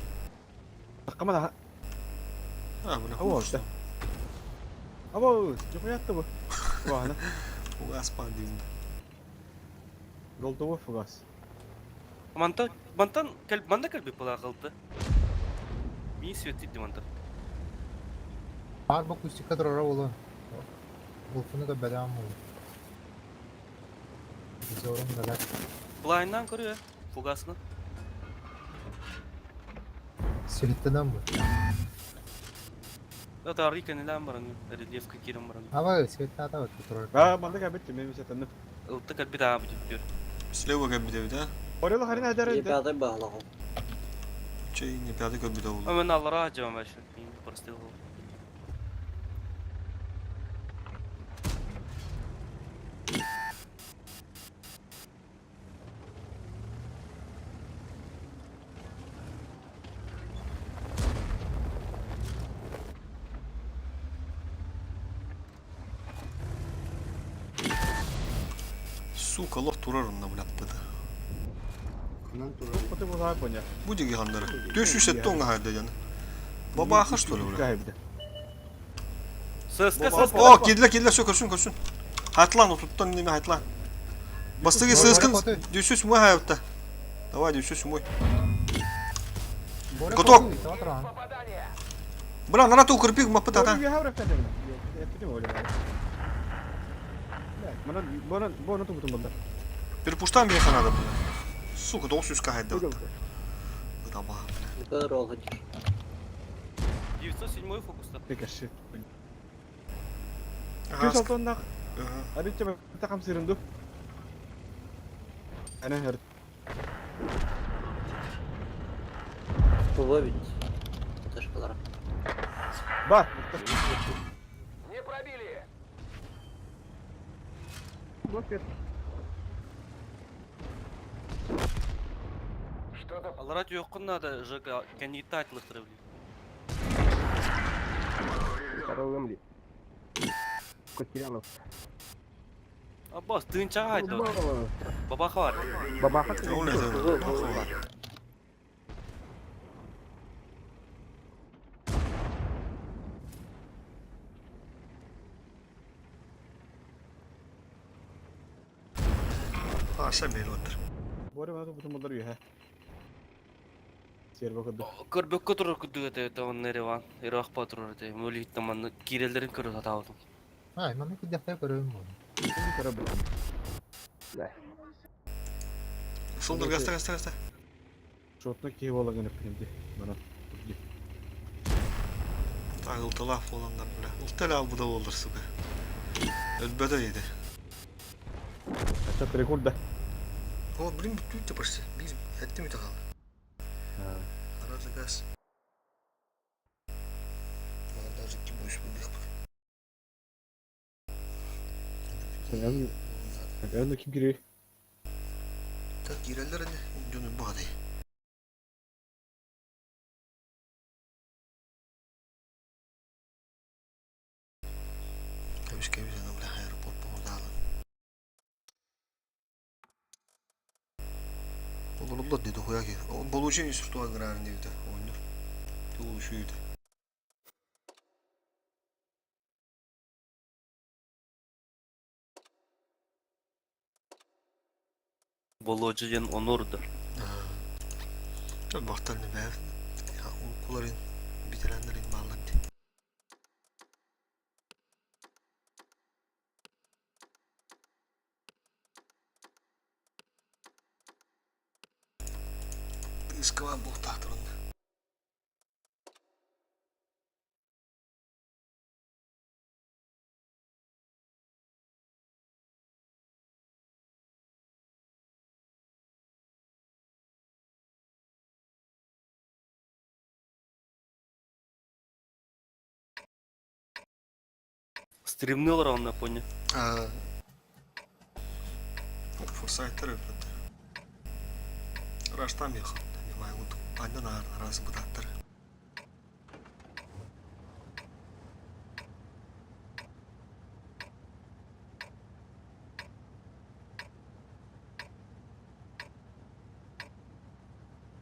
Камана. А, бля. Abo. Abo, жок bu. Вана. Фугас пан дейм. Голдовой фугас. Манта, мантан кел, манда келби пала кылды. Мин светит манта. Бар бу кустика турара болу. Улфуну да бәдәм болу. Зорум да. Плайндан көрү, фугасны. Светтенен бу. Да тарый кенелен баран, рельефка кирен баран. Ава светте ата турар. А, манда кабет мен сатанды. Ылты келби да бу диyor. Слева кабит да? Орела харина адар Е пятый бағалағым. Чей не пятый кабит ол. Мен аллара жаман башы. Мин простыл. Сука, лох турар онна, бля, пыта. Ханан турар. Кото була поня. Бу диги хандары. 407 онга хайда яны. Бабаха что ли, бля? ССК, ССК. О, кидле, кидле, все, көрсүн, көрсүн. Хайтлан, отуттан неме хайтлан. Бастыгы сыскын, дүйсүс мой хайытта. Давай, дүйсүс мой. Коток! Бля, нарат укрепи, мапыта, та. Перепуштан беха надо, бля. Сука, 900 хайда. Быта бля. 907 фокуста. Текаши. Күс алтоннах. Аричча тахам сырынду. Ана хер. Бу бит. Ташкалар. Бар. Не пробили. Что-то Аллара жоккун надо ЖК кенитать лыктыры, блин. Второй ли. Костерянов. Аббас, тынча хайда. Бабаха бар. Бабаха. Ол не бабаха. Аса мээр оттар. Бори бата бутун булдар үһэ. Серво курдук. Көрбөккө турар курдук этэ, это он Ереван. Ирак турар этэ. Мөлүһүттэн манна киирэллэрин көрө сатаабытым. Ай, манна киддяхтар көрөбүн буолу. Көрө бу. Солдор гаста гаста гаста. Шотна киһи буола гына пинди. Бана. Турди. Так ылталаах буоланнар бля. Ылталаах албыда буоллар сука. Өлбөтө еді. Ача перекурда. О, блин, бүттүү почти. Биир хэттэ мүтэ хаалла. Арада газ. Маған даже ким больше был. Эн ким кири? Так, киреллер эне, дьонун бағадай. Кэбис кэбис аны бля аэропорт помогдалын. Олорулла dedi хуя ки. Получение суртуга грарын дейdi. Ойнур. Тулушуйду. Болуочу диэн онорду. Бақтар не бәр. Укуларын bitirenlerin malları. Ыскава буқтақтырын. Стримнылар онна поня. Форсайттар өпөттө. Раштам ехал. Немай вот андан раз бутаттар.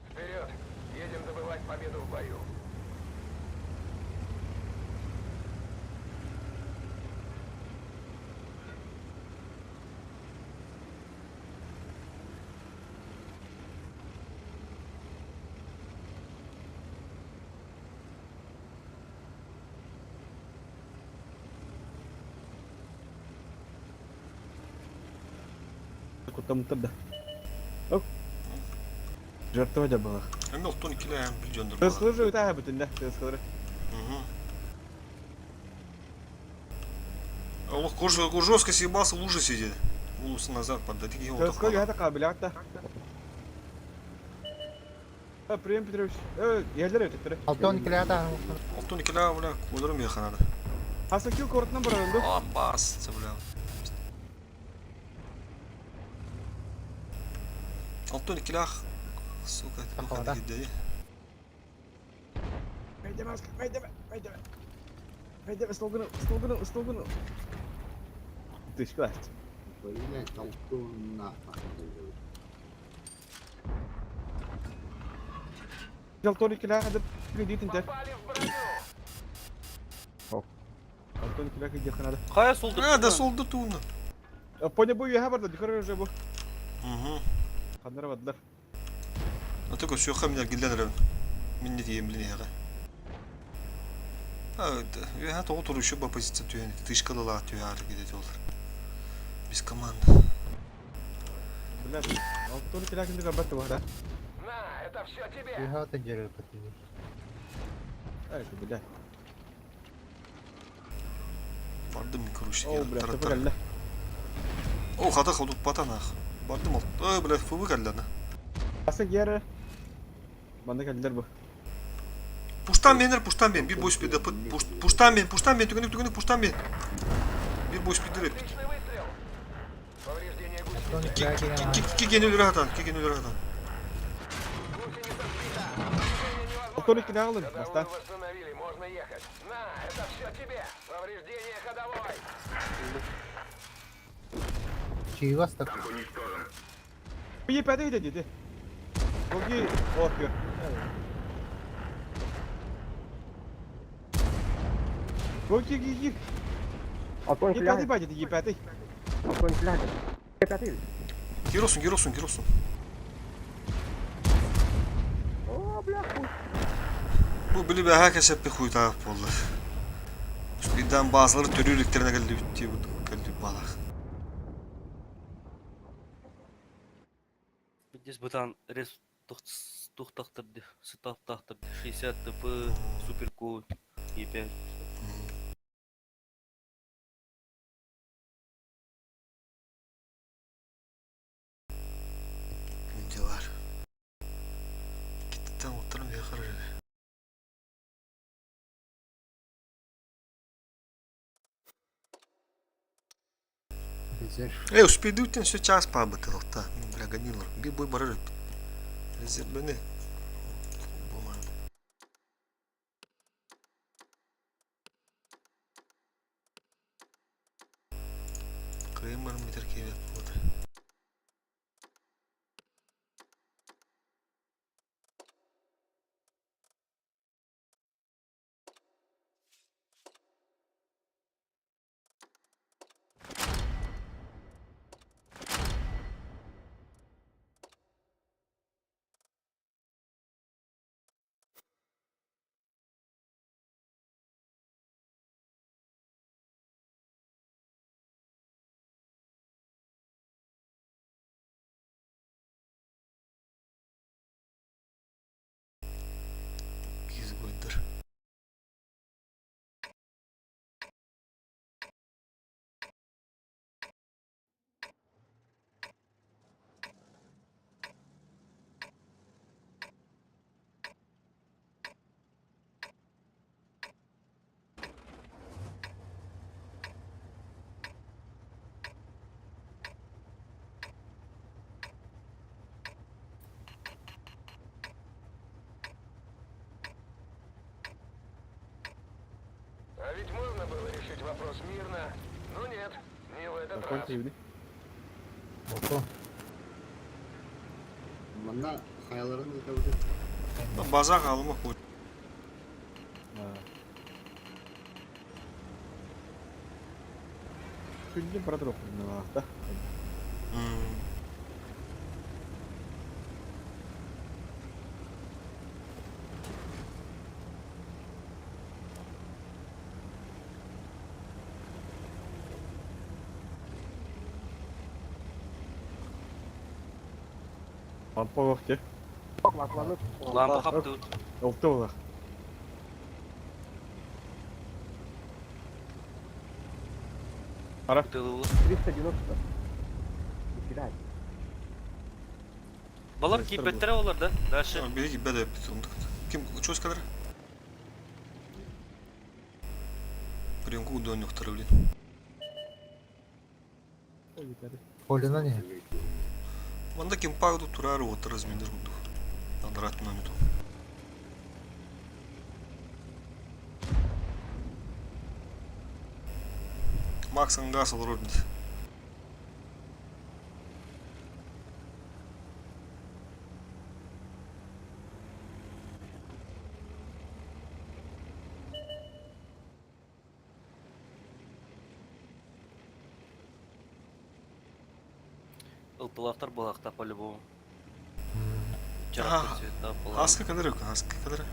Вперед! Едем добывать победу в бою. Кутамтыр да. Оп. Жертва да была. Эми оттон икиле бил жондөр. Тыскылыр же өтә бүтүндә, тыскылыр. Олох жестко съебался, в луже сидит. Улусы назад поддать. Тыскылыр ята кабилят да. Прием Петрович. Ерлер өтөттөр. Алтон килята. Оттон икиле, бля, кудырым яханады. Хаса кил кортынан баранды. А, бас, бля. Алтон икиле, сука, Похода. gitti. Мәйдәмә, мәйдәмә, мәйдәмә. Мәйдәмә, столгыны, столгыны, столгыны. Тышкылар. Блять, толку нахуй. Алтон икиле хәдеп кредит интә. Попали в броню! Алтон икиле кидеханада. Кая солдур? А, да солду туна. Поня бу яһа барды, дикор уже бу. Угу. Ханнар бадылар. А только все хамнер гилден Мен не дейм блин яга. А, я то отур еще по позиция түйен. Тышкалала түйәр гидет олар. Без команда. Блядь, алтон икиле кинде габат бар. На, это все тебе! Үйхата жерер патини. Ай, блядь. Бардым короче. О, блядь, тапа О, хата ходуп батанах. Бардым ал. Ой, блядь, фубы каллана. Аса гера. Банда каллар бу. Пуштан менер, пуштан мен. Bir boş bir de пуштан мен, пуштан мен, түгүнүк түгүнүк пуштан мен. Bir boş bir direkt. Отличный выстрел! Повреждение гусеницы. Алтон килята. Ки ки ки хатан, ки ки хатан. Гусеница сбита! Движение невозможно! Алтон икиле алын, баста. Ходовую восстановили, можно ехать. На, это все тебе! Повреждение ходовой! Чивас так. Бу пәдә иде диде. Боги окей. Боги ги ги. Алтон Епәдә килә. ба диде, епәдә. Алтон килә. Епәдә. Gir olsun, gir olsun, gir olsun. Bu били бэһэ кэсэппи хуйтаах буолла. Birden bazıları төрүү иликтерine кэллибит дии кэллибит баалаах. Здесь бытан рез тухтахтар сытаптахтар 60 ТП суперку Е5. Дела. Киттен оттарым yakar öyle. Резерв. Э, успейдутен все час пабытылықта. Бля, гонилар. Би бой барыр. Резервбени. Кыймар метр кебет болды. Киз гойдер. А ведь можно было решить вопрос мирно. Но нет, не в этот Балкон раз. тиибини. Балкон. Манна хаяларын ыытабыт. База қалыма қой. Күндүн бара туруохпун да. Лампа вахте. Лампа хаптыут. Олты олах. Тылылы. 390. Нихера. Балар кийбеттер олар да. Дальше. Бери беде Ким чё сказали? Приемку донёхтар, блин. Полина не. Манда ким пагду турару от разминер дух. Андрат на мету. Макс Ангас Роднит. Ылтылахтар балахта по-любому. Ага. Чарапты цвета была. Аска кадыр аска кадыр.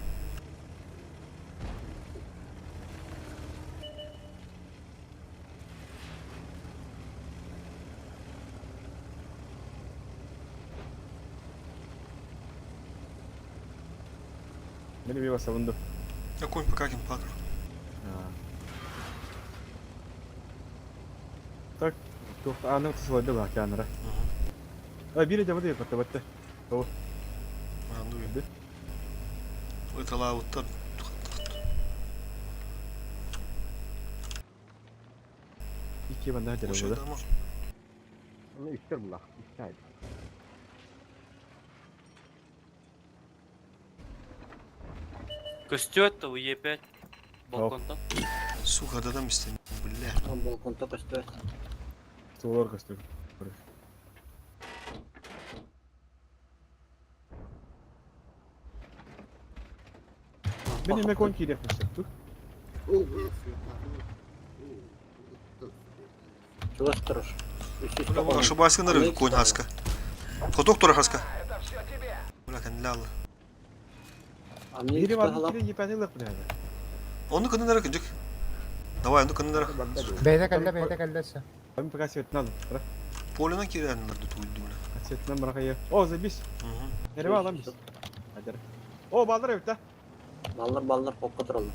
Мени бива сабынды. Я конь пока ким патр. Так, туох ааны сылайды баа каанара. А бире жабады патта батта. А, ну и Это лауттар. Икки банда Ошо жарабы да. да ма. Ну, үстер булах. Үстер. Костёт, Е5. Балконтан. Сука, да там истин. Бля. Балконта көстө. Солар көстөр. Мен эме кон киирек мөсөктү. О, бля, светлана. О, Чугас турur. Бля, ошибайся на рынок, конь хаска. Хотук тура хаска. Это все тебе. Бля, кэннилэ алла. Амник Бири бар баһылах. кире епәте лык бля. Ону кыннара кыдьык. Давай, ону кыннара. Бэйдэ кэллэ, бэйдэ кэллэ өссө. Мен пока светин алdım. Быра. Поленан киирэннэр дутуйду бля. Светинен быра О, забись. Нерве алам biz. Hadi. О, балдар эбит да. Баллар баллар хокка тураллар.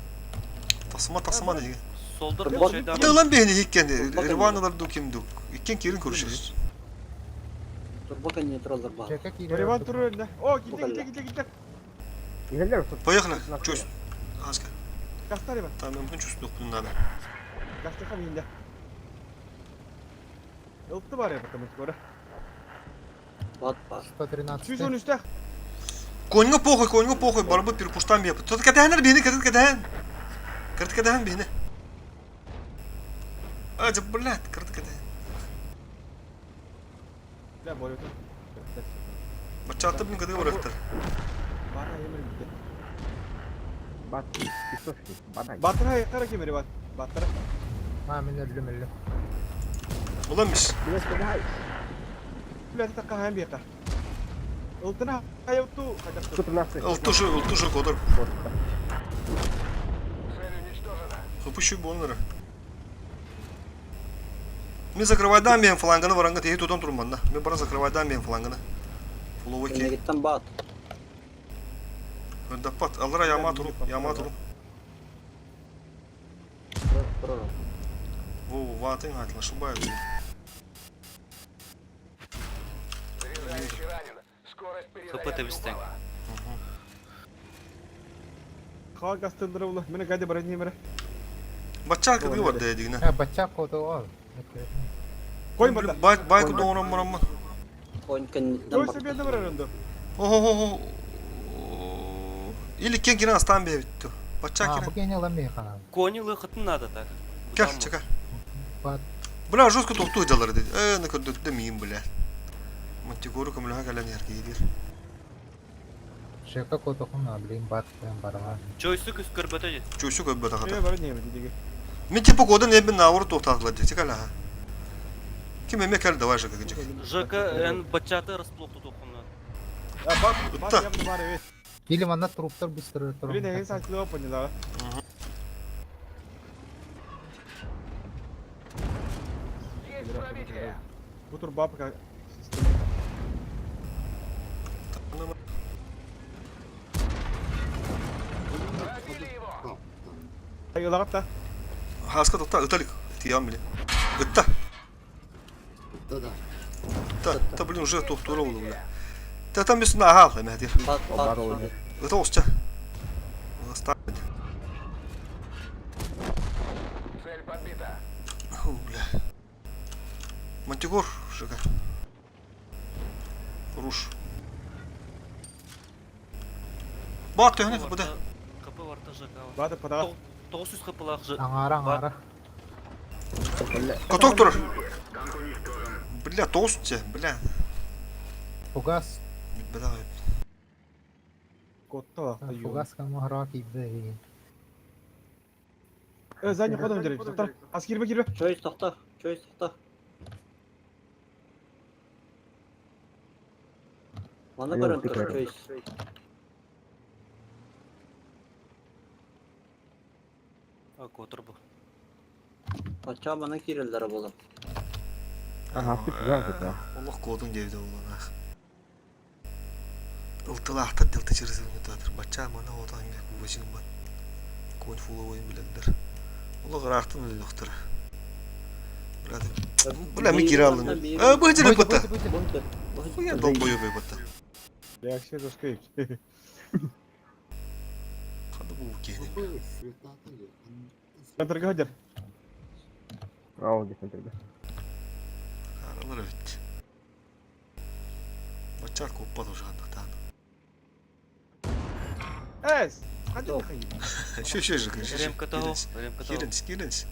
Тасыма тасыма диги. Солдор Бот- şeyden Ытылан бэйни иккен. Бот- Рваналар ду ким ду. Иккен кирин көрүшүз. Турба кэннэ тураллар баар. Жека киирэр Реван ордук. туру önde. О, gitti Бу gitti gitti gitti. Иһэллэр Поехали. Чөс. Хаска. Кастар Иван. Там мен чувствую надо. Кастар хам инде. Ылтты бар ya bakalım skora. Бат бар. 113. 113'te. Коньга похуй, коньга похуй, барбы перепуштан бе. Тут кадаһанар бини, кырт кадаһан. Кырт кадаһан бини. А, да, блядь, кырт кадаһан. Бля, борю. Бачаты блин кыды барактар. Бара емір gitti. Бат, пистошки, бадай. Батыра yakara kemeri var. Батыра. А, мин өллүм өллүм. Ulan mis. Бля, такка хам бияка. Ылтына хайотту хадакту. 113. Ылтушы, ылтушы кодор. Цель уничтожена. Хыпышы боннары. Мен закрывайдан мен фланганы баранга теги тутан турман да. Мен бара закрывайдан мен фланганы. Фуловый ки. Кэннигиттэн баат. Даппат, аллара яма туру, яма туру. Турар. Во, ватын айтла, шубай. Заряжающий ранен. Скорость ХП перезарядки тебистең. упала. Хава кастындыры улы. Мене гади бара немере. Бача кыды бар дедигне. Э, бачча кото ол. Кой мында. Бай бай кудоңром бараммын. Конь кэнниттэн Кой барда. себенде бар önde. Охо. Или кен кирен астан бе битти. Бача А, бу кирен. кене ылан бейхана. Кони лыхытын надо так. Кел, чека. Бат. Бля, жестко тоқту жалар dedi. Э, на көрдө миим бля. Мантикору көмөлөһө кэлэн яркийдир. Жека кото хуна, блин, бат куян барма. Чойсу күс көрбөтө Чөсү көббө Э, тахата. бара немере диге. Мен типа кодан эбин навор тоқтатыла дек кала. Ким эме кел давай же кыжык. ЖК эн бачаты расплох тутухуна. А, бат, бат Ытта. ябды бар evet. Или манна труптар быстро Блин, эгин сачлыга поняла. Есть пробитие. Бу тур бабка система. Пробили его. Айылагат та. Хаска тохта ыталик. Тиям биле. Ытта. Да, да. Та, та блин уже тохтура болду бля. Та там бис на хал эме дир. Бат бат. Ыта осча. Оста. Цель подбита. Ху, бля. Мантикор, жыга. Руш. Бар төхнө буда. КП варта ЖК. Баты пада. 900 ХПлах Ж. Аңара, аңара. Каток турар. Бля, тост бля. Фугас, Бля. Котта. фугас кому кийди. Э, задний ходом дерек. Токтар. Ас кирбе кирбе. Чойс тохто. Чойс тохто. Маны Алло, көрөн ты тур көрөр. Чойс. А, котор бу. Бачча мана киирэллэрэ буолар. Ага, ты да. Олох кодун дебде болан ах. Ылтылаахтар дилти чырысын мутатыр. Бача мана отан бек бучин бат. Конь фуловой билендер. Олох ыраахтан өлөктөр. Бля, бля, мен кире алдым. Э, бу жере бата. Хуя долбоёб бата. Реакция жестко. Хады бу кени. Светата ли? Центрга хадер. Ау, дефентерге. Аралар өт. Бача коппа ужандыктан. Эс. Хадер хайы. Шө шө жы. Ремка того, ремка того. Киринс, киринс.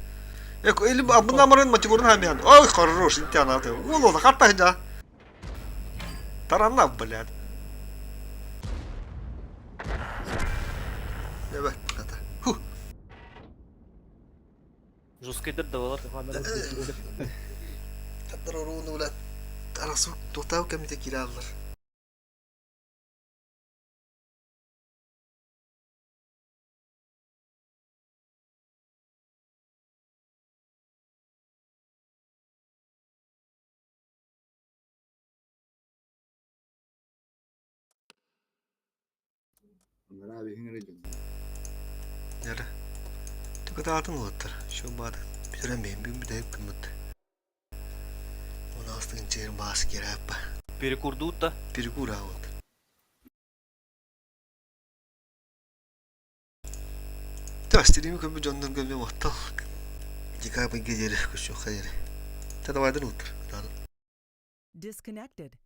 Эк, или абына марын матигорун хамян. Ой, хорош, интяна ты. Уло, хатта да. Тарана, блядь. Давай, хата. Ху. Жесткий давалар. Хаттар уруну, блядь. Арасу тотау кэмите киираллар. Анараа биһиҥ эрэ дьон. Эрэ. Түкэтаатын ылыттар. Şu баады бүтэрэн бэйим бүгүн бүтэһик күммүт. Он астыгын чээрин баас киэрээппэ. Перекурдуут да? Перекур аабыт. Тастирими көмө дьоннорго эмиэ махтал. Декабрьга диэри көрсүөххэ диэри. Та давайдан уттар. Disconnected.